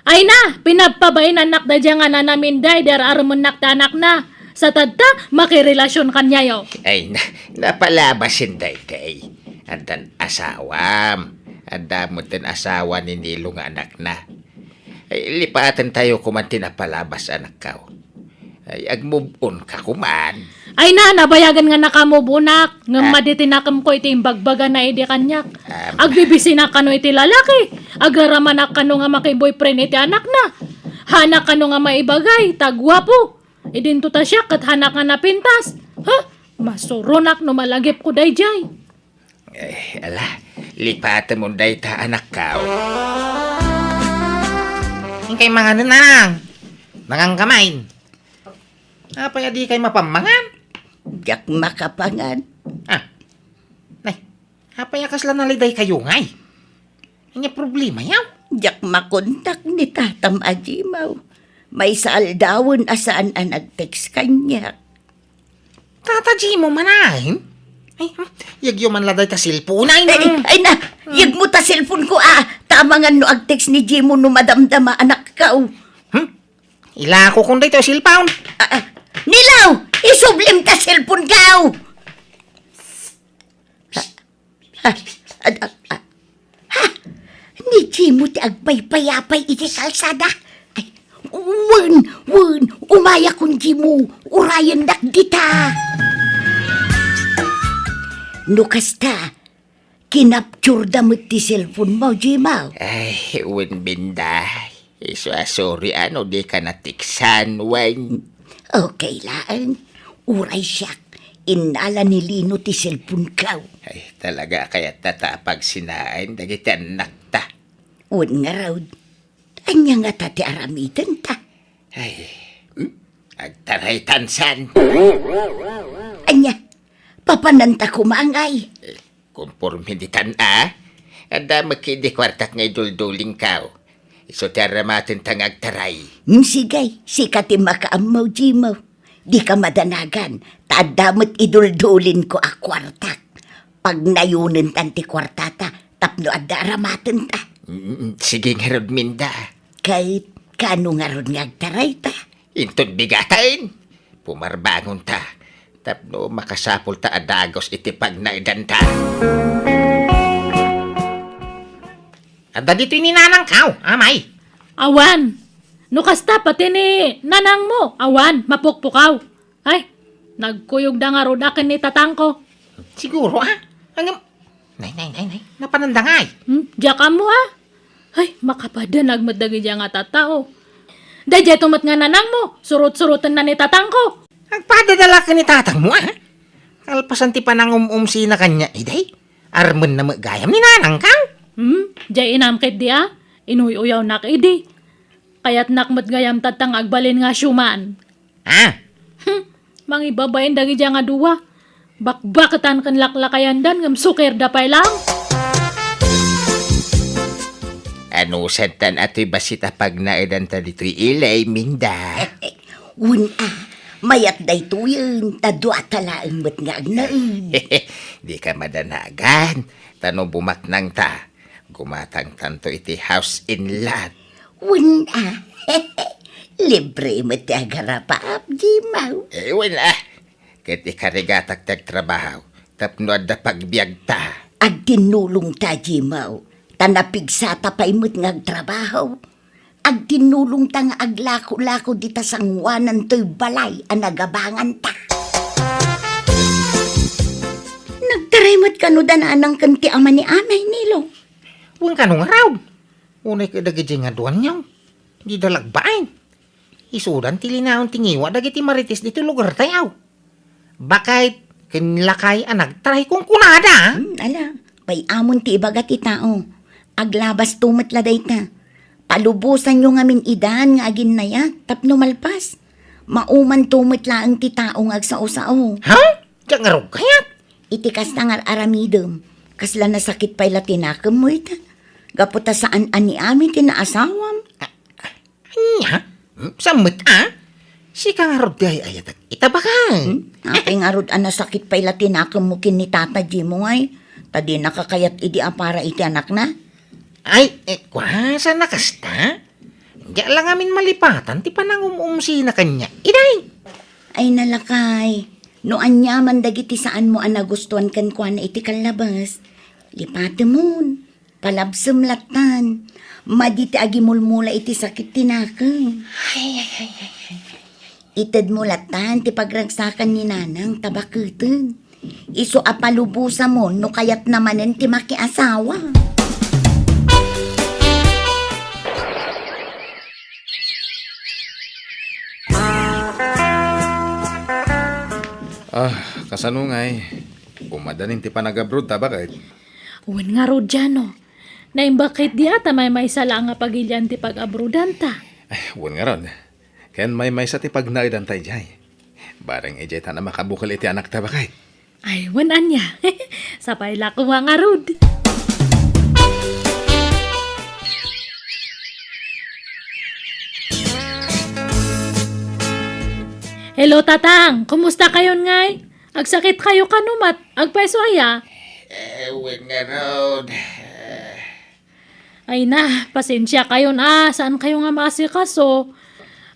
Ay na, pinappabainannak daydiay nga Nana Minda idi ar-aremennak ti anakna. Sa tatta, makirelasion kaniayo. Ay na, napalabasen daydiay. Addan asawam. Adda met ti asawa ni Nilo nga anakna. Ay, lipatentayo koman ti napalabas, anakko. Ay, agmove on ka koman. Ay na, nabayagen nga naka-move on-ak. Ngem Ah. madi ti nakemko iti imbagbagana idi kaniak. Ah. Agbibisinak kano iti lalaki. Agraramanak kano nga maki-boyfriend iti anakna. Hanak kano nga maibagay, ta guapo. Idinto ta siak ket hanak nga napintas. Ha? Masuronak no malagipko daydiay. Eh, ala, lipatemon dayta, anakko. Inkay manganen, Nanang. Mangan ka main. Apay a dikay mapammangan? Diak makapangan. Ah. Nay, apay a kasla nalidaykayo ngay? Ania problemayo? Diak makontak ni tatam a Jimaw. Maysa aldawen a saan a nag-text kaniak. Tata Jimo manen? Ay, hmm, yegyo man la dayta cellphone, ay, Ay, na. ay na, yegmo ta cellphone ko, ah. Ta amangan no ag-text ni Jimo no madamdama, anakko. Hmm? Ilakokon dayta cellphone. Ah, ah. Nilaw, isublim ta cellphone ko. Ah, ah, ah, ah. Ha? Ni Jimo ti agpaypayapay iti kalsada? Ay, wen, wen, umayakon Jimo, urayennak dita. No kasta, kinapturda met ti cellphone mo, Jimo. Ay, wen, Binday. Isu a sorry a no dika nateksan, wen. Okay laeng. Uray siak, innala ni Lino ti cellphone ko. Ay, talaga kayat ta ta pagsinaen dagiti annakta. Wen ngarud, ania ngata ti aramidenta? Ay, hmm? Agtaraytan san. Ania, papananta koma ngay? Eh, Konforme ditan a, adda met idi kuartak nga iduldulingko. Isu ti aramatenta nga agtaray. Hmm, sige, sika ti makaammo, Jimo. Dika madanagan, ta adda met iduldulinko a kuartak. Pagnayonentan ti kuartata, tapno adda aramatenta. Mm, sige ngarud, Minda. Ket, kaano ngarud nga agtarayta? Inton bigaten, pumarbangonta, tapno makasapulta a dagus iti pagnaedanta. Adda ditoy ni nanangko, amay? Awan. No kasta, pati ni nanangmo, awan, mapukpukaw. Ay, nagkuyogda ngarud a ken ni tatangko. Siguro, ah. Ngem, nay, nay, nay, nay, napananda ngay? Hmm, diak ammo, ah. Ay, makapadanag met dagiti nga tattao. Daydiay to met nga nanangmo, surot-surotenna ni tatangko. Agpadada la ken ni tatangmo, ah. Kalpasan ti panangum-umsina kaniak idi, armenna met gayam ni nanangko. Hmm, diay inam ketdi, ah. Inuy-uyawnak idi. Kayatnak met gayam tatta nga agbalin nga siuman. Ah? Hmm, mangibabain dagiti nga dua. Bakbaketan ken laklakayandan ngem sukerda pay laeng. Anusantan a toy bassit a pagnaedanta ditoy ili, Minda? Wen a, mayat daytoyen, ta duata laeng met nga agnaed. Dika madanagan, ta no bumaknangta, gumatangtanto iti house and lot. Wen a, libre met ti agarapaap, Jimaw. Eh, wen a, ket ikarigatak ti agtrabaho, tapno adda pagbiagta. Agtinnulongta, Jimaw, ta napigsata pay met nga agtrabaho. Agtinnulongta nga aglako-lako dita sangoanan toy balay a nagabanganta. Nagtaray met kano da nanang ken ti ama ni Amay, Nilo? Wen kano ngarud. Unay kadagiti nga duanyo, dida lagbaen. Isudan ti linaon ti ngiwa dagiti marites ditoy lugartayo. Bakay ken lakay a nagtaray kunkunada. Hmm, ala, pay-amon ti ibaga ti tao. Aglabasto met la dayta. Palubosanyo ngamin idan nga aginnayat tapno malpas. Maumanto met laeng ti tao nga agsao-sao. Ha? Diak ngarud kayat? Iti kasta nga ar-aramidem, kasla nasakit pay la ti nakemmo ita. Gapu ta saan a ni Ami ti naasawam. Ania? Hmm, sammet a? Sika ngarud ti ay-ayatek ita, baket. Hmm? Apay ngarud a nasakit pay la ti nakemmo ken ni Tata Jimo ngay, ta dinaka kayat idi a para iti anakna? Ay, eh, kua, saan a kasta? Diak la ngamin malipatan ti panangum-umsina kaniak, iday. Ay, nalakay, no aniaman dagiti saanmo a nagustuan kenkuana iti kallabes, lipatemon. Palabsem lattan. Madi ti agimulmula iti sakit ti nakem. Ay, ay, ay, ay, ay. Itedmo lattan ti pagragsakan ni Nanang ta baketen. Isu a palubosamon no kayatna manen ti makiasawa. Ah, kasano ngay? Umadanin ti panagabroad ta, baket? Wen ngarud, Jano. Naimbag ket dia ta maymaysa la nga pagilian ti pag-abroadanta. Ay, wen ngarud. Ken maymaysa ti pagnaedanta idiay. Bareng idiay ta na makabukel iti anakta, baket. Ay, wen ania. Sapay la koma ngarud. Hello, Tatang. Kumusta kayon ngay? Agsakit kayo kano met? Agpayso aya? Eh, wen ngarud. Ay na, pasensia kayon a, saan kayo nga maasikaso?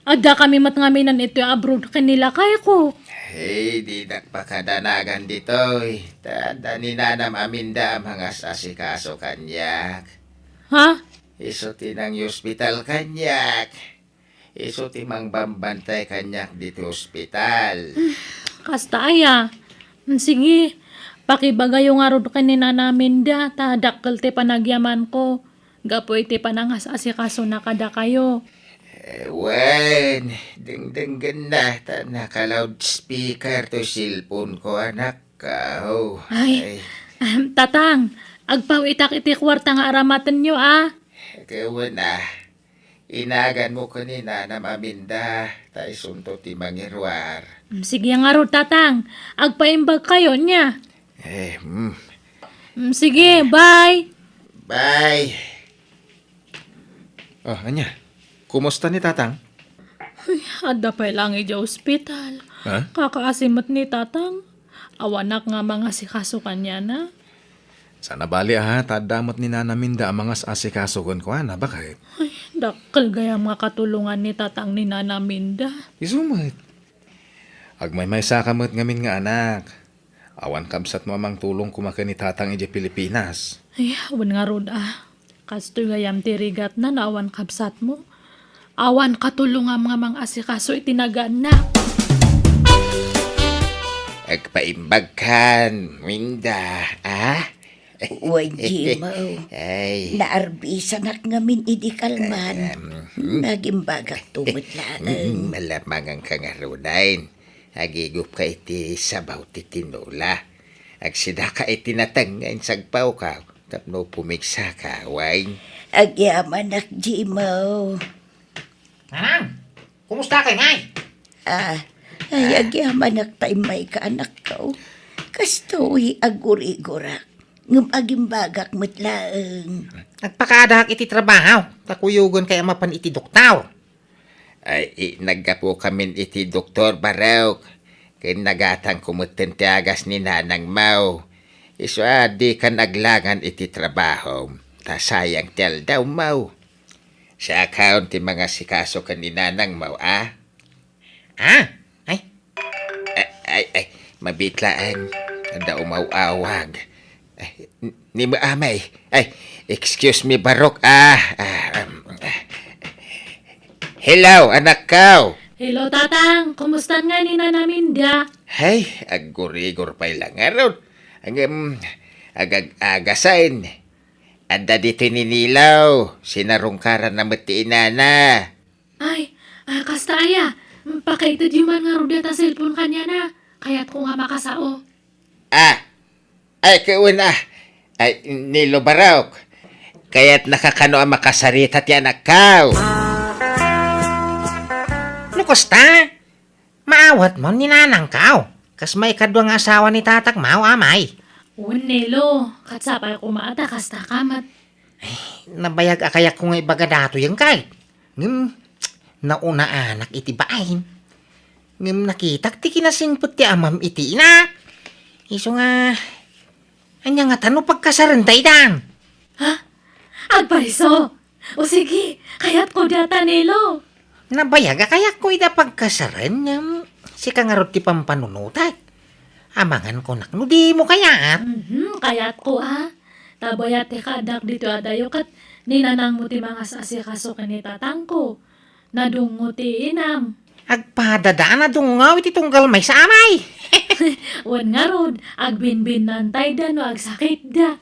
Adda kami met ngamin iti abroad ken ni lakayko. Hey, dinak pakadanagan ditoy. Ta adda ni Nanam Aminda a mangas-asikaso kaniak. Ha? Isu ti nangiospital kaniak. Isu ti mangbambantay kaniak ditoy ospital. Hmm, kasta aya. Hmm, sige, pakibagayo ngarud ken ni Nana Aminda, ta dakkel ti panagyamanko gapu iti panangas-asikasona kadakayo. Eh, wen, dengdenggenna ta naka-loudspeaker toy cellphone ko, anak. Kao. Ay, ay. Ahem, Tatang, agpawitak iti kuarta nga aramatenyo, a. Ket wen, a. Inaganmo ken ni Nanam Aminda, ta isunto ti mangiruar. Mm, sige ngarud, Tatang. Agpaimbag kayo, nia? Eh, mm. Mm, sige, bye. Bye. Oh, ania? Kumusta ni Tatang? Ay, adda pay lang idiay ospital. Ha? Kakaasi met ni Tatang. Awanak nga mangasikaso kaniana. Sana bali, a, ta adda met ni Nana Minda a mangas-asikaso kenkuana, baket? Ay, dakkel gayam nga katulongan ni Tatang ni Nana Minda. Isu met. Agmaymaysa ka met ngamin nga anak. Awan kabsatmo a mangtulong koma ken ni Tatang idiay Pilipinas. Ay, wen ngarud, a. Kastoy gayam ti rigatna no awan kabsatmo. Awan katulongam nga mangasikaso iti nagaannak. Agpaimbagkan, Minda, a? Wen, Jimo. Ay. Naarbisanak ngamin idi kalman. Em, hmm. Nagimbagakto met laeng. Hmm, malamangan ka ngaruden. Agigupka iti sabaw ti tinola. Agsidaka iti nateng nga insagpawka tapno pumigsaka, wen? Agyamanak, Jimo. Nanang, kumusta kay, ngay? A, ay, a. Agyamanak ta immayka, anakko. Kastoy, aggurigurak. Ngem agimbagak met laeng. Agpakadaak iti trabaho, ta kuyogen kay a mapan iti doktor. Ay, i-, naggapukamin iti doktor, barok. Ken nagatangko metten ti agas ni nanangmo. Isu a dikan aglangan iti trabahom, ta sayang ti aldawmo. Siakon ti mangasikaso ken ni nanangmo, a? A? Ay? Ay, ay, ay, mabiit laeng. Adda umaw-awag. Ay, n-, ni Maamay. Ay, excuse me, barok, a. A, um, a. Hello, anakko. Hello, Tatang. Kumusta nga ni Nana Minda? Ay, aggurigor pay la ngarud. Ngem, agag-agasen. Adda ditoy ni Nilo. Sinarungkaranna met ti inana. Ay, a, kasta aya. Pakaitedyo man ngarud dayta cellphone kaniana. Kayatko nga makasao. A, ay, ket wen, a. Ay, Nilo, barok. Kayatnaka kano a makasarita ti anakko. No kasta, maawatmo ni nanangko. Kas maikadua nga asawa ni tatangmo, Amay. Wen, Nilo, ket sapay koma ta kastaka met. Ay, nabayag a kayatko nga ibaga datoyen kay. Ngem, naunaanak iti bain. Ngem nakitak ti kinasingpet ti amam iti inak. Isu nga, ania ngata no pagkasaren daytan? Ha? Agpayso! O sige, kayatko diay, Nilo. Nabayag a kayatko ida pagkasaren, ngem sika ngarud ti pampanunotak. Amangan kunak no dimo kayat. Mhm, kayatko a. Ta bayat ti kaaddak ditoy adayo ket ni nanangmo ti mangas-asikaso ken ni tatangko. Nadungngo ti inam. Agpadada a nadungngaw iti tunggal maysa a amay. Wen ngarud, agbinbinnantayda no agsakitda.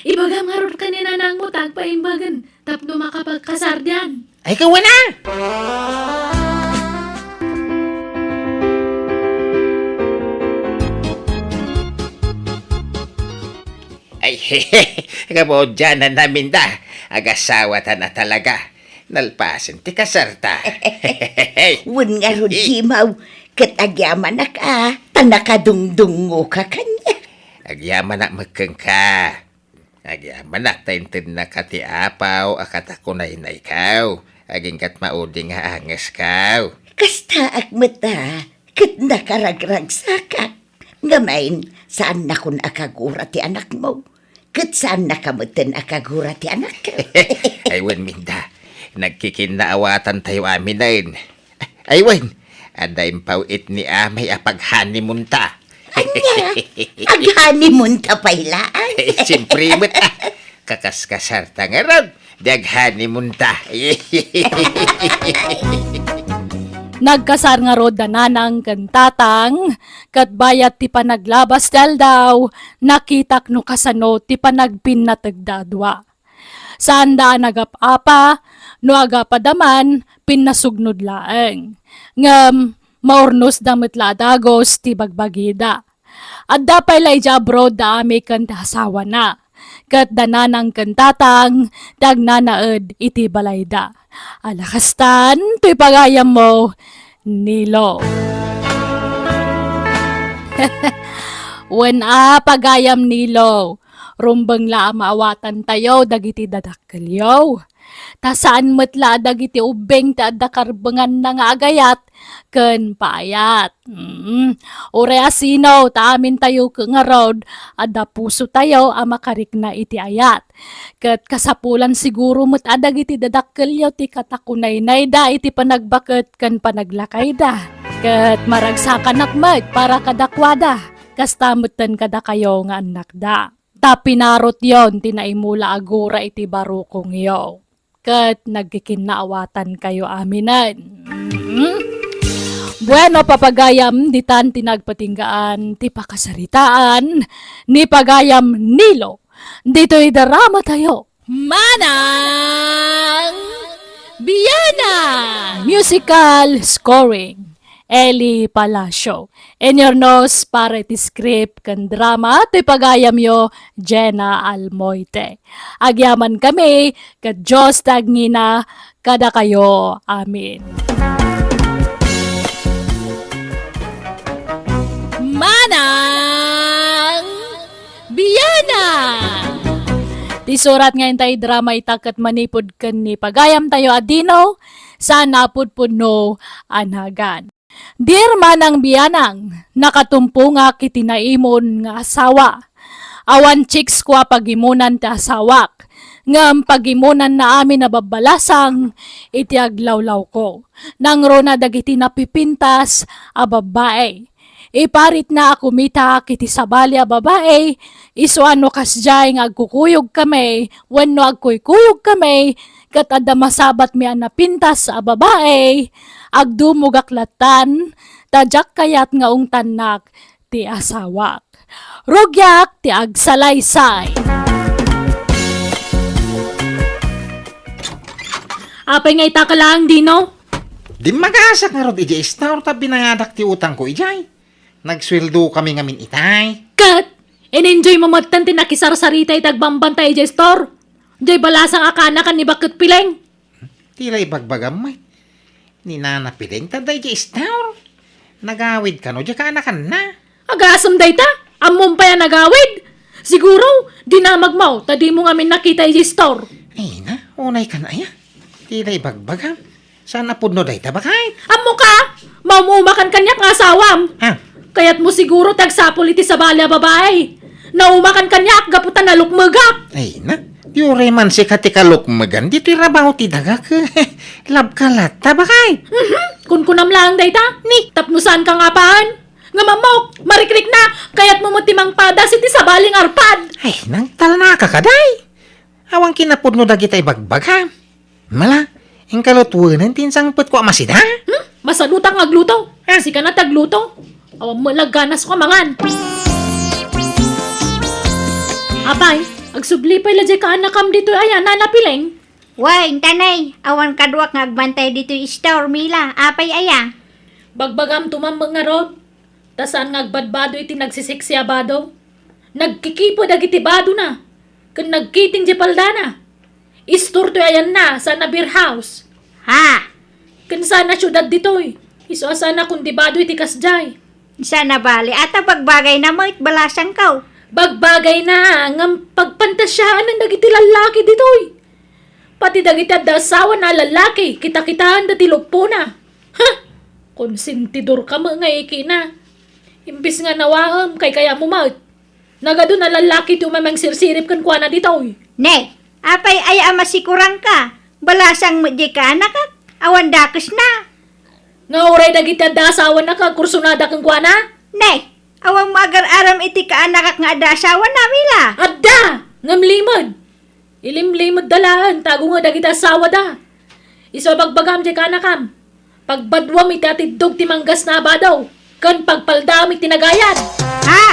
Ibagam ngarud ken ni nanangmo ta agpaimbagen tapno makapagkasardan. Ay, kawana! Ay, kabudianan amin da. Agasawatan a talaga. Nalpasen ti kasarta. Wen ngarud, Jimaw, ket agyamanak a, ta nakadungdungngoka kaniak. Agyamanak met kenka. Agyamanak ta intednaka ti apaw a kadakunaynaykaw, agingga't maudi nga angeskaw. Kastaak met a, ket nakaragragsakak. Ngamin, saannakon a kagura ti anakmo, ket saannaka metten a kagura ti anakko. Ay, wen, Minda, nagkikinnaawatantayo aminen. Ay, wen, adda impaw-it ni amay a pag-honeymoonta. Ania? Ag-honeymoonta pay laeng? Siempre met, ah. Kakaskasarta ngarud, di ag-honeymoonta. Nagkasar ngarud da nanang ken tatang, ket bayat ti panaglabas ti aldaw, nakitak no kasano ti panagpinnategda a dua. Saanda a nagap-apa, no agapadaman, pinnasugnod laeng. Ngem, maurnosda met la a dagus ti bagbagida. Adda pay la idiay abroad da Ami ken ti asawana, ket da nanang ken tatang ti agnanaed iti balayda. Ala kastan, toy pagayammo, Nilo. Wen a, pagayam Nilo, rumbeng la a maawatantayo dagiti dadakkelyo. Ta saan met la a dagiti ubbing ti adda karbenganna nga agayat ken paayat. Mm. Uray a sino, ta amintayo ngarud, adda pusotayo a makarikna iti ayat. Ket kasapulan siguro met a dagiti dadakkelyo ti katakunaynayda iti panagbaket ken panaglakayda. Ket maragsakanak met para kadakuada, kasta metten kadakayo nga annakda. Ta pinarotyon ti naimula a gura iti barukongyo. Ket nagkikinnaawatankayo aminen. Mm. Bueno, papagayam, ditan ti nagpatinggaan ti pakasaritaan ni pagayam Nilo ditoy dramatayo. Manang Biana! Musical scoring, Eli Palacio. Inyurnos para iti script ken drama ti pagayamyo, Jenna Almoite. Agyamankami, ket Dios ti agngina kadakayo. Amen. Manang Biana! Ti surat nga intay drama ita ket manipud ken ni pagayamtayo a Dino, saan a pudpudno a nagan. Dear Manang Bianang, nakatumpongak iti naimon nga asawa. Awan chicks ko a pagimonan ti asawak, ngem pagimonanna amin a babbalasang iti aglawlawko. Nangruna dagiti napipintas a babbai. Iparitna a kumitak iti sabali a babai, isu a no kasdiay nga agkukuyogkami wenno agkuykuyogkami, ket adda masabatmi a napintas a babai, agdumogak lattan, ta diak kayat nga ungtannak ti asawak. Rugiak ti agsalaysay. Apay nga ita ka laeng, Dino? Dimmagasak ngarud idiay store ta binayadak ti utangko idiay. Nagsueldokami ngamin itay. Ket, in-enjoy mo metten ti nakisarsarita iti agbambanta idiay store. Diay balasang a kaanakan ni Baket Pileng. Ti la ibagbagam met. Ni Nana Pileng ta daydiay store. Nagawid kano diay kaanakanna. Agasem dayta? Ammom pay a nagawid? Siguro, dinamagmo ta dimo ngamin nakita idiay store. Ay na, unay kan aya. Ti la ibagbagam. Saan a pudno dayta, baket? Ammoka! Maum-umakan kaniak nga asawam! Ah. Kayatmo siguro ti agsapul iti sabali a babai. Naumakan kaniak gapu ta nalukmegak. Ay na, di uray man sika ti kalukmegan. Ditoy rabaw ti dagak. Labka latta, baket? Mhm. Kunkunam laeng dayta. Ni? Tapno saanka nga apaen. Ngem ammok, marikrikna, kayatmo met ti mangpadas iti sabali nga arpad. Ay, nangtalnaka kadi. Awan kinapudno dagita ibagbagam. Mala, inka lutuen ti insangpetko a masida? Hmm? Masadutak nga agluto. Ah. Sika na ti agluto. Awan met la ganasko a mangan. Apay, agsubli pay la diay kaanakam ditoy aya, Nana Pileng? Wen, intanay, awan kaduak nga agbantay ditoy store, Mila. Apay aya? Bagbagam to man met ngarud. Ta saan nga agbadbado iti nagsisiksi a bado. Nagkikipo dagiti badona, ken nagkiting diay paldana. Istor toy ayanna, saan a beer house. Ha? Ken saan a siudad ditoy. Isu a saan a kundi bado iti kasdiay. Saan a bali, ata bagbagayna met, balasangko. Bagbagayna, ngem pagpantasiaen dagiti lallaki ditoy. Pati dagiti adda asawana a lallaki, kitakitaenda ti luppona. Ha! Konsentidorka met nga ikina. Imbes nga nawaem, kaykayatmo met. Nagadu a lallaki ti umay mangsirsirip kenkuana ditoy. Ne, apay aya a masikuranka? Balasang met diay kaanakak, awan dakesna. Nga uray dagiti adda asawana nga agkursunada kenkuana? Ne, awan mo agar-aram iti kaanakak nga adda asawana, Mila? Adda! Ngem limed. Ilimlimedda laeng ta agunget dagiti asawada. Isu a bagbagam diay kaanakam, pagbaduam iti atiddog ti manggasna a bado, ken pagpaldaam iti nagayan. Ha?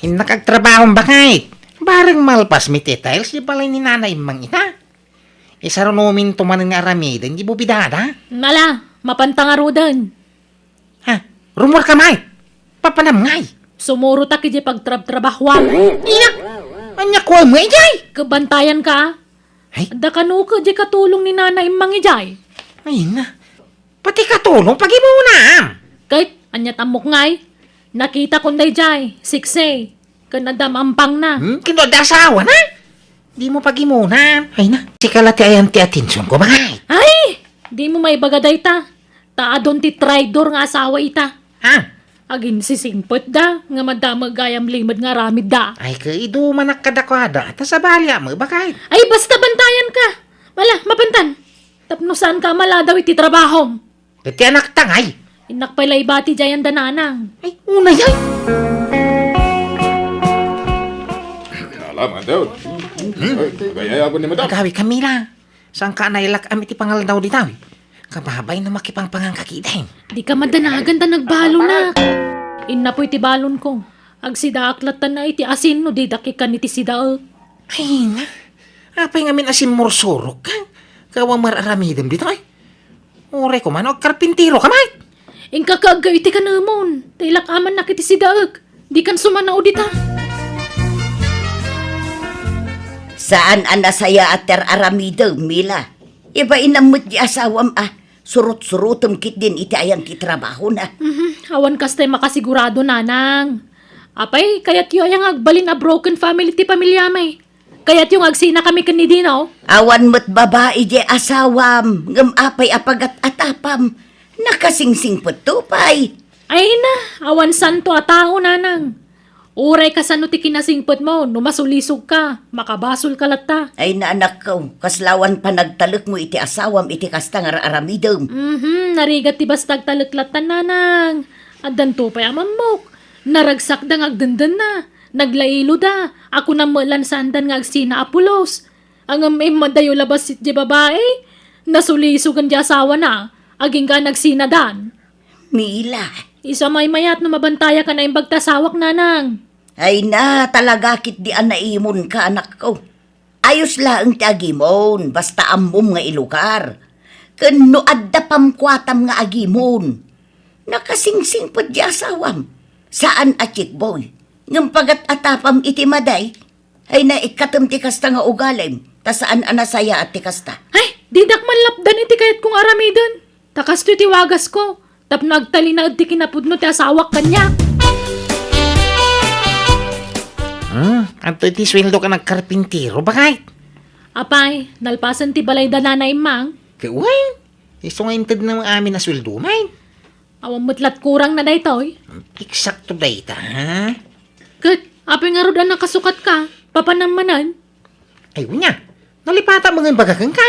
Innak agtrabahom, baket. Bareng malpasmi ti tiles ti balay ni Nana Immang ita. Isarunominto manen nga aramiden ti bubidada. Nala, mapanta ngaruden. Ha? Rummuarka, Mike? Papanam ngay? Sumurotak idiay pagtrabtrabahoam. Iyak! Ania kua met idiay? Kabantayanka. Ay? Adda kano ket diay katulong ni Nana Immang idiay. Ay na. Pati katulong pagimunam. Ket, ania ti ammok ngay? Nakitakon daydiay, siksay. Ken adda maampangna. Hmm? Ken no adda asawana? Dimo pagimunan. Ay na, sika la ti ayan ti atensionko, baket. Ay! Dimo maibaga dayta. Ta adun ti traidor nga asawa ita. Ha? Aginsisingpetda, ngem adda met gayam limed nga aramidda. Ay, kaidumanak kadakuada. Ta sabaliak met, baket. Ay, basta bantayanka. Wala, mapantan. Tapno saanka a maladaw iti trabahom. Iti anakta ngay. Innak pay la ibati diay anda nanang. Ay, unay ay. Ala, Madam. Hmm? Ay, agayayabon ni Madam. Agawid, Camila. Saanka a nailak-am iti pangaldaw dita? Kababain no makipangpanganka ketdin. Dika madanagan ta nagbalonak. Innapoy ti balonko. Agsidaak latta iti asin no didak ikkan iti sidaek. Ay na. Apay ngamin a simmursurok ka? Kawa mar-aramidem dita ay. Uray koma no agkarpintiroka met. Inka kaaggaw iti kanemon, ta ilak-amannak iti sidaek, dikan sumanao dita. Saan a nasayaat ti ar-aramidem, Mila. Ibainam met ti asawam a surot-surotem ketdin iti ayan ti trabahona. Mhm, awan kastay makasigurado, nanang. Apay, kayatyo aya nga agbalin a broken family ti pamiliami? Kayatyo nga agsinakami ken ni Dino? Awan met babai diay asawam, ngem apay a pagat-atapam? Nakasingsingpetto pay. Ay na, awan santo a tao, nanang. Uray kasano ti kinasingpetmo, no masulisogka, makabasolka latta. Ay na, anakko, kasla awan panagtalekmo iti asawam iti kasta nga ar-aramidem. Mhm, narigat ti basta agtalek latta, nanang. Addanto pay a mammok. Naragsakda nga agdendenna. Naglailoda, a kunam met lan saandan nga agsina a pulos. Ngem immadayo labasit diay babai, nasulisogan diay asawana, agingga a nagsinadan. Mila. Isu a maymayat no mabantayak a naimbag ti asawak, nanang. Ay na, talaga ketdi a naimonka, anakko. Ayos laeng ti agimon, basta ammom nga ilugar. Ken no adda pamkuatam nga agimon, nakasingsingpet diay asawam. Saan a chickboy, ngem pagat-atapam iti maday. Ay, naikkatem ti kasta nga ugalim, ta saan a nasayaat ti kasta. Ay, didak manlapdan iti kayatko nga aramiden. Ta kastoy ti wagasko, tapno agtalinaed ti kinapudno ti asawak kaniak. Hmm, adtoy ti sueldo ka nagkarpintero, baket? Apay, nalpasen ti balay da Nana Immang? Ket wen, isu nga intedna amin a sueldo, man. Awan met lat kurang na daytoy. Eksakto dayta, ha? Ket, apay ngarud a nakasukat ka? Papanam manen? Ay, wen a. Nalipata mangan baga kenka.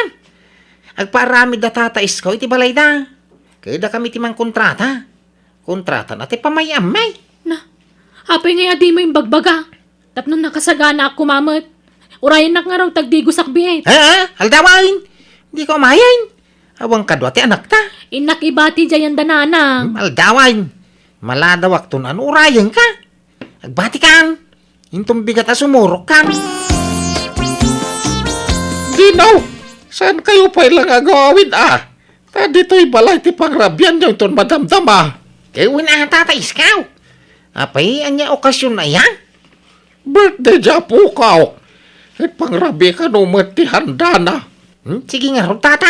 Agpaaramid da Tata Isko iti balayda. Ket dakami ti mangkontrata. Kontratana ti pamay-ammay. Na, apay ngay a dimo imbagbaga? Tapno nakasaganaak koma met. Urayennak ngarud ta agdigosak biit. Ha? Aldawen! Dika umayen. Awan kadua ti anakta. Innak ibati diay anda Nana. Hmm, aldawen. Maladawakto no urayenka. Agbatikan. Inton bigat a sumurokkan. Dino, saankayo pay la nga agawid a? Ta ditoy balay ti pangrabianyo inton madamdama. Ket wen a, Tata Isko. Apay, ania okasion aya? Birthday di apokaw. Ket pangrabikan met ti handana. Hmm, sige ngarud, Tata.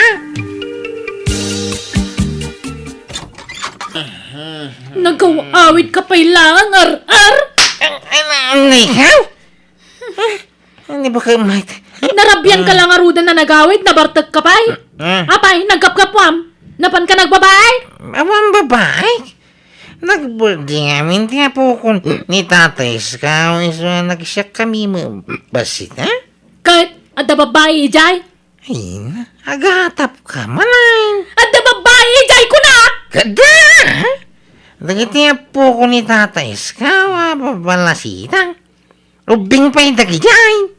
Nagaw-awid ka pay laeng, ar-ar! Ang, ang, ang, ikaw? Ah, ano ba kayo, Mike? Narabian ka lang ngaruden a nagawid, nabartek ka pay? Ah. Apay, naggapgapwam? Napan ka nagbabaik? Awan babaik. Nag-birthday ngamin ti apokon ni Tata Isko, isu a nagsiak kami mo-, bassit, ha? Ket, adda babbai idiay? Ay, agatap ka, manay. Adda babbai idiay kunak! Kada! Dagiti apokon ni Tata Isko a babalasitang. Ubbing pay dagidiay.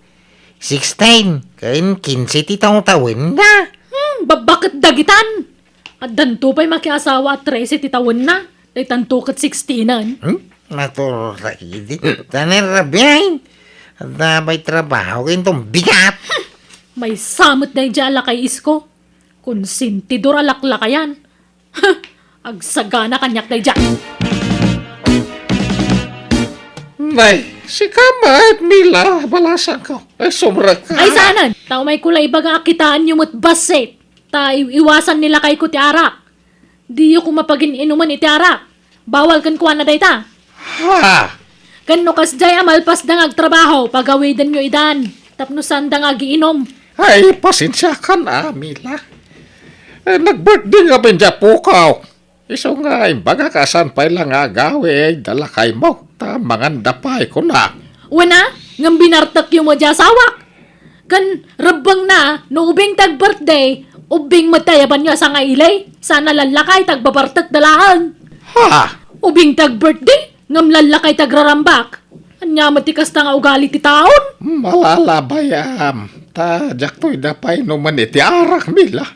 Sixteen, ken kinse ti tawtawenda. Hmm, babbaket dagitan. Addanto pay makiasawa a trese ti tawenna. Daytanto ket sixteenan. Hmm? Naturor ta idi. Ta narabiay. Adda pay trabaho ken inton bigat. Hmm. Maysa met daydiay a lakay, Isko. Konsentidor a laklakayan. Huh! Agsagana kaniak daydiay. Nay, sika met, Mila, balasangko. Ay, sumrek ka. Ay, saanen. Ta umayko la ibaga a kitaenyo met bassit. Ta i-, iwasan ni lakayko ti arak. Diyo koma pagin-inumen iti arak. Bawal kenkuana dayta. Ha? Ken no kasdiay a malpasda nga agtrabaho, pagawidenyo idan. Tapno saanda nga agiinom. Ay, pasensiakan, a, Mila. Eh, nag-birthday ngamin di apokaw. Isu nga imbagak a saan pay la nga agawid da lakaymo, ta manganda pay kunak. Wen a, ngem binartekyo met di asawak. Ken rebbengna, no ubing ti ag-birthday, ubbing met ti ayabanyo a sangaili, saan a lallakay ti agbabartek da laeng. Ha? Ubing ti ag-birthday, ngem lallakay ti agrarambak. Ania met ti kasta nga ugali ti taon? Malalabayam, ta diakto ida painumen iti arak, Mila.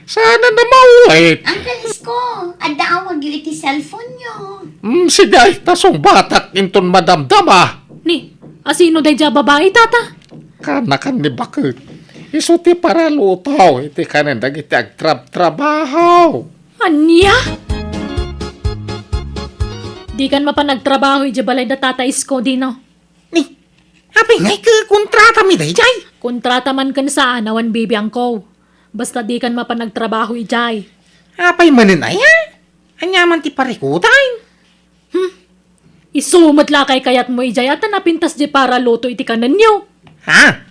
Saan a maulit. Uncle Isko, adda awagyo iti cellphone-yo. Hmm, sige, ta sungbatak inton madamdama. Ni, asino daydiay a babai, Tata? Kanakan ni baket. Isu ti paraluto iti kanen dagiti agtrabtrabaho. Ania? Dikan mapan agtrabaho idiay balay da Tata Isko, Dino. Ni, apay ngay ket kontratami daydiay? Kontrata man ken saan, awan bibiangko. Basta dikan mapan agtrabaho idiay. Apay manen aya? Ania man ti parikutan? Hmm. Isu met la kaykayatmo idiay a ta napintas diay paraluto iti kanenyo. Ha?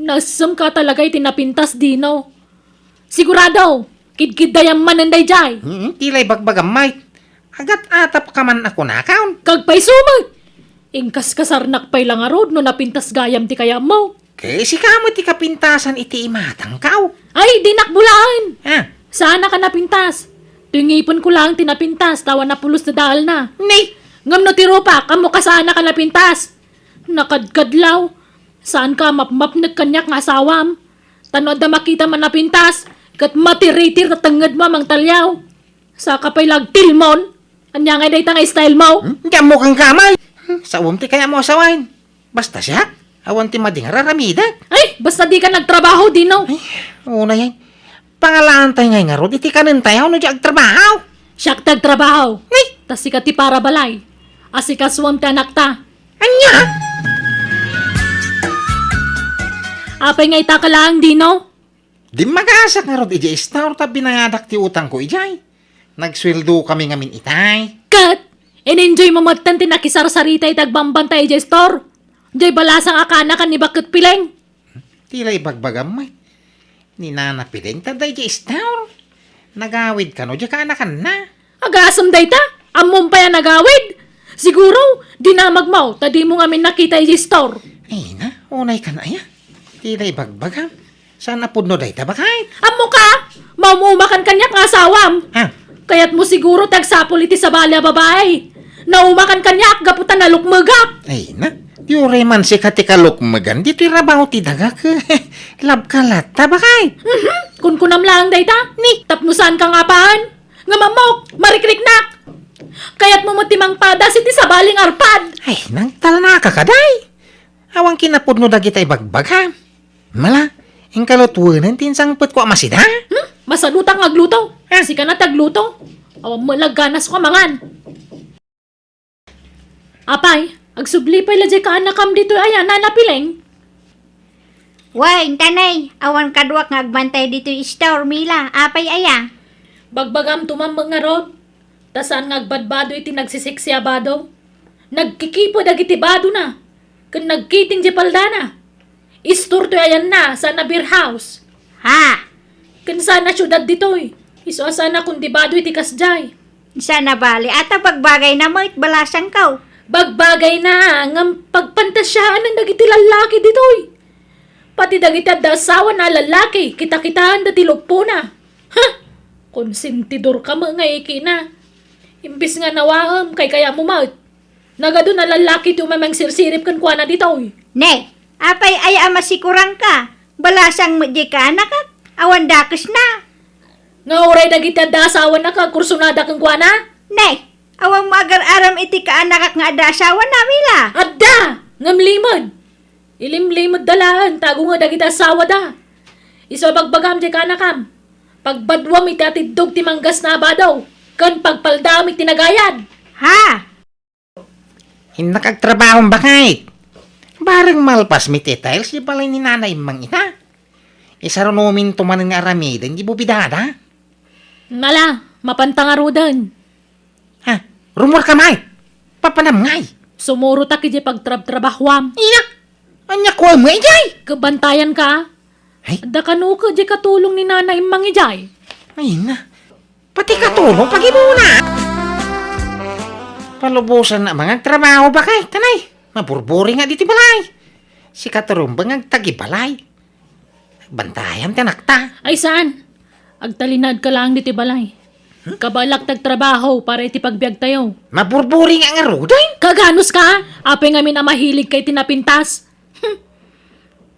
Nasemka talaga iti napintas, Dino. Sigurado, kidkiddayam manen daydiay. Hmm, ti lay bagbagam, Mike. Agat-atap ka man a kunakon. Kagpayso met. Inkaskasarnak pay la ngarud no napintas gayam ti kayatmo. Ket sika met ti kapintasan iti imatangko. Ay, dinak bulaen. Ah. Saannak a napintas. Toy ngipenko laeng ti napintas, ta awan a pulos ti daelna. Ni? Ngem no ti rupak, ammok a saannak a napintas. Nakadkadlaw. Saanka a mapmapnek kaniak nga asawam. Ta no adda makitam a napintas, ket matiritir ta tengngedmo a mangtaliaw. Saka pay la agtilmon. Ania ngay dayta nga style mo? Hmm? Diak ammo kenka, Mike. Hmm, saom ti kayatmo a sawen. Basta siak, awan ti madi nga ar-aramidek. Ay, basta dikan agtrabaho, Dino. Ay, unayen. Pangalaantay ngay ngarud iti kanentayo no diak agtrabaho. Siak ti agtrabaho. Ni? Ta sika ti parabalay. Asikasuam ti anakta. Ania? Apay nga ita ka laeng, Dino? Dimmagasak ngarud idiay store ta binangadak ti utangko idiay. Nagsueldo kami ngamin itay. Ket, in-enjoy mo metten ti nakisarsarita iti agbambantay idiay store. Diay balasang a kanakan ni Baket Pileng. Ti la ibagbagam met. Ni Nana Pileng ta daydiay istor. Nagawid kano diay kaanakanna. Agasem dayta? Ammom pay a nagawid? Siguro, dinamagmo ta dimo ngamin nakita idiay istor. Ay na, unay kan aya. Ti la ibagbagam. Saan a pudno dayta, baket? Ammoka! Maum-umakan kaniak nga asawam! Ha? Kayatmo siguro ti agsapul iti sabali a babai. Naumakan kaniak gapu ta nalukmegak! Ay na, di uray man sika ti kalukmegan, ditoy rabaw ti dagak. Labka latta, baket? Mhm. Kunkunam laeng dayta? Ni? Tapno saanka nga apaen? Ngem ammok, marikriknak! Kayatmo met ti mangpadas iti sabali nga arpad! Ay, nangtalnaka kadi? Awan kinapudno dagita ibagbagam. Mala, inka lutuenen ti insangpetko a masida? Hmm? Masadutak nga agluto. Ah. Sika na ti agluto. Awan met la ganasko a mangan. Apay, agsubli pay la diay kaanakam ditoy aya, Nana Pileng? Wen, Tanay, awan kaduak nga agbantay ditoy istor, Mila. Apay aya? Bagbagam to man met ngarud. Ta saan nga agbadbado iti nagsisiksi a bado. Nagkikipe dagiti badona, ken nagkiting diay paldana. Istor toy ayanna, saan a beer house. Ha? Ken saan a siudad ditoy. Isu a saan a kundibado iti kasdiay. Saan a bali, ata bagbagayna met, balasangko. Bagbagayna, ngem pagpantasiaanan dagiti lallaki ditoy. Pati dagiti adda asawana a lallaki, kitakitaenda ti luppona. Ha! Konsentidorka met nga ikina. Imbes nga nawaem, kaykayatmo met. Nagadu a lallaki ti umay mangsirsirip kenkuana ditoy. Ne, apay aya a masikuranka? Balasang met diay kaanakak, awan dakesna. Nga uray dagiti adda asawana nga agkursunada kenkuana? Ne, awanmo agar-aram iti kaanakak nga adda asawana, Mila? Adda! Ngem limed. Ilimlimedda laeng ta agunged dagiti asawada. Isu a bagbagam diay kaanakam, pagbaduam iti atiddog ti manggasna a bado, ken pagpaldaam iti nagayad. Ha? Innak agtrabahom, baket. Bareng malpas met ti tiles ti balay ni Nana Immang ita. Isarunominto manen nga aramiden ti bubidada. Mala, mapanta ngaruden. Ha? Rummuarka met? Papanam ngay? Sumurotak idiay pagtrabtrabahuam. Iya? Ania kuam nga idiay? Kabantayanka. Ay? Adda kano ket diay katulong ni Nana Immang idiay. Ay na. Pati katulong pagibuna. Palubosanna mangagtrabaho, baket, Tanay. Maburburi nga ditoy balay. Sika ti rumbeng nga agtagibalay. Bantayam ti anakta. Ay, saan? Agtalinaedka laeng ditoy balay. Hmm? Kabaelak ti agtrabaho para iti pagbiagtayo. Maburburi nga ngaruden? Kaganuska? Apay ngamin a mahiligka iti napintas? Hmm.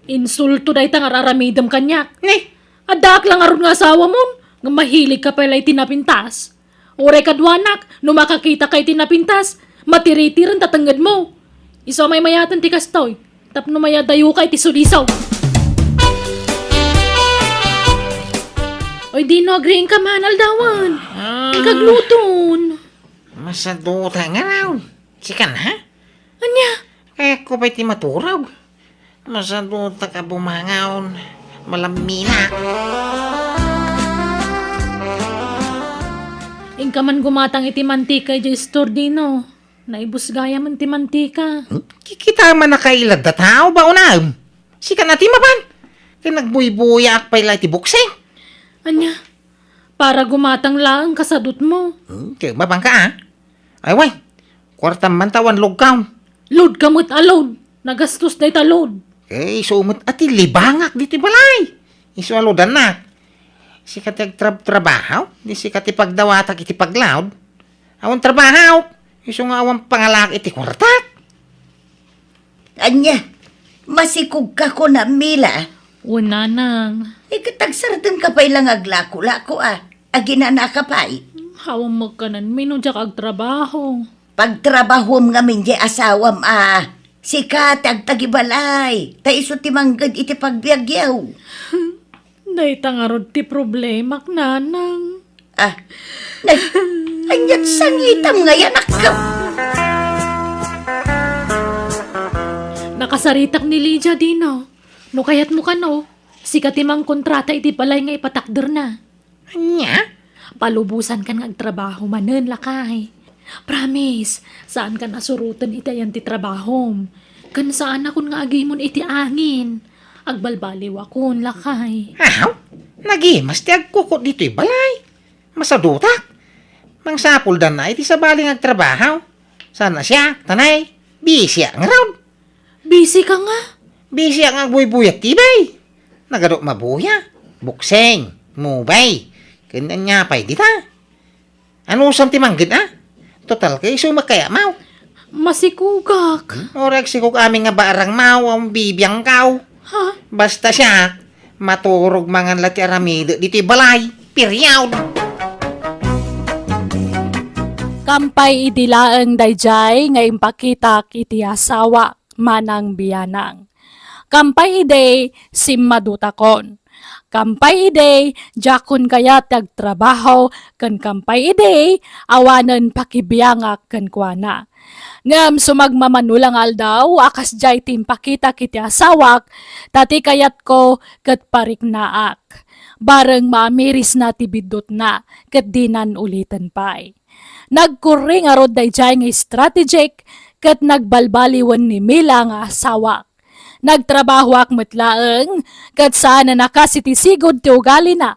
Insulto dayta nga ar-aramidem kaniak. Ne? Addaak la ngarud nga asawamon, nga mahiligka pay la iti napintas. Uray kaduanak, no makakitaka iti napintas, matiritiren ta tengngedmo. Isu a maymayaten ti kastoy, tapno mayadayoka iti suliso. Oy, Dino, agriingka man, aldawen. Ah. Inka agluton. Masaduta nga raw. Sikan, ha? Ania? Kayatko pay ti maturog. Masadutak a bumangaw. Malamminak. Inka man gumatang iti mantika idiay istor, Dino. Naibus gayam ti mantika. Hmm? Kikita man a kailadda tao ba unam? Sika na ti mapan. Ken nagbuybuyaak pay la iti buksing. Ania? Para gumatang laeng kasadutmo. Hmm, ket mapanka, a? Ay, wen. Kuartam man ta awan loadkaw. Loadka met a load. Nagastos dayta load. Eh, isu met a ti libangak ditoy balay. Isu a loadannak. Sika ti agtrab-trabaho, di sika ti pagdawatak iti paglaod. Awan trabaho. Isu nga awan pangalak iti kuartak. Ania? Masikogka kunam, Mila? Wen, nanang. Eh, ket agsardenka pay la nga aglako-lako, a. Aginanaka pay. Awan met kanan, Mino, diak agtrabaho. Pagtrabahom ngamin diay asawam a sika ti agtagibalay, ta isu ti mangged iti pagbiagyo. Dayta ngarud ti problemak, nanang. Ah, nay, aniat sangitam nga yanakka? Nakasaritak ni Lydia, Dino. No kayatmo kano, sika ti mangkontrata iti balay nga ipatakderna. Ania? Palubosankan nga agtrabaho manen, lakay. Promise, saankan a suroten iti ayan ti trabahom. Ken saanakon nga agimon iti angin. Agbalbaliwakon, lakay. Aw, nagimas ti agkukot ditoy balay. Masadutak. Mangsapuldan na iti sabali nga agtrabaho. Sana siak, tanay, bisiak ngarud. Busy ka nga? Bisiak nga agbuybuyat ti bay. Nagadu mabuya. Bukseng, mubay. Ken ania pay dita? Anusam ti mangged, a? Total, kay isu makayamaw. Masikugak. Orek sikog amin nga barang maw, ang bibiang kaw. Ha? Basta siak, maturog mangan la ti aramide ditoy balay. Period. Kampay idi laeng daydiay nga impakitak iti asawak, manang bianang. Kampay idi simmadutakon. Kampay idi diakon kayat ti agtrabaho, ken kampay idi awanen pakibiangak kenkuana. Ngem sumagmamano la nga aldaw a kasdiay ti impakitak iti asawak, ta ti kayatko ket pariknaak. Bareng maamirisna ti biddutna, ket dinan uliten pay. Nagkurri ngarud daydiay nga strategic ket nagbalbaliwen ni Mila nga asawak. Nagtrabahoak met laeng ket saan a nakas iti sigud ti ugalina.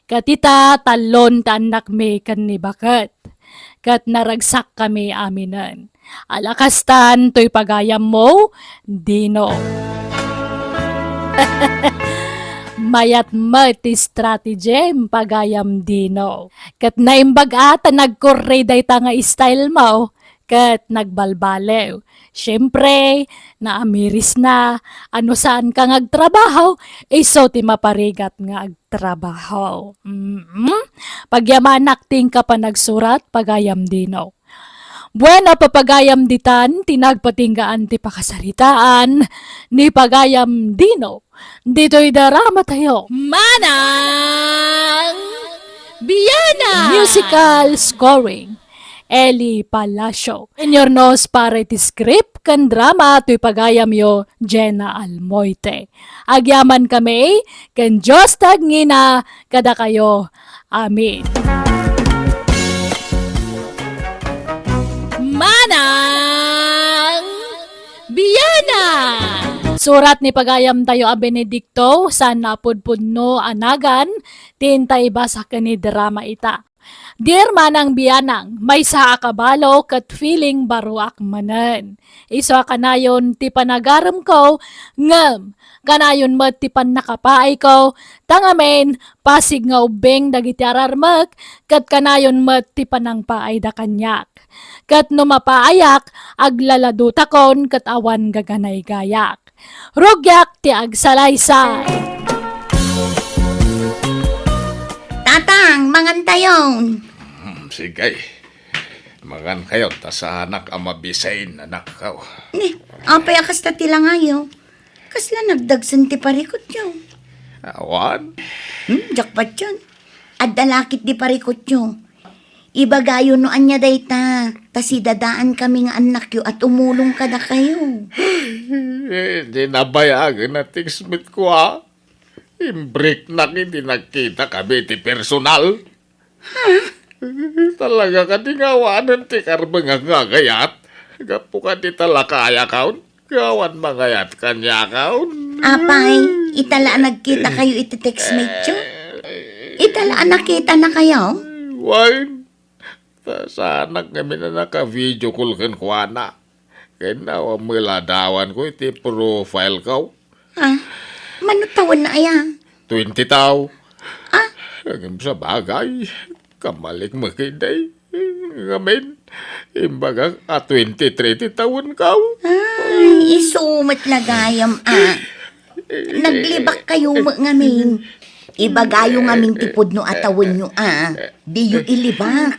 Ket ita, tallon ti annakmi ken ni baket. Ket naragsakkami aminen. Ala kastan toy pagayammo, Dino. Mayat met ti strategy, pagayam Dino. Ket naimbag a ta nagkurri dayta nga style mo, ket nagbalbaliw. Siempre, naamirisna, a no saanka nga agtrabaho, isu ti maparigat nga agtrabaho. Mm-mm. Pagyamanak ti inka panagsurat, pagayam Dino. Bueno, papagayam ditan, ti nagpatinggaan ti pakasaritaan ni pagayam Dino. Ditoy drama tayo. Manang Biana! Musical scoring, Eli Palacio. Inyornos para iti script ken drama toy pagayamyo, Jenna Almoite. Agyaman kami, ken Dios ti agngina kadakayo. Amen. Manang Biana! Surat ni pagayamtayo a Benedicto, saan a pudpudno a nagan, ti inta ibasa ken idrama ita. Dear Manang Bianang, maysa a kabalo ket feeling baroak manen. Isu a kanayon ti panagaremko, ngem kanayon met ti pannakapaayko, ta ngamin, pasig nga ubbing dagiti ararmek, ket kanayon met ti panangpaayda kaniak. Ket no mapaayak, aglaladutakon ket awan gaganaygayak. Rugiak ti agsalaysay. Tatang, mangantayon. Hmm, sige. Mangankayon ta saanak a mabisin, anakko. Ni, apay a kasta ti langayo? Kasla nagdagsen ti parikutyo? Awan. Hmm, jackpot yun. Adda lakit di parikutyo. Ibagayo no ania dayta, ta sidadaan kami nga annakyo a tumulong kadakayo. Eh, di nabayagen a text met ko, a. Imbreknak idi nagkita kami ti personal. Ha? Talaga kadi nga awanen ti karbengak nga agayat? Gapu kadi ta lakayakon? Awan mangayat kaniakon. Apay, ita la a nagkita kayo iti text mate yo? Ita la a nakita na kayo? Wen, ta saanak ngamin a naka-video call kenkuana. Ken awan met la adawanko iti profile ko. Ah, mano tawen na aya? Twenty taw. Ah? Ngem sabagay, kamalik met ketdi. Ngamin, imbagak a twenty-three ti tawenko. Ay, isu met la gayam, a. Naglibak kayo met ngamin. Ibagayo ngamin ti pudno a tawenyo, a. Diyo ilibak.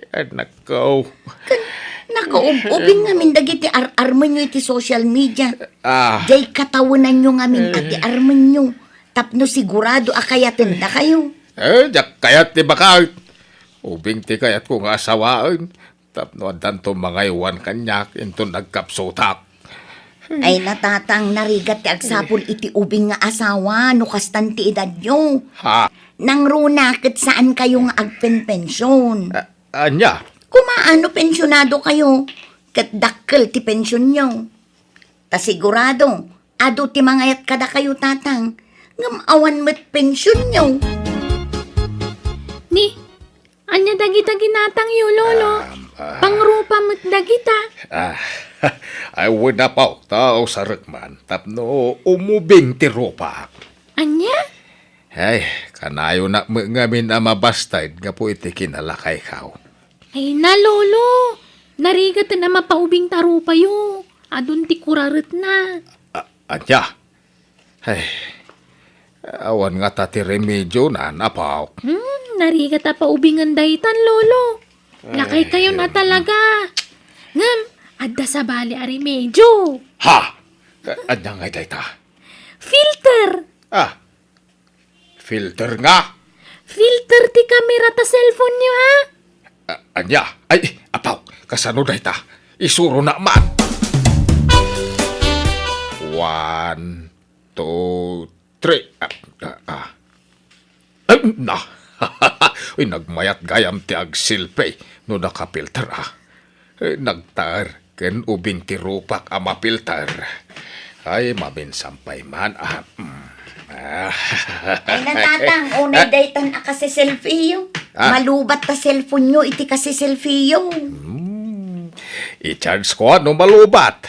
Anakko. Ken, nakaub-ubing ngamin dagiti ar-armenyo iti social media. Ah. Jay katawenanyo ngamin a ti armenyo. Tapno sigurado a kayatendakayo. Eh, diak kayat ti baket. Ubing ti kayatko nga asawaen. Tapno addanto mangaywan kaniak inton nagkapsutak. Ay, natatang, narigat ti agsapul iti ubing nga asawa no kastan ti edadyo. Ha? Nangruna ket saan kayo nga agpenpension. A-, ania? Kumaano pensionado kayo, ket dakkel ti pensionyo. Ta sigurado, Adu ti mangayat kadakayo, Tatang, ngem awan met pensionyo. Ni, ania dagita ginatangyo, Lolo? Um, ah. Pangrupa met dagita. Ah, ay, wen, Apo, ta usarek man tapno umubing ti rupak. Ania? Ay, kanayonak met ngamin a mabasted gapu iti kinalakaykaw. Ay na, Lolo! Narigaten a mapaubing ta rupayo. Adun ti kuraretna. A-, ania? Ay, awan ngata ti remedionan, Apok. Hmm, narigat a paubingen daytan, Lolo. Lakaykayon a talaga. Ngem, adda sabali a remedio. Ha? Ka-, ania ngay dayta? Filter! Ah, filter nga? Filter ti kamera ta cellphone-yo, ha? A-, ania? Ay, Apo, kasano dayta? Isuronak man. One, two, three. Ah, ah, ah. Ay, na. Ay, nagmayat gayam ti agselfie no nakafilter, ah. Eh, nagtaer ken ubing ti rupak a mafilter. Ay, maminsan pay man, ah. Mm. Ah. Ay, na, Tatang, unay daytan a kasiselfie-yo. Ah. Malubat ta cellphone-yo iti kasiselfie-yo. Hmm. I-charge ko no malubat.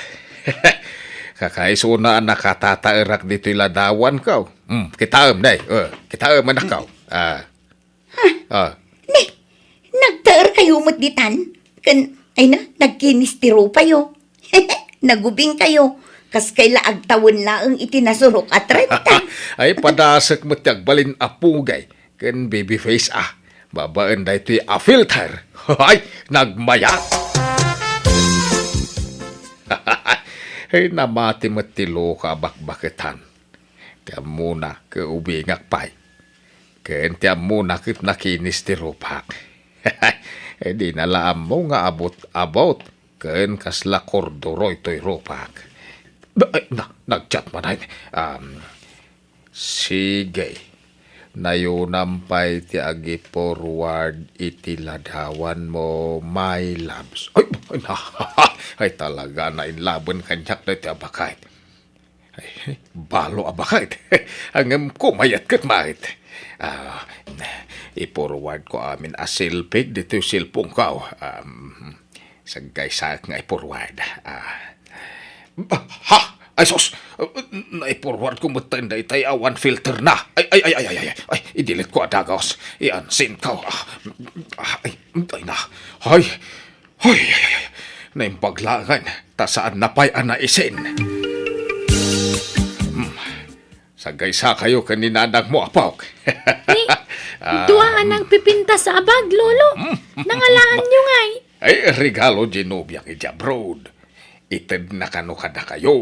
Kakaisuna a nakatataerak ditoy ladawanko. Hmm, kitaem, nay. Eh, kitaem, anakko. Ah. Ah. Ne, nagtaerkayo met ditan? Ken, ay na, nagkinis ti rupayo. Nagubingkayo. Kaskay la agtawen laeng iti nasurok a trenta. Ay, padasek met ti agbalin a pugay ken baby face, ah. Babaen daytoy a filter. Ay, nagmayat. Ay, namati met ti loka a bakbaketan. Ti ammona, kaubingak pay. Ken ti ammona ket nakinis ti rupak. Dina la ammo nga abot-abot ken kasla korduroy toy rupak. Ay, na, nag-chat man ay. Um, sige. Nayunam pay ti agi-forward iti ladawanmo, my loves. Ay, ay, na, ay, talaga, nainlaben kaniak daytoy a baket. Ay, balo a baket. Ngem kumayat ket met. Ah, i-forward ko amin a selfie ditoy cellphone ko. Um, sagaysaek nga i-forward. Ah, ha? Ay, sus! Nai-forward ko met daytay awan filter na. Ay, ay, ay, ay, ay, ay, ay, i-delete ko a dagos. I-unsend ko. Ah, ah, ay, ay na. Ay, Hoy, ay, ay, ay. Naimbag laengen, ta saanna pay a naisin. Hmm. Sagaysakayo ken ni nanangmo, Apok. Ni, ah, dua a nagpipintas a bag, Lolo. Hmm. Nangalaanyo ngay? Ay, regalo ti nobiak iti abroad. Itedna kano kadakayo.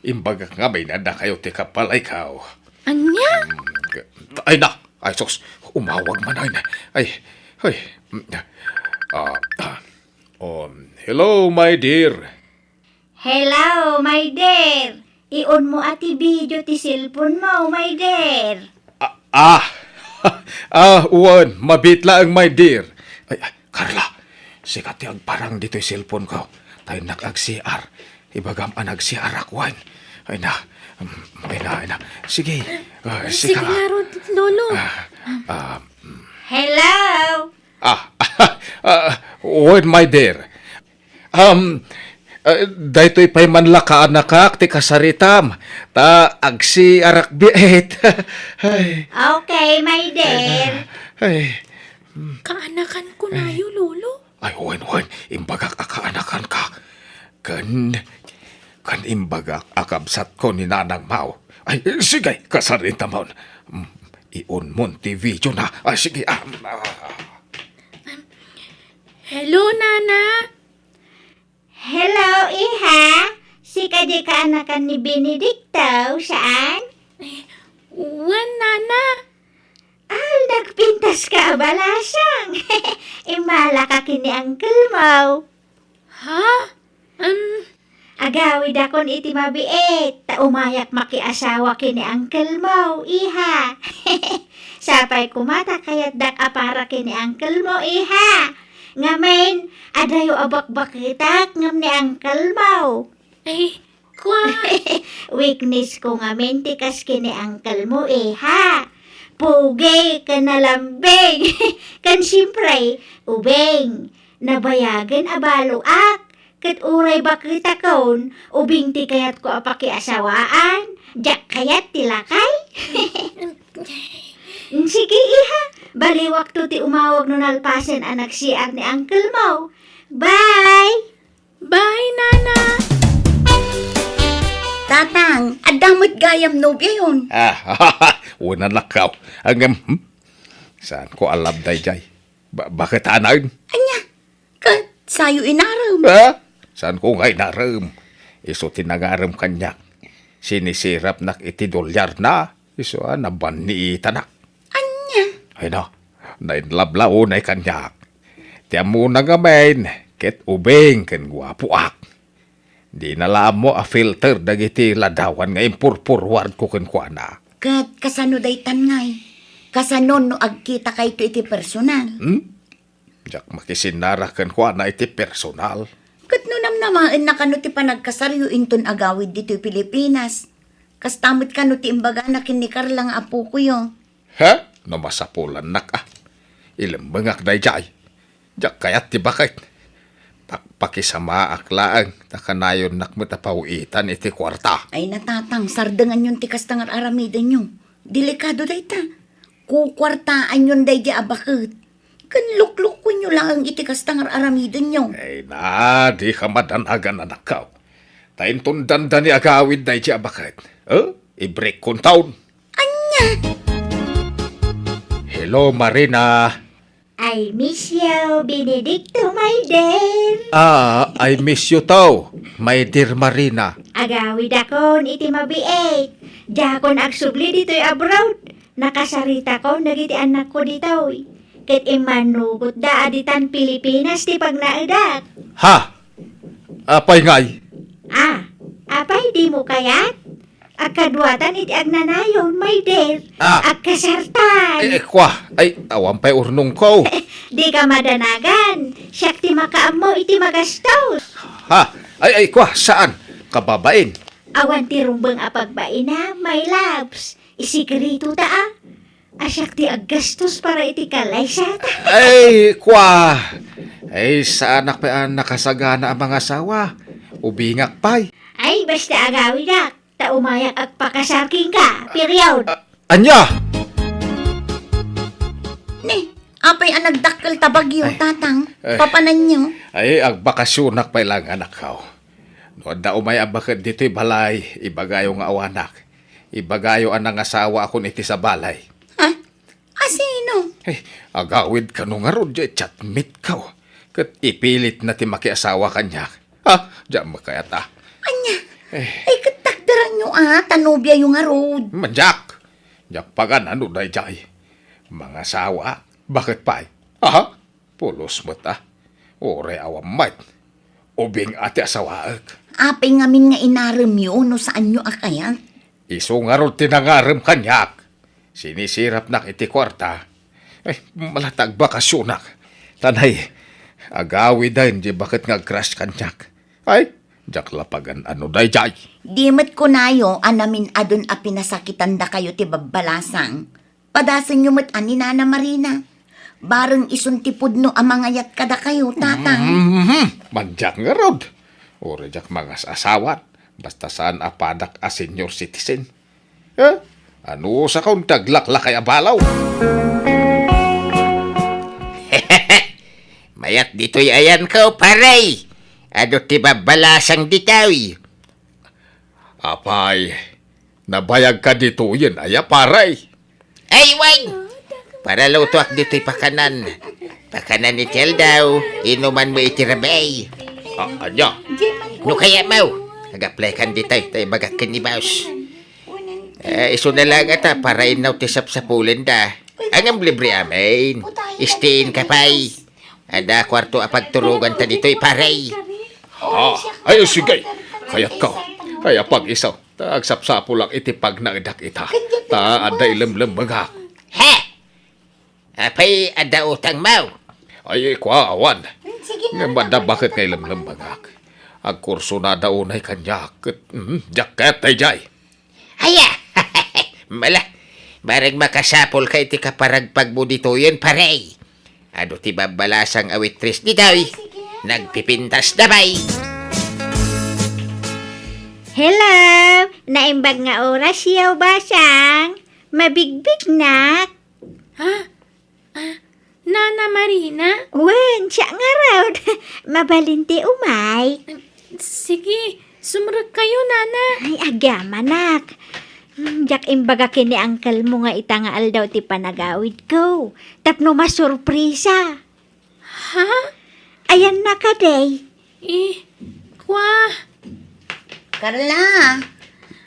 Imbagak ngamin a dakayo ti kapalaykaw. Ania? Mm, ay na! Ay, sus! Umawag man, ay na. Ay, ay. Mm, ah, ah. Um, hello, my dear. Hello, my dear. Iunmo a ti video ti cellphone mo, my dear. Ah, ah. Ah, wen, mabiit laeng, my dear. Ay, ay, Carla, sika ti agparang ditoy cellphone ko. Ta innak ag-C R. Ibagam a nag-C R ak wen. Ay na. Mm, ay na, ay na. Sige. Ah, sige sika. Ngarud, Lolo. Ah, ah, mm. Hello? Ah, ah, wen, my dear. Um, ah, daytoy pay man la kaanakak ti kasaritam, ta ag-C R ak biit. Ay. Okay, my dear. Ay. Kaanakan kunayo, Lolo? Ay, wen, wen, imbagak a kaanakanka. Ken, ken imbagak a kabsatko ni nanangmo. Ay, sige, kasaritamon. Mm, iunmon ti video na. Ay, sige, ah, ah. Hello, Nana. Hello, iha. Sika diay kaanakan ni Benedicto, saan? Eh, wen, Nana. Ay, nagpintaska a balasang. Immalaka ken ni uncle mo. Ha? Em. Agawidakon iti mabiit, ta umayak makiasawa ken ni uncle mo, iha. Sapay koma ta kayatdak a para ken ni uncle mo, iha. Ngamin, adayo a bakbaketak ngem ni uncle mo. Ay, Kwa! Weakness ko ngamin ti kas ken ni uncle mo, eh, ha? Pugi, ken nalambing, ken siyempre, ubing. Nabayagen a baloak, ket uray baketakon, ubing ti kayatko a pakiasawaan, diak kayat ti lakay. Sige, iha, baliwakto ti umawag no nalpasen a nagsiar ni uncle mo. Bye! Bye, Nana! Tatang, adda met gayam nobiayon. Ah, wen, anakko. Ngem, hmm? Saanko a love daydiay. Ba-, baket anaen? Ania? Ket sayo inarem? Ha? Saanko nga inarem? Isu ti nangarem kaniak. Sinisirapnak iti dolyarna. Isu a nabanniitanak. Ania? Ay na, nainlove la unay kaniak. Ti ammona ngamin, ket ubing ken guapoak. Dina la ammo a filter dagiti ladawan nga impurpurwardko kenkuana. Ket kasano daytan ngay? Kasano no agkitakayto iti personal? Hmm? Diak makisinnara kenkuana iti personal. Ket no namnamaenna kano ti panagkasaryo inton agawid ditoy Pilipinas, kasta met kano ti imbagana ken ni Carla nga apokoyo. He? No masapulannak a. Ilemmengak daydiay. Diak kayat ti baket. Pakpakisamaak laeng ta kanayonnak met a pawiitan iti kuarta. Ay, natatang, sardenganyon ti kasta nga ar-aramidenyo. Delikado dayta. Kukuartaanyon daydiay a baket. Ken luklukuenyo laeng iti kasta nga ar-aramidenyo. Ay na, dika madanagan, anakko. Ta inton dandani agawid daydiay a baket, eh, ibreak kontaon. Ania? Hello, Marina. I miss you, Benedicto, my dear. Ah, I miss you too, my dear Marina. Agawidakon iti mabiit. Diakon agsubli ditoy abroad. Nakasaritakon dagiti annakko ditoy, ket immannugotda a ditan Pilipinas ti pagnaedak. Ha? Apay ngay? Ah, apay dimo kayat? Agkaduatan iti agnanayon, my dear. Ah. Agkasartan. Eh, eh, kwa, ay, awan pay urnongko. Dika madanagan, siak ti makaammo iti magastos. Ha? Ay, ay, kwa, saan? Kababain. Awan ti rumbeng a pagbainam, my loves. Isikreto ta a. A siak ti aggastos para iti kalaysata. Ay, kwa! Ay, saanak pay a nakasagana a mangasawa. Ubingak pay. Ay, basta agawidak, ta umayak agpakasar kenka. Period. A-, ania? Ni, apay a nagdakkel ta bagyo, Ay. Tatang? Ay. Papananyo? Ay, agbakasionak pay laeng, anakko. No adda umay a baket ditoy balay, ibagayo nga awanak. Ibagayo a nangasawaakon iti sabali. Ha? Asino? Eh, agawid kano ngarud diay chatmate-ko. Ket ipilitna ti makiasawa kaniak. Ha? Diak met kayat a. Ania? Eh. Ay, ket takderanyo a, ta nobiayo ngarud. Diak. Diak pagan-ano daydiay. Mangasawa. Baket pay? Aha. Pulos met a. Uray awan met. Ubing a ti asawaek. Apay ngamin nga inaremyo no saanyo a kayat? Isu ngarud ti nangarem kaniak. Sinisirapnak iti kuarta. Ay, mala ta agbakasionak. Tanay, agawiden diay baket nga agcrush kaniak. Ay, diak la pagan-ano daydiay. Di met kunayo a namin-adun a pinasakitandakayo ti babbalasang. Padasenyo met a ni Nana Marina. Bareng isun ti pudno a mangayat kadakayo, Tatang. Mhm. Mandiak ngarud. Uray diak mangas-asawan. Basta saan a padak a senior citizen. Eh? Anusakon ti aglaklakay a balaw? Mayat ditoy ayanko, pare. Adu ti babbalasang ditoy? Apay, nabayagka ditoyen aya, pare? Ay, wen! Para lutoak ditoy pakanan. Pakanan iti aldaw, inuman mo iti rabii. Ah, ania? No kayatmo, ag-apply kan ditoy, ta ibagak ken ni boss. Eh, isu na lang ata para innaw ti sapsapulenda. Ngem libre amin. Stay-in ka pay. Adda kuarto a pagturoganta ditoy, pare. Ah, ay, sige. Kayatko. Ay, apag-isu. Ta agsapsapulak iti pagnaedak ita. Ta adda ilemlemmengak. He! Apay adda utangmo? Ay, kua, awan. Ngem adda baket nga ilemlemmengak. Agkursunada unay kaniak ket, mm, diak kayat daydiay. Aya! Mala, bareng makasapulka iti kaparagpagmo ditoyen, pare. Adu ti babbalasang a waitress ditoy. Nagpipintas da pay. Hello! Naimbag nga oras yaw, basang. Mabigbignak. Ha? Ah, Nana Marina? Wen, siak ngarud. Mabalin ti umay. Sige, sumrekkayo, Nana. Ay, agyamanak. Hmm, diak imbaga ken ni uncle mo nga ita nga aldaw ti panagawidko. Tapno masurprisa. Ha? Ayanna kadi. Eh, kwa. Carla!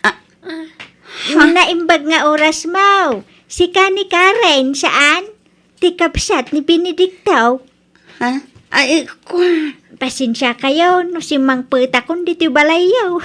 Ah, Ah. Naimbag nga oras mo. Sika ni Karen, saan? Ti kabsat ni Benedicto. Ha? Ay, kwa. Pasensiakayo no simmangpetakon ditoy balayyo.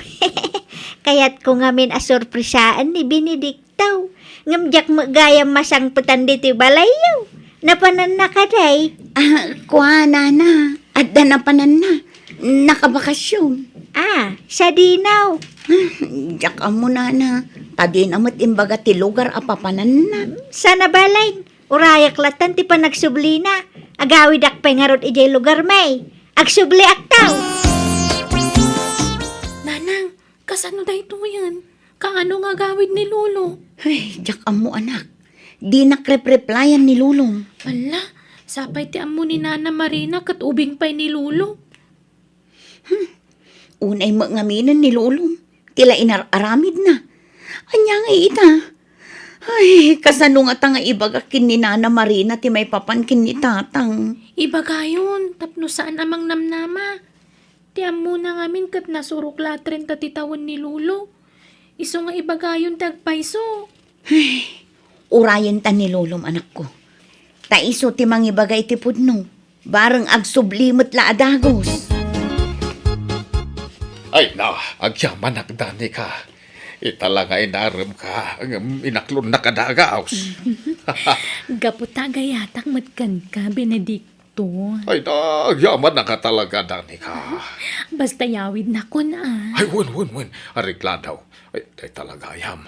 Kayatko ngamin a sorpresaan ni Benedicto. Ngem diak met gayam masangpetan ditoy balayyo. Napananna kadi? Ah, kwa, Nana. Adda napananna. Nakabakasyon. Ah, sadino? Ah, diak ammo, Nana. Ta dina met imbaga ti lugar a papananna. Sana balen. Urayak lattan ti panagsublina. Agawidak pay ngarud idiay lugar, may. Agsubliakto. Nanang, kasano daytoyen? Kaano nga agawid ni Lolo? Ay, diak ammo, anak. Dinak repreplayan ni Lolom. Ala, sapay ti ammo ni Nana Marina ket ubing pay ni Lolo. Hmm. Unay met ngaminen ni Lolom ti la inar-aramidna. Ania ngay ita? Ay, kasano ngata nga ibagak ken ni Nana Marina ti maipapan ken ni Tatang? Ibagayon, tapno saan a mangnamnama. Ti ammona ngamin ket nasurok la a trenta ti tawen ni Lolo. Isu nga ibagayon ti agpayso. Ay, urayenta ni Lolom, anakko. Ta isu ti mangibaga iti pudno. Bareng agsubli met la a dagus. Ay na, agyamanak, Danica. Ita la nga inaremka, ngem inaklonnak a dagus. Gapu ta agayatak met kenka, Benedicto. Ay na, agyamanak a talaga, Danica. Basta yawidnakon, a. Ay, wen, wen, wen. Areglado. Ay, dayta la gayam.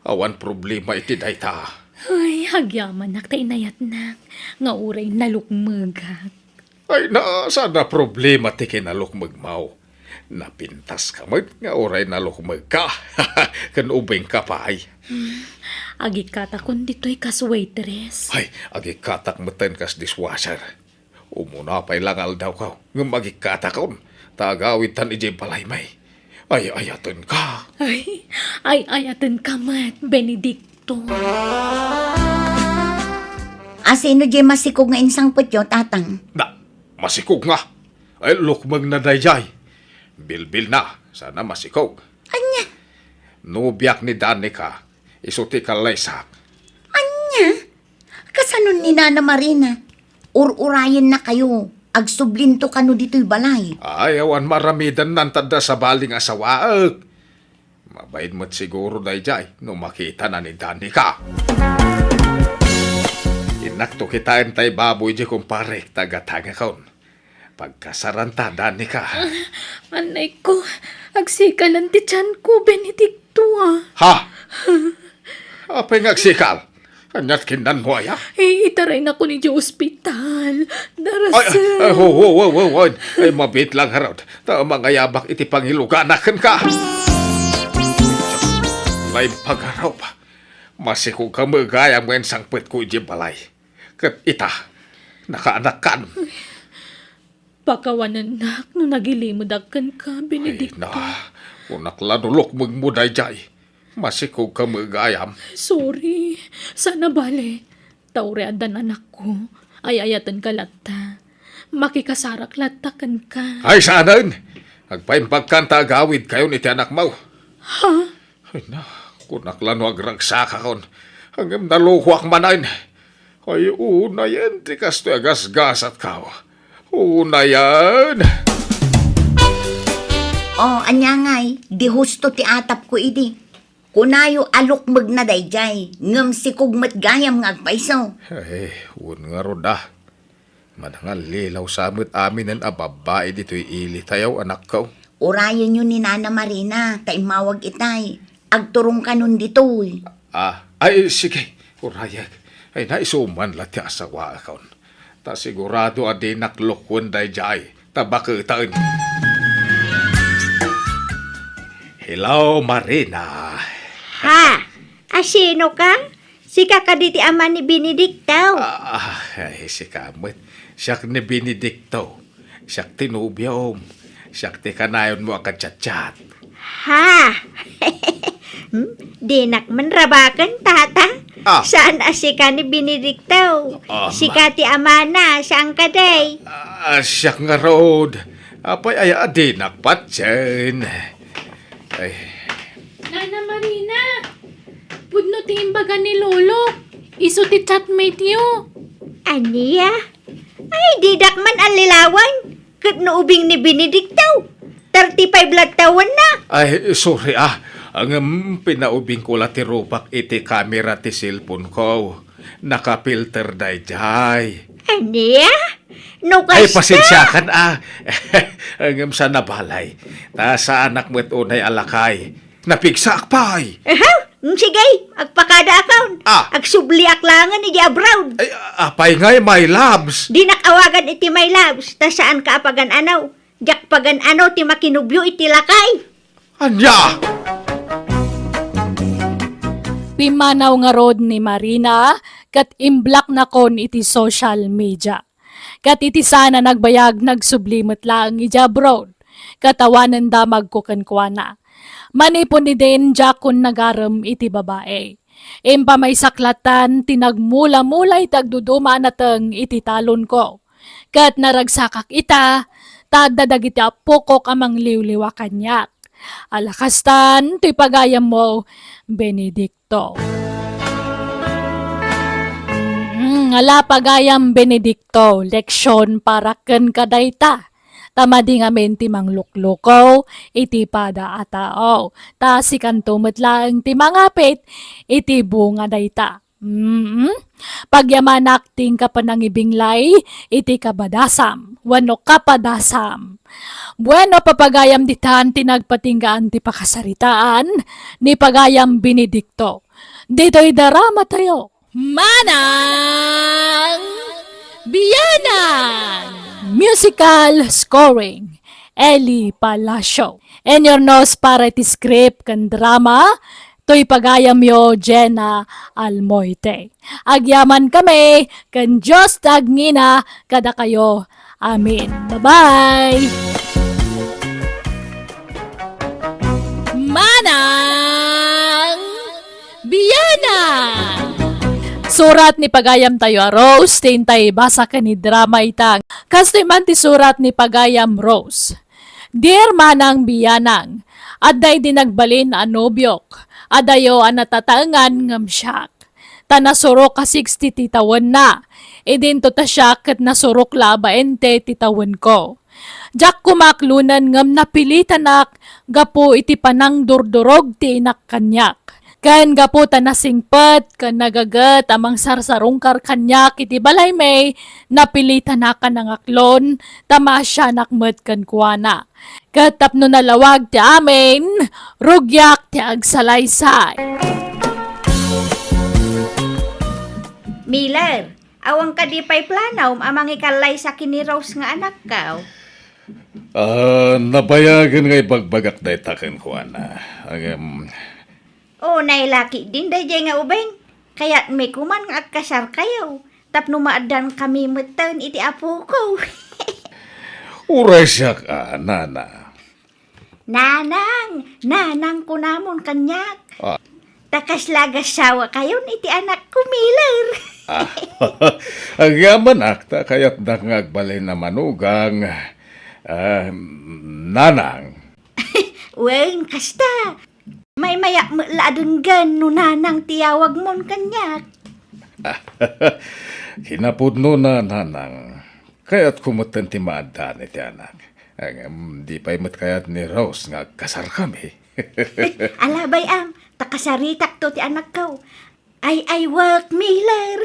Awan problema iti dayta. Ay, agyamanak ta inayatnak nga uray nalukmegak. Ay, na, saan a problema ti kinalukmegmo. Napintaska met nga uray nalukmegka. Ken ubingka pay. Hmm, agikkatakon ditoy kas waitress. Ay, agikkatak metten kas dishwasher. Umuna pay la nga aldawko, ngem agikkatakon, ta agawidtan idiay balaymi. Ay-ayatenka. Ay, ay-ayatenka met, Benedicto. A, sino diay masikog nga insangpetyo, Tatang? Na, masikog nga. Ay, lukmegna daydiay. Bilbilna, saan a masikog. Ania? Nobiak ni Danica. Isu ti kallaysak. Ania? Kasano ni Nana Marina? Ur-urayennakayo. Agsublinto kano ditoy balay. Ay, awan maaramidenna ta adda sabali nga asawaek. Mabain met siguro daydiay no makitana ni Danica. Innakto kitaen tay baboy di kumparek ta gatangakon. Pagkasaranta, Danica. Ah, anay ko, agsikalen ti tianko, Benedicto, a. Ha? Apay nga agsikal? Aniat kinnanmo aya? Eh, itaraynakon idiay ospital. Ay, ay, Darasem. Ay, ho, ho, ho, ho, ho. Ay, mabiit lang ngarud. Ta mangayabak iti pangiluganak kenka. Naimbag ngarud. Masikogka met gayam nga insangpetko idiay balay. Ket ita, nakaanakkan. Pakawanennak no nagilimedak kenka, Benedicto. Ay na, kunak la no lukmegmo daydiay. Masikogka met gayam. Sorry. Saan a bale. Ta uray addan anakko, ay-ayatenka latta. Makikasarak latta kenka. Ay, saanen! Agpaimbagkan ta agawidkayon iti anakmo. Ha? Ay na, kunak la no agragsakakon. Ngem nalokoak manen. Ay, unayen ti kastoy a gasgasatko. Unayen! O, ania ngay, di husto ti atapko idi. Kunayo a lukmegna daydiay, ngem sikog met gayam nga agpayso. Ay, wen ngarud a. Manangallilaw sa met aminen a babbai ditoy ili tayo, anakko. Urayenyo ni Nana Marina ta immawag itay. Agturongkanon ditoy. Ah, ay, sige. Urayek. Ay, naisuman la ti asawaakon. Ta sigurado a dinak lukwen daydiay. Ta baketen. Hello, Marina. Ha? Asino ka? Sika kadi ti ama ni Benedicto? Ah, ay, sika met. Siak ni Benedicto. Siak ti nobiom. Siak ti kanayonmo a kachatchat. Ha? Hmm? Dinak man rabaken, tata. Ah. Saan a sika ni Benedicto? Ah, ma- Sika ti amana, saan kadi? Ah, siak ngarud. Apay aya a dinak patien. Ay. Nana Marina, pudno ti imbaga ni Lolo. Isu ti chatmate-yo. Ania? Ay, didak man allilawan. Ket no ubing ni Benedicto, thirty-five la tawenna. Ay, sorry, ah. Ngem pinaubingko la ti rupak iti kamera ti cellphone-ko. Nakapilter daydiay. Ania? No kasta? Ay, pasensiakan, ah. Ngem saan a balay. Ta saanak met unay a lakay. Napigsaak pay. Aha, mm, sige, agpakadaakon. Ah. Agsubliak laengen iti abroad. Ay, apay ngay, my loves? Dinak awagan iti my loves, ta saanka a pagan-ano. Diak pagan-ano ti makinubio iti lakay. Ania? Pimmanaw ngarud ni Marina ket imblocknakon iti social media. Ket iti saan a nagbayag, nagsubli met laeng idiay abroad, ket awanen damagko kenkuana. Manipud idin, diakon nagarem iti babai. Impamaysak latta ti nagmula-mula iti agduduma a nateng iti talonko. Ket naragsakak ita, ta adda dagiti appokok a mangliwliwa kaniak. Ala kastan, toy pagayammo, Benedicto. Mm, ala pagayam, Benedicto, leksion para kenka dayta. Ta madi ngamin ti mangluklukaw iti pada a tao. Ta sikanto met laeng ti mangapit iti bunga dayta. Mm. Pagyamanak ti inka panangibinglay iti kabadasam wenno kapadasam. Bueno, papagayam ditan ti nagpatinggaan ti pakasaritaan ni pagayam Benedicto. Ditoy daramatayo. Manang Bianang! Musical scoring, Eli Palacio. Inyurnos para iti script ken drama, toy pagayamyo, Jenna Almoite. Agyaman kami, ken Dios ti agngina kadakayo. Amen. Bye-bye! Manang Bianang! Surat ni pagayamtayo a Rose, ti intay ibasa ken idrama ita. Kastoy man ti surat ni pagayam Rose. Dear Manang Bianang, adda idi nagbalin a nobiok, adayo a natataengan ngem siak. Ta nasurok a sixty ti tawenna. Idinto ta siak ket nasurok la a baente ti tawenko. Diak koma aklonen ngem napilitanak gapu iti panangdurdurog ti inak kaniak. Ken gapu ta nasingpet ken nagaget a mangsarsarungkar kaniak iti balaymi, napilitanak a nangaklon ta maasianak met kenkuana. Ket tapno nalawag ti amin, rugiak ti agsalaysay. Miller, awan kadi pay planom a mangikallaysa ken ni Rose nga anakko? Ah, nabayagen nga ibagbagak dayta kenkuana. Ngem, unay la ketdin daydiay nga ubing. Kayatmi koman nga agkasarkayo tapno maaddankami metten iti apoko. Uray siak a, Nana. Nanang, Nanang kunamon kaniak. Ah. Ta kasla agasawa kayon iti anakko, Miller. Ah, agyamanak ta kayatdak nga agbalin a manugang, ah, Nanang. Wen, kasta. Maymayak met la a denggen no Nanang ti yawagmon kaniak. Kinapudnona, Nanang. Kayatko metten ti maaddan iti anak. Ngem di pay met kayat ni Rose nga agkasarkami. Ala bay-am, ta kasaritakto ti anakko. Ay-aywek, Miller!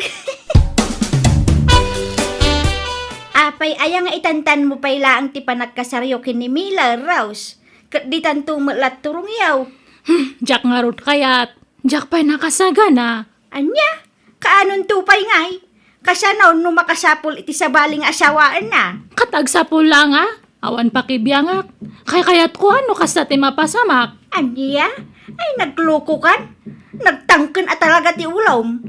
Apay aya nga itantanmo pay laeng ti panagkasaryo ken ni Miller, Rose? Ket ditanto met la turongyo. Hmm, diak ngarud kayat. Diak pay nakasagana. Ania? Kaanonto pay ngay? Kasano no makasapul iti sabali nga asawaenna? Ket agsapul la nga, awan pakibiangak. Kaykayatko a no kasta ti mapasamak. Ania? Ay, naglokokan? Nagtangken a talaga ti ulom.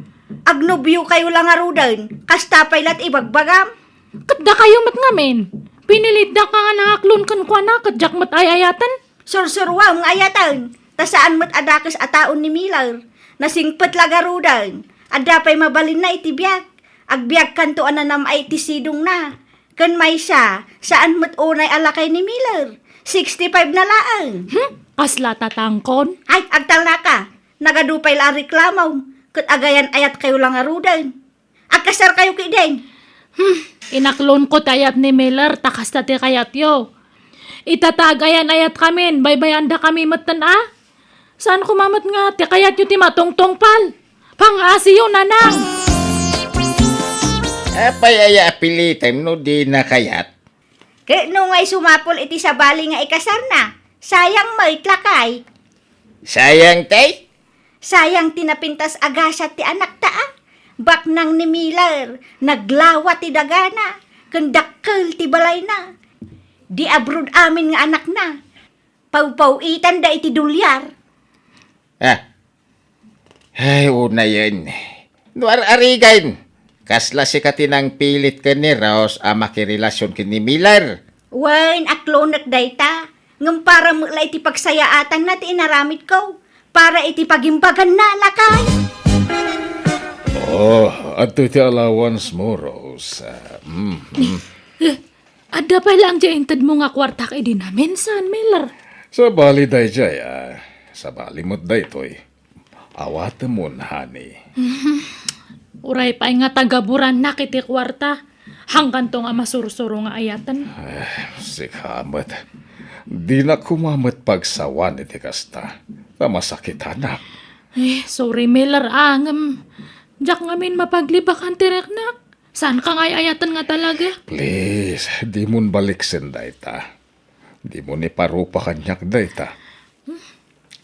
Agnobiokayo la ngaruden, kasta pay la ti ibagbagam. Ket dakayo met ngamin, pinilitdak nga nangaklon kenkuana ket diak met ay-ayaten. Sursuroam nga ayaten, ta saan met a dakes a taon ni Miller. Nasingpet la garuden. Adda pay mabalinna iti biag. Agbiagkanto a nanam-ay iti sidongna. Ken maysa, saan met unay a lakay ni Miller. Sixty-five na laeng. Hmm? Kasla tatangkon? Ay, agtalnaka. Nagadu pay la a reklamom. Ket agayan-ayatkayo la ngaruden. Agkasarkayo ketdin. Hmm, inaklonko ti ayat ni Miller ta kasta ti kayatyo. Ita ta agayan-ayatkamin, baybayandakami metten a. Saan koma met nga ti kayatyo ti matungtungpal? Pangaasiyo, nanang! Apay aya a pilitem no dina kayat? Ket no ngay sumapul iti sabali nga ikasarna, sayang met lakay. Sayang, tay? Sayang ti napintas a gasat ti anakta a. Baknang ni Miller, naglawa ti dagana, ken dakkel ti balayna. Di abroad amin nga anakna. Pawpaw-itanda iti dolyar. Ah. Ay, unayen. No ar-arigan, kasla sika ti nangpilit ken ni Rose a makirelasion ken ni Miller? Wen, aklonek dayta. Ngem para met la iti pagsayaatanna ti inaramidko. Para iti pagimbaganna, lakay. Oh, adtoy ti allowance mo, Rose. Ah, mm, mm. Eh, adda pay laeng diay intedmo nga kuartak idi namin, saan, Miller? Sabali daydiay, ah. Sabali met daytoy. Awatemon, honey. Mhm. Uray pay nga tagaburannak iti kuarta, hangganto nga masursuro nga ayaten. Eh, sika met. Dinak koma met pagsawan iti kasta. Ta masakitanak. Eh, sorry, Miller, a, ngem diak ngamin mapaglibakan ti riknak. Saanka nga ay-ayaten nga talaga? Please, dimon baliksen dayta. Dimon iparupa kaniak dayta.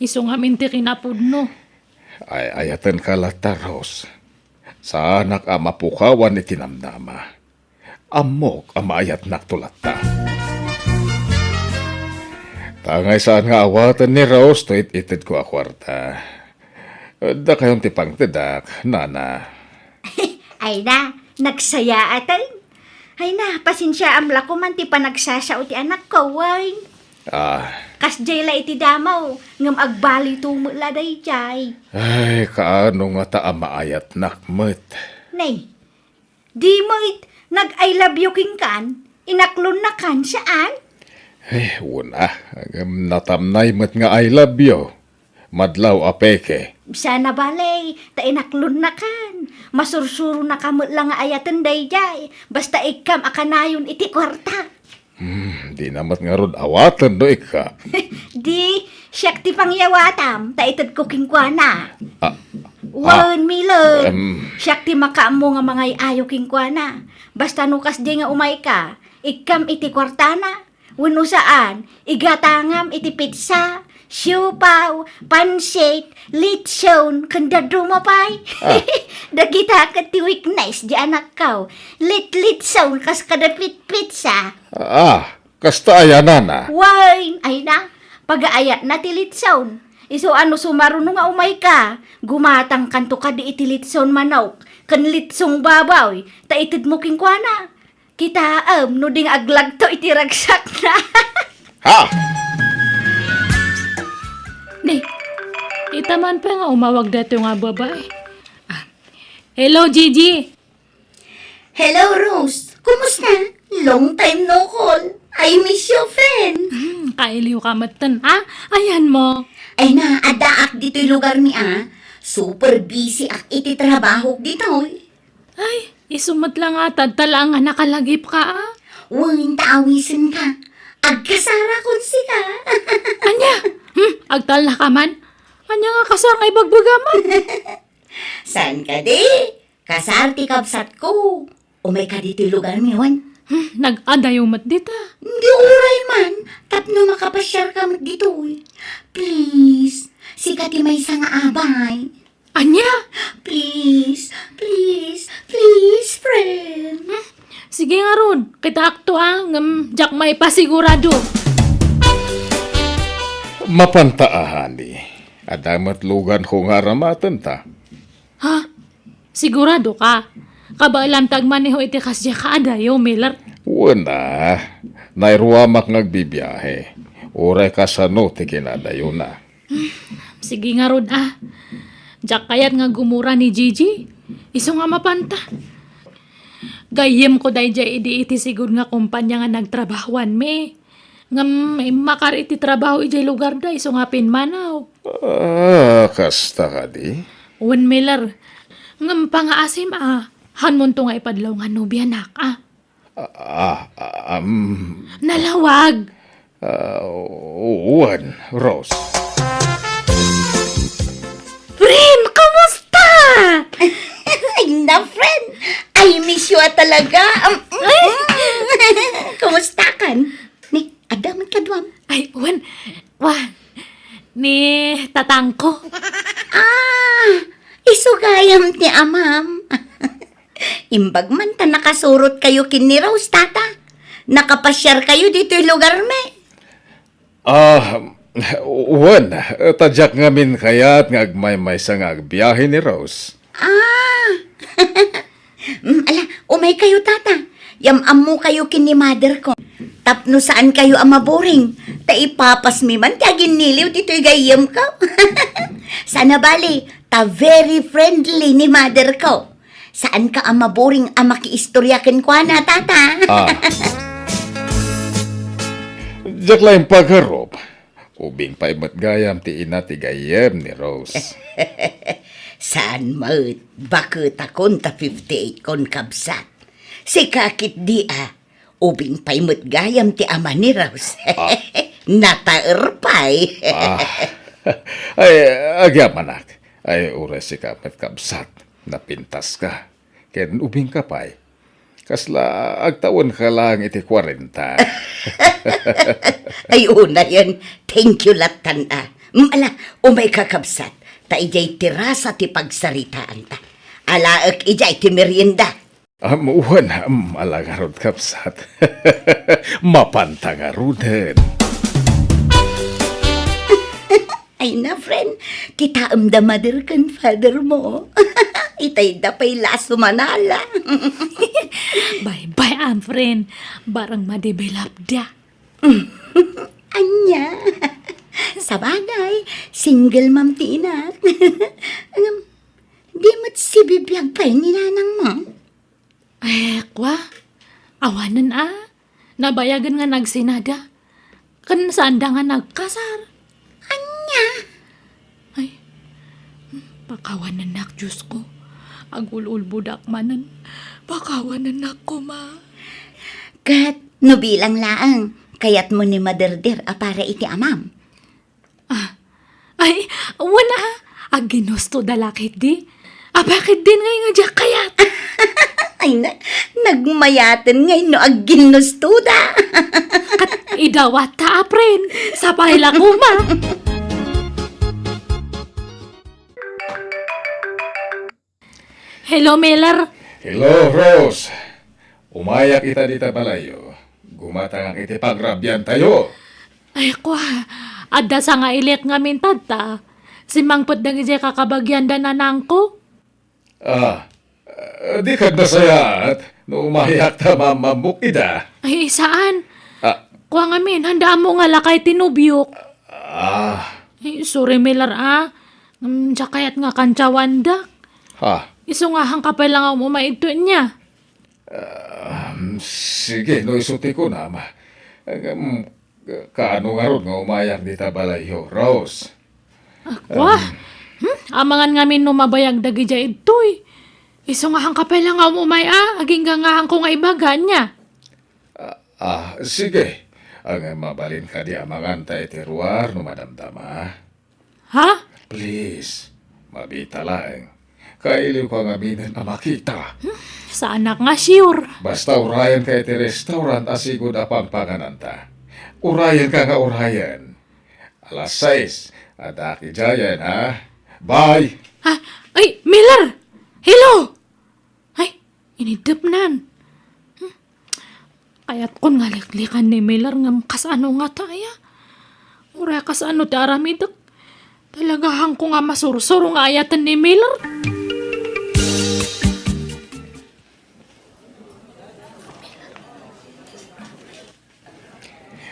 Isu ngamin ti kinapudno. Ay-ayatenka latta, Rose. Saanak a mapukawan iti namnama. Ammok a maayatnakto latta. Tangay saan nga awaten ni Rose to it-itedko a kuarta. Dakayon ti pangtedak, nana. Ay na, nagsayaaten. Ay na, pasensiaam la koman ti panagsasao ti anakko, wen. Ah. Kasdiay la iti damo, ngem agbalito met la daydiay. Ay, kaano ngata a maayatnak met? Nay, di met nag-I love you kenkan, inaklonnakan, saan? Eh, una, ngem natamnay met nga I love you. Madlaw a peke. Sana bale, ta inaklonnakan. Masursuronaka met la nga ayaten daydiay. Basta ikkam a kanayon iti kuarta. Hmm, dina met ngarud awaten no ikka. Di, siak ti pangyawatam, ta itedko kenkuana. Ah, wen, ah, Milo. Em. Siak ti makaammo nga mangay-ayo kenkuana. Basta no kasdi nga umayka, ikkam iti kuartana. Wenno saan, igatangam iti pitsa, siopaw, pansit, litson, ken dadduma pay. Ah. Dagita ket ti weakness di anakko. Litlitson kas kada pitpitsa. Ah, kasta aya, nana? Wen, ay na, pagaayatna ti litson. Isu a no sumaruno nga umayka, gumatangkanto kadi iti litson manok, ken litsong baboy, ta itedmo kenkuana. Kitaem no di nga aglagto iti ragsakna. Ha? Ni, ita man pay nga umawag daytoy nga babai. Ah. Hello, Gigi. Hello, Rose. Kumusta? Long time no call. I miss you, friend. Hmm, kailiwka metten, ha? Ayanmo. Ay na, addaak ditoy lugarmi, a. Super busy ak iti trabahok ditoy. Ay, isu met la nga, ta adda laeng nga nakalagipka, a. Wen, ta awisenka. Agkasarakon sika. Ania? Hmm, agtalnaka man? Ania nga kasar nga ibagbagam? Saan kadi? Kasar ti kabsatko. Umayka ditoy lugarmi, wen. Hmm, nag-adayo met dita. Di uray man, tapno makapasiarka met ditoy. Please, sika ti maysa nga abay. Ania? Please, please, please, friend. Hmm? Sige ngarud, kitaakto a, ngem diak maipasigurado. Mapanta a, honey. Adda met luganko nga aramatenta. Ha? Sigurado ka? Kabaelam ti agmaneho iti kasdiay a kaadayo, Miller? Wen a, nairuamak nga agbibiahe. Uray kasano ti kinadayona. Sige ngarud a. Diak kayat nga gumura ni Gigi. Isu nga mapanta. Gayyemko daydiay idi iti sigud nga kompania nga nagtrabahoanmi. Ngem immakar iti trabaho idiay lugarda isu nga pimmanaw. Ah, kasta kadi? Wen, Miller. Ngem pangaasim a, hanmonto nga ipadlaw nga nobianak a. Ah, ah, um, Nalawag! Ah, wen, Rose. Friend, kumusta? Ay, na, friend. I miss you a talaga. Um, mm, mm. Kumusta kan? Ni, adda man kaduam. Ay, wen. Wa, ni tatangko. Ah, isu gayam ti amam. Imbag man ta nakasurot kayo ken ni Rose, tata. Nakapasiar kayo ditoy lugarmi. Ah, wen, ta diak ngamin kayat nga agmaymaysa nga agbiahe ni Rose. Ah. Mm, ala, umay kayo, tata. Yam-ammo kayo ken ni mother ko. Tapno saan kayo a maboring. Ta ipapasmi man ti aginniliw ditoy gayyem ko. Sana bali, ta very friendly ni mother ko. Saanka a maboring a makiistorya kenkuana, tata. Ah. Diak laeng pagarup. Ubing pay met gayam ti ina ti gayyem ni Rose. Saan met, baketakon ta fifty-eight kon, kabsat. Sika ketdi a, ubing pay met gayam ti ama ni Rose. Ah. Nataer pay. Ah. Ay, agyamanak. Ay, uray sika met, kabsat. Napintaska. Ken ubingka pay. Kasla agtawenka laeng iti kuarenta. Ay, unayen. Thank you lattan a. Mm, ala, umayka, kabsat. Ta idiay terasa ti pagsaritaanta. Alaek idiay ti merienda. Am, wen, am, ala ngarud, kabsat. Mapanta ngaruden. Ay na, friend, kitaem da mother ken father mo. Itay da pay la a sumanala. Bye-bye, am, friend. Barang madevelop da. Ania? Sabagay, single mom ti inak. Ngem, di met sibibiag pay ni nanang mo? Eh, kwa? Awanen a. Nabayagen nga nagsinada. Ken saanda nga nagkasar. Ania? Ay, pakawanennak, Diosko. Agul-ulbodak manen. Pakawanennak koma. Ket no bilang laeng, kayatmo ni maderder a para iti amam? Ah, ay, wen a, agginusto da la ketdi. Apay ketdin ngay nga diak kayat? Ay, na, nagmayaten ngay no agginusto da. Ket idawat ta, apren, sapay la koma. Hello, Miller. Hello, Rose. Umayak ita dita balayyo. Gumatangak iti pagrabiantayo. Ay, kwa, adda sangailik ngamin tatta. Simmangpet dagidiay kakabagian da nanangko. Ah, eh, di kad nasayaat no umayak ta mammammok ida. Ay, saan? Ah. Kwa ngamin, handa ammo nga lakay ti nobiok. Ah. Ay, sorry, Miller, ah. Mm, diak kayat nga kantsawandak. Ha? Isu nga, haanka pay la nga umumay idto ania. Ah, sige, no isu ti kunam. Ngem, kaano ngarud nga umayak dita balayyo, Rose? Ah, kwa? Um, hmm? Amangan ngamin no mabayag dagidiay idtoy. Isu nga, haanka pay la nga umumay a, agingga nga haanko nga ibaga ania. Ah, ah, sige. Ang mabalin kadi amangan ta iti ruar no madamdama. Ha? Please, mabita laeng. Kailiwka ngaminen a makita. Hmm? Saanak nga sure. Basta urayenka iti restaurant a sigud a pangpangananta. Urayenka nga urayen. Alas sais, addaak idiayen, ha? Bye! Ha? Ay, Miller! Hello! Ay, iniddepnan. Hmm. Kayatkon nga liklikan ni Miller ngem kasano ngata aya? Uray kasano ti aramidek? Talaga haanko nga masursuro nga ayaten ni Miller.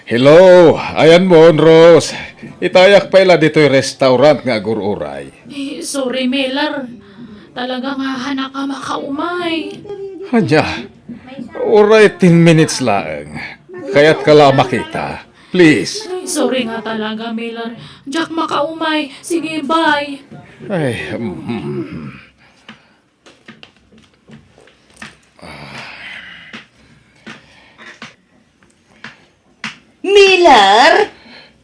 Hello, ayanmon, Rose. Itayak pay la ditoy restaurant nga agur-uray. Eh, sorry, Miller. Talaga nga haanak a makaumay. Ania? Uray ten minutes laeng. Kayatka la makita. Please. Ay, sorry nga talaga, Miller. Diak makaumay. Sige, bye. Ay, mm. Miller?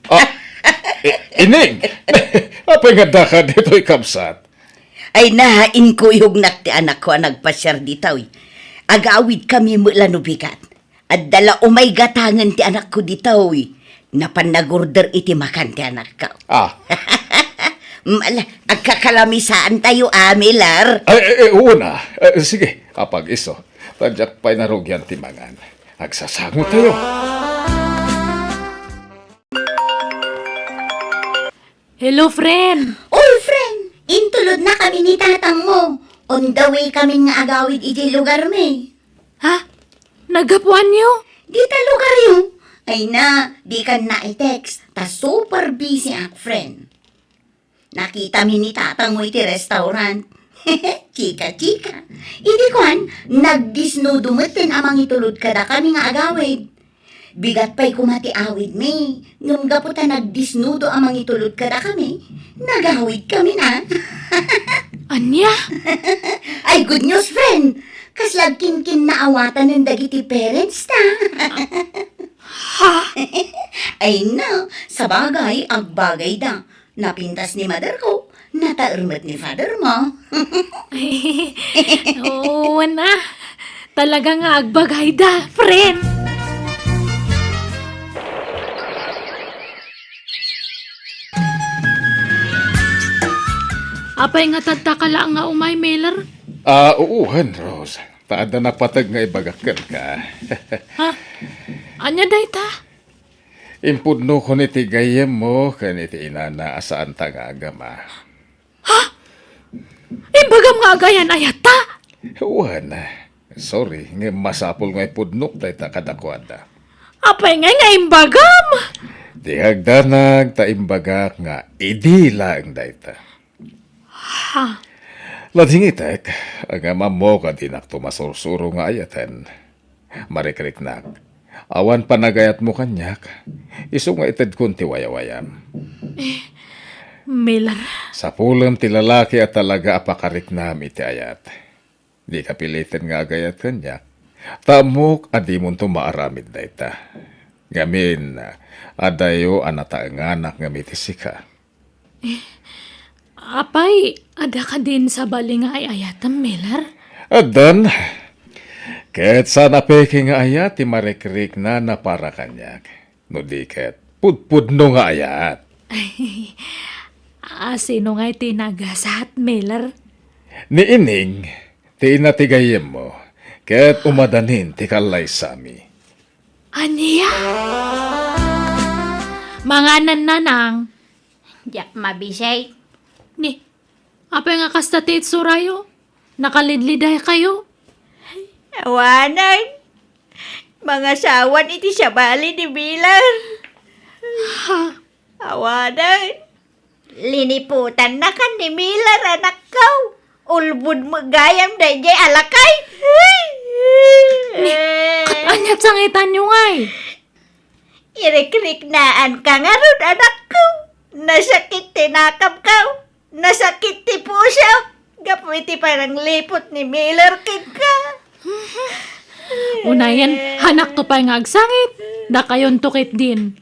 Ah, i-, Ining! Apay nga addaka ditoy, kabsat? Ay, na, inkuyognak ti anakko a nagpasiar ditoy. Agawidkami met la no bigat. Adda la umay gatangen ti anakko ditoy. Napan nag-order iti makan ti anakko. Ah. Mm, ala, agkakalamisaantayo, ah, Miller. Ay, ay, ay, oo na. Eh, sige, apag-isu. Ta diak pay narugian ti mangan. Agsasangotayo. Hello, friend! Oy, friend! Intulodnakami ni tatangmo. On the way kami nga agawid iti lugarmi. Ha? Naggapuanyo? Dita lugaryo. Ay na, dikan na i-text. Ta super busy ak, friend. Nakitami ni tatangmo iti restaurant. Chika-chika. Idi kuan, nagdisnudo metten a mangitulod kadakami nga agawid. Bigat pay koma ti awidmi, ngem gapu ta nagdisnudo a mangitulod kadakami, nagawidkami na. Ania? Ay, good news, friend! Kasla agkinkinnaawatanen dagiti parents ta. Ha? Ay, no, sabagay, agbagayda. Napintas ni mother ko, nataer met ni father mo. Oo, na. Talaga nga agbagayda, friend. Apay nga tadta ka laeng nga umay, Miller? Ah, uwan, Rose. Ta adda napateg nga ibagak kenka. Ha? Ania dayta? Impudnokon iti gayyemmo ken iti inana a saanta nga agama. Ha? Imbagam nga agayan-ayatta? Wen, sorry, ngem masapul nga ipudnok dayta kadakuada. Apay ngay nga imbagam? Di agdanag ta imbagak nga idi laeng dayta. Ha? Ladingitek, ngem ammok a dinakto masursuro nga ayaten. Marikriknak, awan panagayatmo kaniak, isu nga itedkon ti wayawayam. Eh, Miller. Sapulem ti lalaki a talaga a pakariknam iti ayat. Dika piliten nga agayat kaniak, ta ammok a dimonto maaramid dayta. Ngamin, adayo a nataenganak ngem iti sika. Eh, apay, adda kadin sabali nga ay-ayatem, Miller? Addan. Ket saan a peke nga ayat ti marikriknana para kaniak. No di ket, pudpudno nga ayat. A, sino ngay ti nagasat, Miller? Ni Ining, ti ina ti gayyemmo, ket umadanin ti kallaysami. Ania? Manganan, nanang. Diak mabisay. Ni, apay nga kasta ti itsurayo? Nakalidliday kayo? Awanen. Mangasawan iti sabali ni Miller. Ha? Awanen. Liniputannakan ni Miller, anakko. Ulbod met gayam daydiay a lakay. Ni, ket ania't sangitanyo ngay? Irikriknaanka ngarud, anakko. Nasakit ti nakabko. Nasakit ti pusok. Gapu iti panangliput ni Miller kenka. Unayen, hanakto pay nga agsangit. Dakayonto ketdin.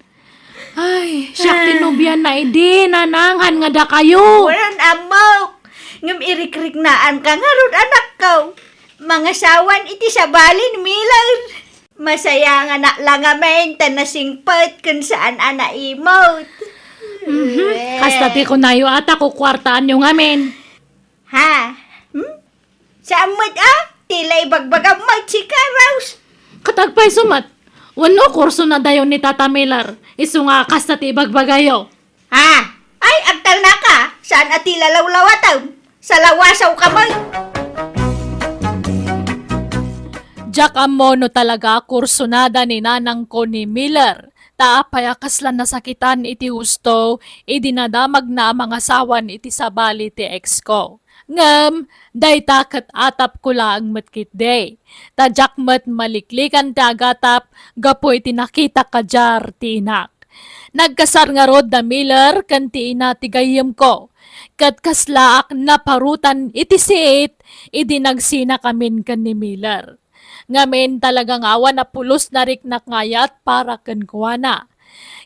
Ay, siak ti nobianna idi, nanang, haan nga dakayo. Wen, ammok. Ngem irikriknaanka ngarud, anakko. Mangasawan iti sabali ni Miller. Masayanganak la ngamin ta nasingpet ken saan a naimot. Mhm. Kasta ti kunayo a ta kukuartaanyo ngamin. Ha? Hmm? Saan met a? Ti la ibagbagam met sika, Rose. Ket agpayso met, wenno kursunadayo ni Tata Miller, isu nga kasta ti ibagbagayo. Ha? Ay, agtalnaka, saan a ti lalawlawatem? Salawasaw ka met. Diak ammo no talaga a kursunada ni nanangko ni Miller, ta apay a kasla nasakitan iti husto idi nadamagna a mangasawan iti sabali ti ex ko. Ngem dayta ket atapko laeng met ketdi, ta diak met maliklikan ti agatap gapu iti nakitak a diar ti inak. Nagkasar ngarud da Miller ken ti ina ti gayyemko, ket kaslaak naparutan iti siit idi nagsinakamin ken ni Miller. Ngamin talaga nga awan a pulos nariknak nga ayat para kenkuana.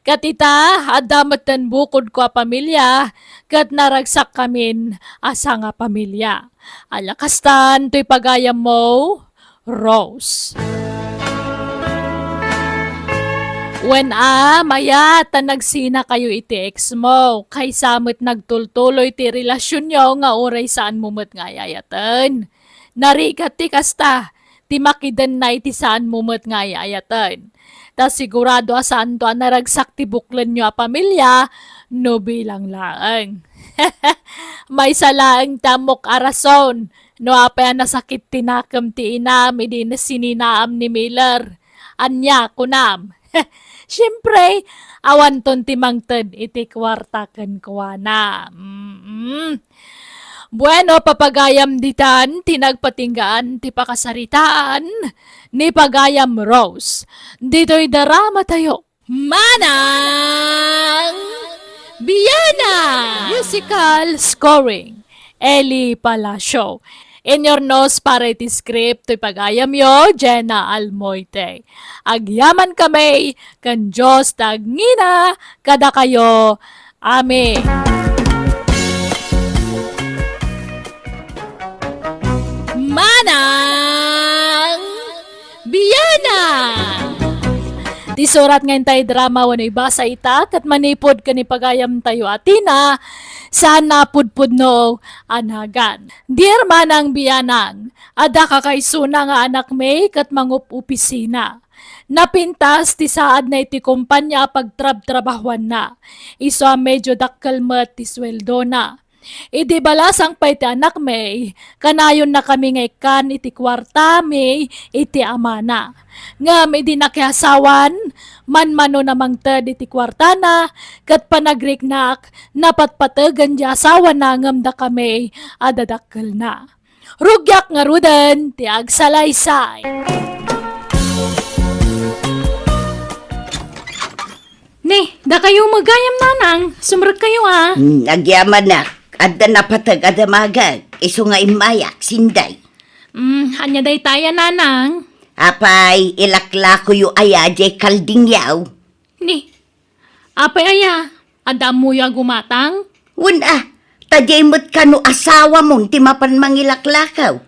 Ket ita, adda metten bukodko a pamilia, ket naragsakkamin a sangapamilia. Ania kastan toy pagayammo, Rose? Wen a, mayat ta nagsinakayo iti ex mo, kaysa met nagtultuloy ti relasionyo nga uray saanmo met nga ay-ayaten. Narigat ti kasta, ti makidenna iti saanmo met nga ay-ayaten. Ta sigurado a saanto a naragsak ti buklenyo a pamilia no bilang laeng. Maysa laeng ti ammok a rason no apay a nasakit ti nakem ti inam idi sininaam ni Miller. Ania, kunam? Siempre, awanton ti mangted iti kuarta kenkuana. Mm-mm. Bueno, papagayam ditan ti nagpatinggaan ti pakasaritaan ni Pagayam Rose. Ditoy drama tayo. Manang Biana! Musical scoring, Eli Palacio. Inurnos para iti script toy pagayamyo, Jenna Almoite. Agyaman kami, ken Dios ti agngina kadakayo. Amen. Manang Biana! Ti surat nga intay drama wenno ibasa ita ket manipud ken ni pagayamtayo a Tina, saan a pudpudno a nagan. Dear Manang Bianang, adda kakaisuna nga anakmi ket mangup-opisina. Napintas ti saadna iti kompania a pagtrabtrabahuanna. Isu a medyo dakkel met ti sueldona. Idi balasang pay ti anakmi, kanayonnakami nga ikkan iti kuartami iti amana. Ngem idi nakiasawan, manmanona mangted iti kuartana, ket panagriknak, napatpategen ti asawana ngem dakami a dadakkelna. Rugiak ngaruden ti agsalaysay. Ni, dakayo met gayam, Nanang. Sumrekkayo, a. Hmm, agyamanak. Adda napateg a damagek. Isu nga immayak, Sinday. Hmm, ania dayta aya, Nanang? Apay, ilaklakoyo aya diay kaldingyo? Ni, apay aya? Adda ammoyo a gumatang? Wen a, ta diay met kano asawamon ti mapan mangilaklakaw.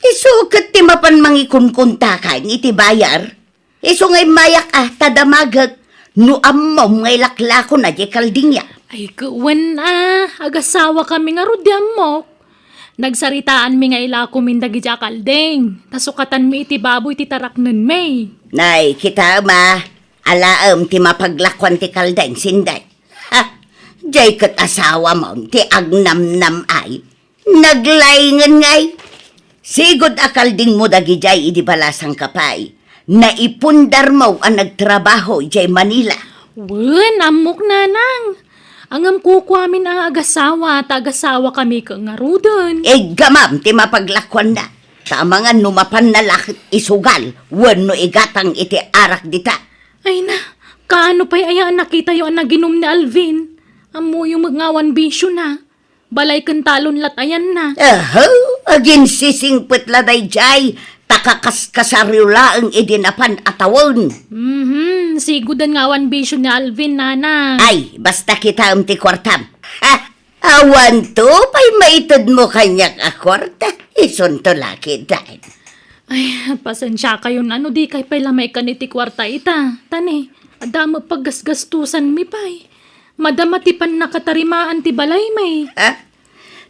Isu ket ti mapan mangikunkuntakan iti bayar. Isu nga immayak a ta damagek no ammom nga ilaklakona diay kaldingyo. Ay, wen a, agasawakami ngarud, di ammok. Nagsaritaanmi nga ilakomin dagiti a kalding, ta sukatanmi iti baboy ti taraknenmi. Nay, kitaem a, alaem ti mapaglakuan ti kalding, Sinday. Ha? Diay ket asawamon ti agnamnam-ay. Naglaingen ngay. Sigud a kaldingmo dagidiay idi balasangka pay. Naipundarmo a nagtrabaho idiay Manila. Wen, ammok, Nanang. Ngem kukuamin a agasawa, ta agasawakami ket ngaruden. Iggamam ti mapaglakuanna. Ta amangan no mapanna la ket isugal wenno igatang iti arak dita. Ay na, kaano pay aya a nakitayo a naginum ni Alvin? Ammoyo met nga awan bisiona. Balay ken talon lat ayanna. Aha, aginsisingpet la daydiay, ta kakaskasaryo laeng idi napan a tawen. Mhm, siguden nga awan bisio ni Alvin, Nanang. Ay, basta kitaem ti kuartam. Ha? Awanto pay maitedmo kaniak a kuarta? Isunto la ketdin. Ay, pasensiakayon a no dikay pay la maikkan iti kuarta ita. Ta ne, adda met paggasgastosanmi pay. Madama ti pannakatarimaan ti balaymi. Ha?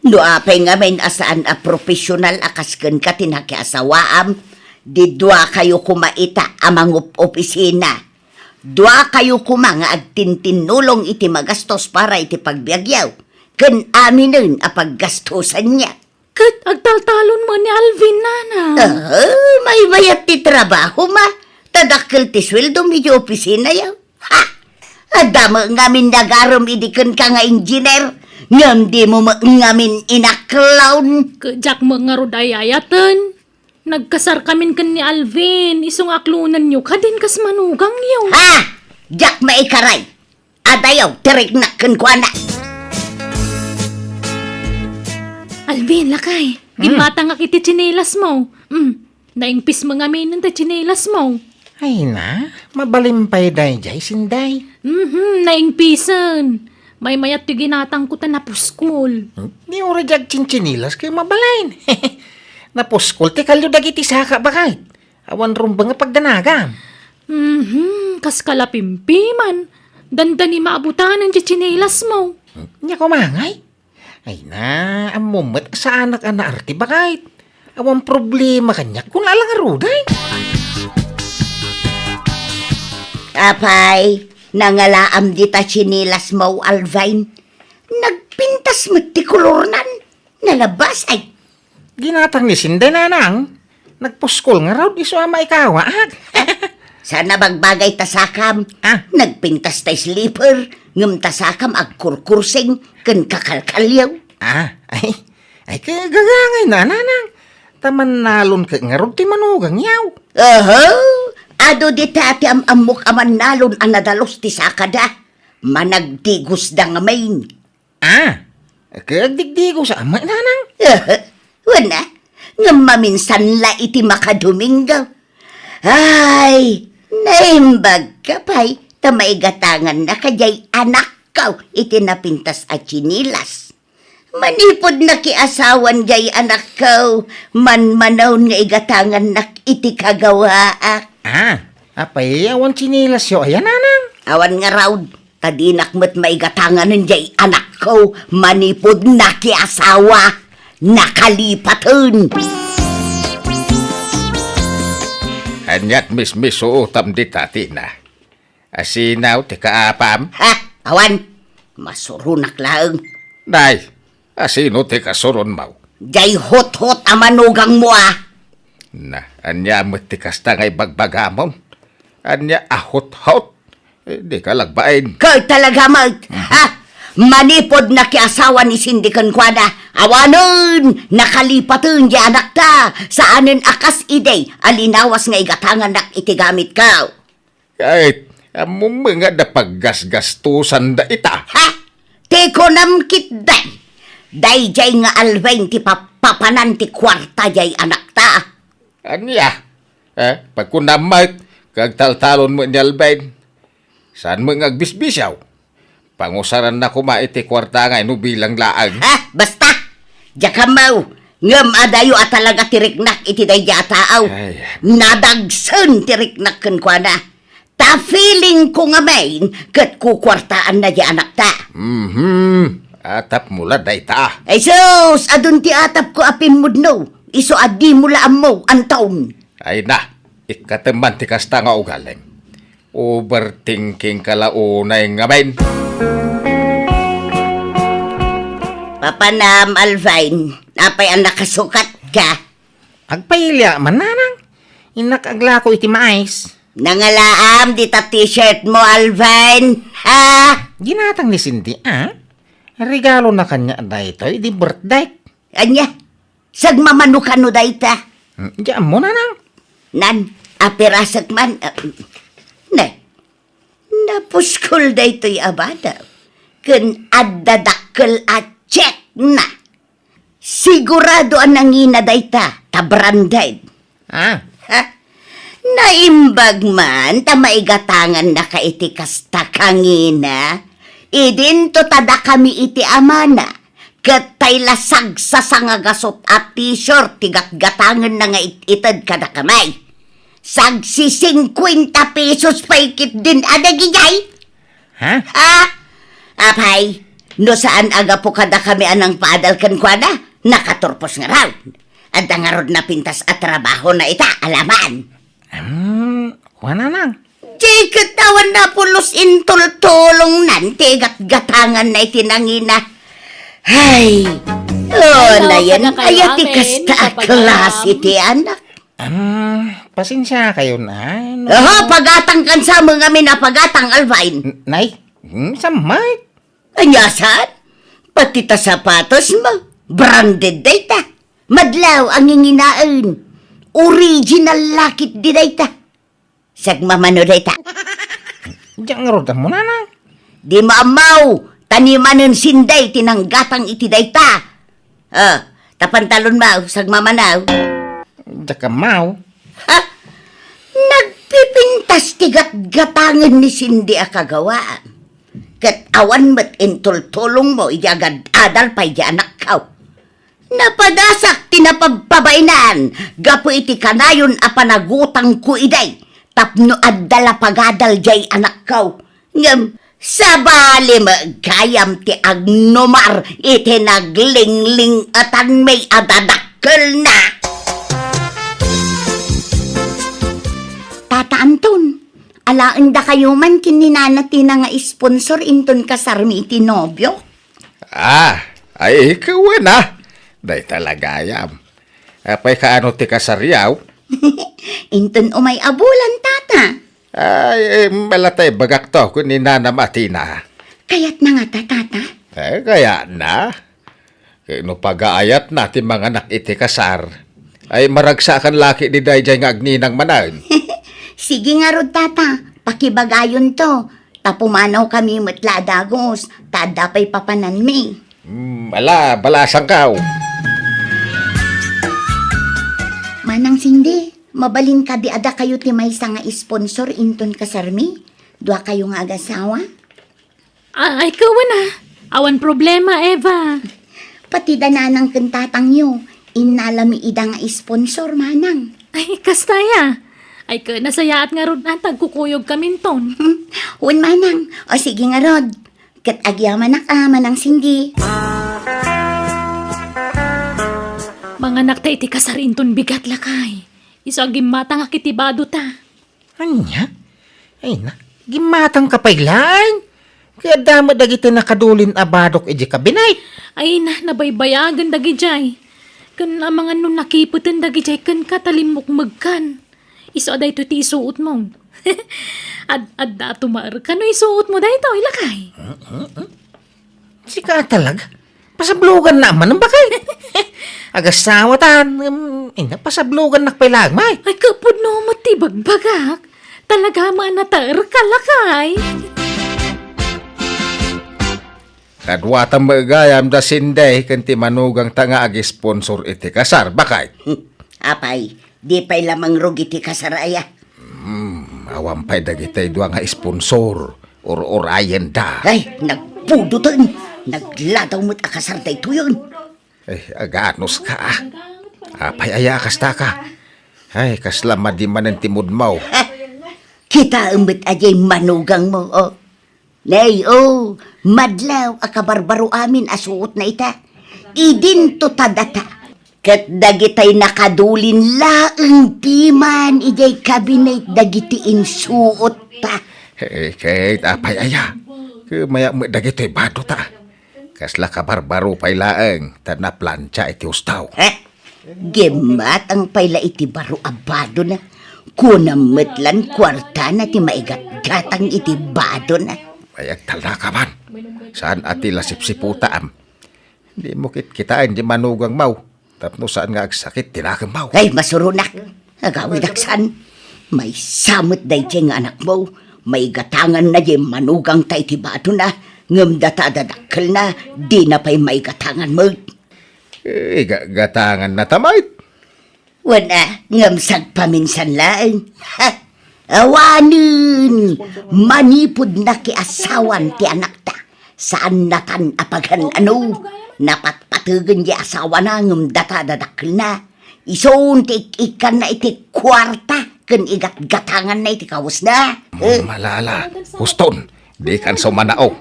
No apay ngamin a saan a profesional a kas kenka ti nakiasawaam, di duakayo koma ita a mangup-opisina. Duakayo koma nga agtintinnulong iti magastos para iti pagbiagyo, ken aminen a paggastosanyo. Ket agtaltalon met ni Alvin, nana. Ah, maymayat ti trabahom. Ta dakkel ti sueldom iti opisinayo. Ha! Adda met ngamin nagarem idi kenka nga engineer, ngem dimo met ngamin inaklon. Ket diak met ngarud ay-ayaten. Nagkasarkamin ken ni Alvin, isu nga aklonenyo kadin kas manugangyo. Ha! Diak maikaray. Adayo ti riknak kenkuana. Alvin, lakay. Hmm. Ginmatangak iti tsinelasmo. Hmm. Naingpis met ngamin ti tsinelasmo. Ay na, mabalin pay daydiay, Sinday. Mhm, naingpisen. Maymayat ti ginatangko ta napuskol. Hmm? Ni uray di agtsintsinelas ket mabalin. Napuskol ti kalio dagiti saka, baket. Awan rumbeng a pagdanagam. Mhm, kas kalapimpiman. Dandani maabutanen ti tsinelasmo. Hmm? Nya kumangay? Ay na, ammom met a saanak a naarte, baket. Awan problema kaniak, kuna la ngarud ay. Apay, nangalaam dita tsinelasmo, Alvin. Nagpintas met ti kolornan. Nalabas ay. Ginatang ni Sinday, nanang. Nagpuskol ngarud isu a maikawaak. Saan a bagbagay ta sakam. Ah. Nagpintas ta slipper, ngem ta sakam agkurkursing ken kakalkalyo. Ah, ay, ay, kagagangay na, nanang. Ta mannalon ket ngarud ti manugangyo. Oho, adu dita ti am-ammok a mannalon a nadalus ti sakada. Managdigosda ngamin. Ah, agdigdigos a met, nanang? Wen a, ngem maminsan la iti makadomingo. Ay, naimbagka pay, ta maigatangannaka diay anakko iti napintas a tsinelas. Manipud nakiasawan diay anakko, manmanaw nga igatangannak iti kagawaak. Ah, apay, awan tsinelasyo aya, nanang? Awan ngarud. Ta dinak met maigatanganen diay anakko manipud nakiasawa, nakalipaten. Aniat mismisuotam dita, Tina? Asinaw ti kaapam? Ha? Awan. Masuronak laeng. Nay, asino ti kasuronmo? Diay hothot a manugangmo, a. Na, ania met ti kasta nga ibagbagamon? Ania a hothot? Eh, dika lagbain. Ket talaga met, ha? Manipud nakiasawa ni Cindy kenkuana, awanen, nakalipaten diay anakta, saanen a kas idi a linawas nga igatangannak iti gamitko. Ket, ammom nga adda paggasgastusanda ita. Ha? Ti kunam ketdi, daydiay nga Alvin ti papapanan ti kuarta diay anakta. Ania? Eh, pagkunam met, agtaltalon met ni Alvin. Saan met nga agbisbisiaw? Pangusaranna koma iti kuarta nga no bilang laeng. Ha? Basta! Diak ammo! Ngem adayo a talaga ti riknak iti daydiay a tao. Ay. Nadagsen ti riknak kenkuana. Ta feelingko ngamin ket kukuartaanna diay anakta. Mhm. Atapmo la dayta. Ay sus! Adun ti atapko a pimmudno. Isu a dimo la ammo, Anton. Ay na, ikkatem man ti kasta nga ugalim. Overthinking ka la unay ngamin. Papanam, Alvin, apay a nakasukatka? Agpailia man, nanang. Innak aglako iti mais. Nangalaam dita t-shirt mo, Alvin. Ha? Ginatang ni Cindy, a? Regalona kaniak daytoy idi birthday. Ania? Sagmamano kano dayta? Hmm, di ammo, nanang. Nan, apirasek man, ah, ne, napuskol daytoy a bana. Ken adda dakkel a check na. Sigurado a nangina dayta, ta branded. Ah. Ha? Naimbag man ta maigatangannaka iti kasta kangina. Idinto ta dakami iti amana. Ket tay la sagsasanga gasut a t-shirt ti gatgatangenna nga it-ited kadakami. Sagsisingkuenta pesos pay ketdin a dagijay. Ha? Ah, apay, no saan a gapu kadakami a nangpaadal kenkuana, nakaturpos ngarud. Adda ngarud napintas a trabahona ita, alaman. Hmm, kuana nang. Di ket awan napulos intultulongnan ti gatgatanganna iti nangina. Ay, oh, nayen, aya ti kasta a klase ti anak. Ah, pasensiakayon, ah, no? Aha, pagatang kan sa amin a pagatang, Alvin. N-, nay? Hmm, samay? Ania saan? Pati ta sapatos mo, branded dayta. Madlaw a nginginaen. Original lakit di dayta. Sagmamano dayta. Diak ngarud ammo, nanang. Di mo ammo, ta ni manen sinday ti nanggatang iti dayta. Ah, ta pantalon mo, sagmamano. Diak ammo. Ha? Nagpipintas ti gatgatangen ni Cindy a kagawaan. Ket awan met intultulong mo idi agad-adal pay di anakko. Napadasak ti napabpabainan gapu iti kanayon a panagutangko idi tapno adda la pagadal diay anakko. Ngem sabali met gayam ti agnumar iti naglingling-etanmi a dadakkelna. Tata Anton, alaendakayo man ken ni Nana Tina nga sponsor inton kasarmi iti nobio? Ah, ay, ikaw na. Dayta la gayam. Apay kaano ti kasaryo? Inton umay a bulan, tata. Ay, eh, malatay bagak to, kun ni Nana Matina. Kayatna ngata, tata? Eh, kayatna. Ket no pagaayatna ti manganak iti kasar, ay maragsakan la ketdi daydiay nga agninang manen. Sige ngarud, tata, pakibagayonto. Ta pumanawkami met la a dagus, ta adda pay papananmi. Hmm, ala, balasangkaw. Manang Cindy, mabalin kadi a dakayo ti maysa nga sponsor inton kasarmi? Duakayo nga agasawa? Ah, ay, kawan a. Awan problema, Eva. Pati da nanang ken tatangyo, innalami ida nga sponsor, manang. Ay, kasta aya. Ay, ket nasayaat ngarud a ta agkukuyogkaminton. Hmm, wen, manang. O, sige ngarud. Ket agyamanak a, Manang Cindy. Manganakta iti kasar inton bigat, lakay. Isu a gimmatangak iti badota. Ania? Ay na, gimmatangka pay laeng. Kaya adda met dagiti nakadulin a badok iti kabinet. Ay na, nabaybayagen dagidiay. Ken amangan no nakipeten dagidiay kenka ta limmukmegkan. Isu a daytoy ti isuotmo. Ad-, adda a tumaerka no isuotmo daytoy, lakay. Sika talaga. Pasabloganna man, bakay. Agasawa ta, em, ina, pasablogannak pay laeng, may. Ay, kapudno met ti bagbagak. Talaga man a nataerka, lakay. Kaduatam met gayam da Cindy ken ti manugangta nga ag-sponsor iti kasar, bakay. Apay, di pay la mangrugi ti kasar aya. Hmm, awan pay dagiti dua nga sponsor. Ur-urayenda. Ay, nagbudoten. Nagladaw met a kasar daytoyen. Ay, aganos ka, ah. Apay aya a kasta ka? Ay, kasla madi manen ti mood mo. Ha? Kitaem met a diay manugangmo, oh. Nay, oh, madlaw a kabarbaro amin a suotna ita. Idinto ta data. Ket dagitay nakadulin laeng piman idiay kabinet dagiti insuotta. Eh, ket apay aya? Kumayak met dagitoy badota. Kasla kabarbaro pay laeng ta naplancha iti husto. Eh, gimmatang pay la iti baro a badona. Kunam met lan kuartana ti maigatgatang iti badona. Ay, agtalnaka man. Saan a ti la sipsiputam? Di mo kitkitaen di manugangmo. Tapno saan nga agsakit ti nakemmo. Ay, masuronak. Agawidak saan. Maysa met daydiay nga anakmo. Maigatanganna diay manugangta iti badona. Ngem data a dadakkelna, dina pay maigatangan met. Eh, iga-, gatanganna ta met. Wen a, ngem sagpaminsan laeng. Ha? Awanen, manipud nakiasawan ti anakta. Saannatan a pagan-ano, napatpategen ti asawana ngem data dadakkelna. Isun ti ik-ikkanna iti kuarta ken igatgatanganna iti kawesna. Eh? Malala, huston, dikan sumanaw.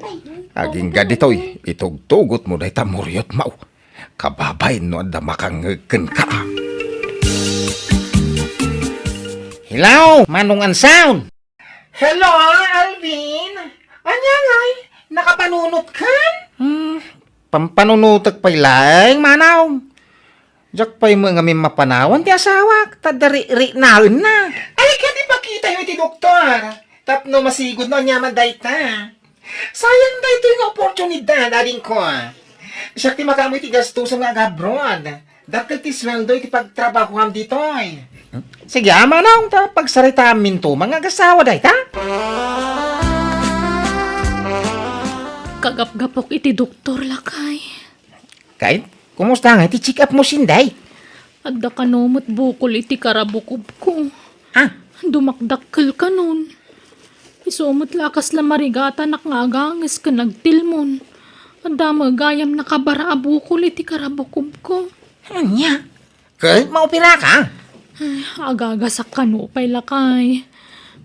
Agingga ditoy, itugtugotmo dayta muriotmo. Kababain no adda makangngeg kenka. Hello, Manong Ansaon! Hello, Alvin! Ania ngay? Nakapanunotkan? Hmm, pampanunotek pay laeng, Manong. Diak pay met ngamin mapanawan ti asawak, ta adda ri-, riknaenna. Ay, ket ipakitayo iti doktor. Tapno masigud no aniaman dayta. Sayang daytoy nga oportunidad, adingko. Siak ti makaammo iti gastos nga agabroad. Dakkel ti sueldo iti pagtrabahoam ditoy. Sige, Manong, ta pagsaritaam minto nga agasawa dayta. Kagapgapok iti doktor, lakay. Kay, kumusta nga iti check-up mo, Sinday? Adda kano met bukol iti karabukobko. Ah? Dumakdakkel kanon. Isu met la kasla marigatanak nga aganges ken agtilmon. Adda met gayam nakabara a bukol iti karabukobko. Ania? Ket maoperaka? Ay, agagasak kano pay, lakay.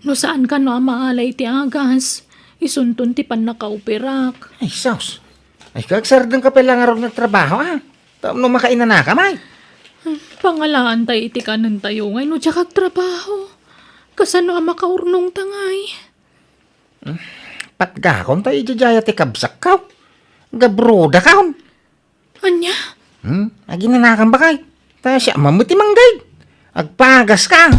No saan kano a maala iti agas, isunton ti pannakaoperak. Ay, sus. Ay, kagsardeng ka pay la ngarud nga trabaho, ah. Tapno makainanaka, may. Pangalaantay iti kanentayo, ngay no diak agtrabaho. Kasano a makaurnongta, ngay? Patgakon ta idiay ti kabsakkaw. Gabrodakon. Ania? Hmm? Aginanakan, bakay? Ta siak met ti manggayb. Agpagaska.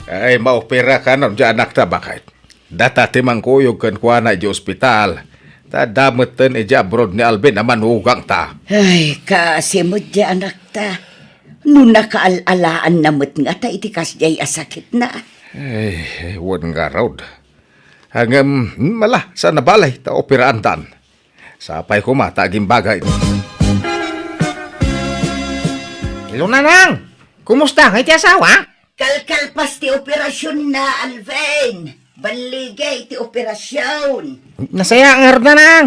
Ay, maoperaka no, diay anakta, bakay? Data ti mangkuyog kenkuana idiay ospital. Ta adda metten idiay abroad ni Alvin a manugangta. Ay, kaasi met diay anakta. No nakaal-alaanna met ngata iti kasdiay a sakitna. Ay, wen ngarud. Ngem, hmm, ala, saan a bale, ta operaantan. Sapay koma ta agimbaga. Hello, Nanang! Kumusta nga iti asawa? Kalkalpas ti operasionna, Alvin. Balligay ti operasion. Nasayaat ngarud, Nanang.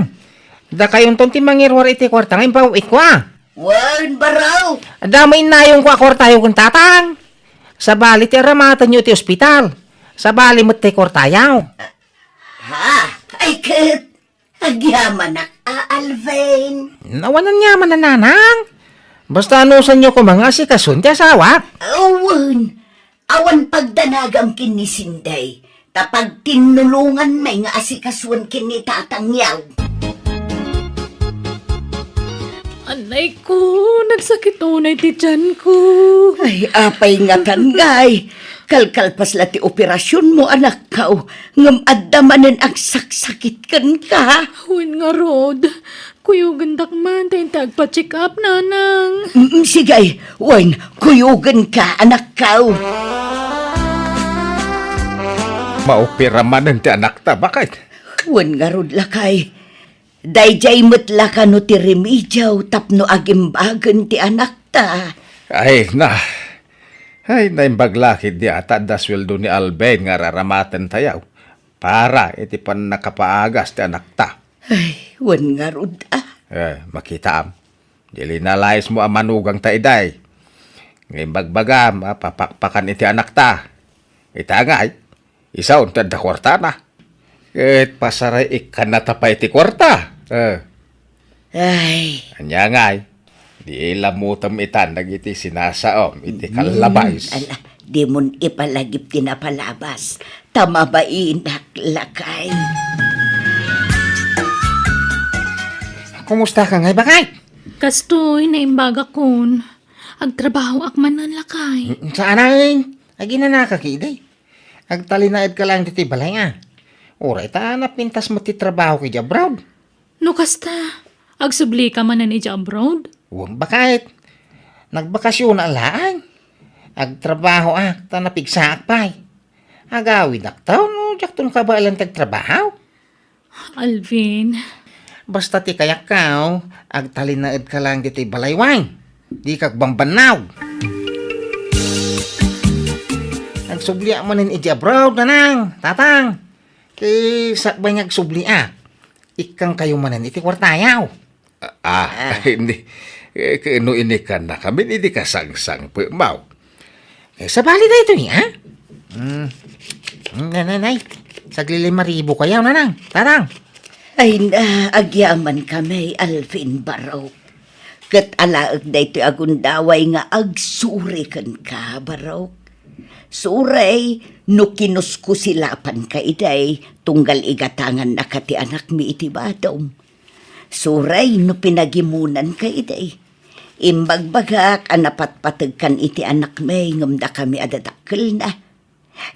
Dakayonton ti mangiruar iti kuarta nga impaw-itko, a. Wen, baro. Adda maannayonko a kuartayo ken tatang. Sabali ti aramatenyo iti ospital. Sabali met ti kuartayo. Ha? Ay, ket agyamanak a, Alvin. Awan aniaman a, Nanang. Basta anusanyo koma nga asikason ti asawak. Awan. Awan pagdanagam ken ni Sinday, ta pagtinnulongan met nga asikasuen ken ni tatangyo. Anay ko, nagsakit unay ti tiyan ko. Ay, apay ngatan, ngay? Kalkalpas la ti operasionmo, anakko, ngem adda manen agsaksakit kenka. Wen ngarud, kuyogendak man ta inta agpa-check up, Nanang. Mm, sige, wen, kuyogenka, anakko. Maopera manen ti anakta, bakay? Wen ngarud, lakay. Daydiay met la kano ti remedio tapno agimbagen ti anakta. Ay na. Ay, naimbag la ketdi a ta adda sueldo ni Alvin nga ar-aramatentayo para iti pannakapaagas ti anakta. Ay, wen ngarud a. Eh, makitaam. Di linalayasmo a manugangta idiay. Nga imbagbagam a papakpakan iti anakta. Ita ngay, isaon ti adda kuartana. Ket pasaray ikkannata pay ti kuarta. Eh. Ay. Ania ngay, di ilamutem itan dagiti sinasaom iti kallabais. Mm, ala, dimon ipalagip ti napalabas, ta mabainak, lakay. Kumusta ka ngay, bakay? Kastoy, naimbagakon. Agtrabahoak manen, lakay. Mm, saan ay? Aginanaka ketdi. Agtalinaedka laeng ditoy balay nga. Uray ta napintas met ti trabaho idiay abroad. No kasta, agsublika manen idiay abroad? Wen, bakay. Nagbakasyonak laeng. Agtrabahoak ta napigsaak pay. Agawidak ta no diakton kabaelan ti agtrabaho. Alvin. Basta ti kayatko, agtalinaedka laeng ditoy balay, wen. Dika agbambannaw. Agsubliak manen idiay abroad, Nanang, Tatang. Eh, sakbay nga agsubli, a. Ikkangkayo manen iti kuartayo. Ah, ah, hindi. Eh, no inikannakamin, idi kasangsangpetmaw. Eh, sabali daytoy, ha? Hmm. Hmm, nay, nay, nay. Saglilima ribu kayo, nanang. Tatang. Ay na, agyaman kami, Alvin Barok. Ket alaek daytoy a gundaway nga agsuri kenka, Barok. Suray, no kinuskusilapanka iday, tunggal igatangannaka ti anakmi iti badom. Suray, no pinagimunanka iday. Imbagbagak a napatpategkan iti anakmi ngem dakami a dadakkelna.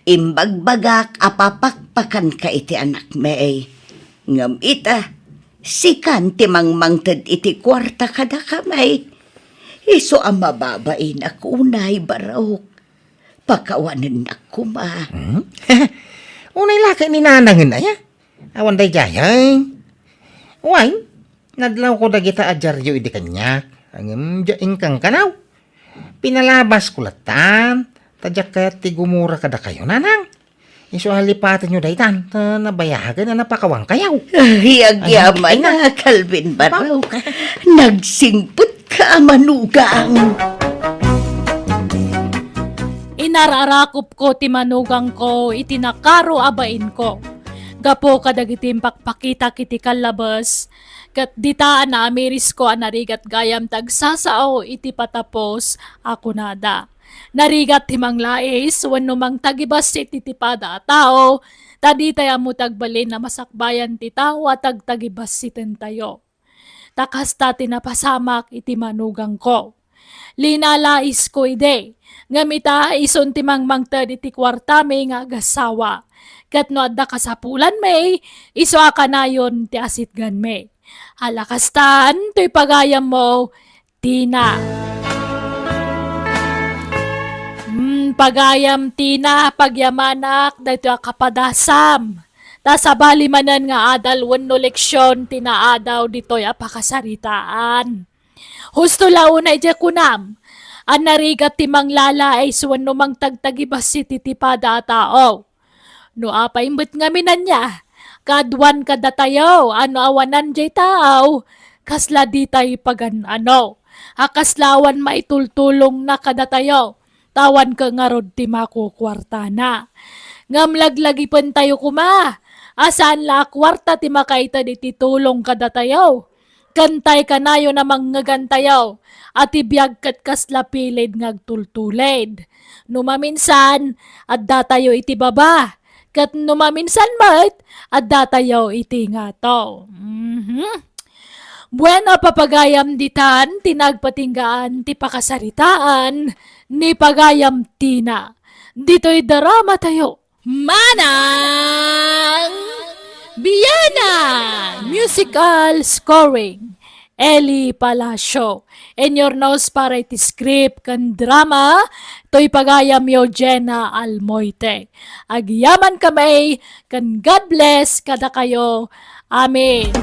Imbagbagak a papakpakanka iti anakmi. Ngem ita, sikan ti mangmangted iti kuarta kadakami. Isu a mababainak unay, Barok. Pakawanennak koma. Hmm? Unay la ket ni nanangen aya? Awan daydiay, ay. Wen, nadlawko dagita a diario idi kaniak. Ngem, diak inkangkanaw. Pinalabasko lattan, ta diak kayat ti gumura kadakayo, nanang. Isu a lipatenyo daytan, ta nabayagen a napakawankayo. Ay, agyaman, ay, na. Alvin Barok. Nagsingpetka a manugang. Inar-arakupko ti manugangko iti nakaro a bainko. Gapu kadagiti impakpakitak iti kallabes, ket dita a naamirisko a narigat gayam ti agsasao iti patapos a kunada. Narigat ti manglais wenno mangtagibassit iti pada a tao, ta ditay ammo ti agbalin a masakbayan ti tao a tagtagibassitentayo. Ta kasta ti napasamak iti manugangko. Linalaisko idi, ngem ita, isun ti mangmangted iti kuartami nga agassawa. Ket no adda kasapulanmi, isu a kanayon ti asitganmi. Ala kastan, toy pagayammo, Tina. Hmm, pagayam, Tina, pagyamanak daytoy a kapadasam. Ta sabali manen nga adal wenno leksion ti naadaw ditoy a pakasaritaan. Husto la unay diay kunam, a narigat ti manglalais wenno mangtagtagibassit iti pada a tao. No apay met ngamin ania, kaaduan kadatayo a no awanan diay tao, kasla ditay pagan-ano, a kasla awan maitultulongna kadatayo, ta awan ket ngarud ti makukuartana. Ngem laglagipentayo koma, a saan la a kuarta ti makaited iti tulong kadatayo. Kantay kanayon a mangngegantayo, a ti biag ket kasla pilid nga agtultulid. No maminsan, addatayo iti baba, ket no maminsan met, addatayo iti ngato. Mhm. Bueno, papagayam ditan ti nagpatinggaan ti pakasaritaan ni Pagayam Tina. Ditoy drama tayo. Manang Biana! Musical scoring, Eli Palacio. Inyurnos para iti script ken drama, toy pagayamyo, Jenna Almoite. Agyaman kami, ken God bless kadakayo. Amen.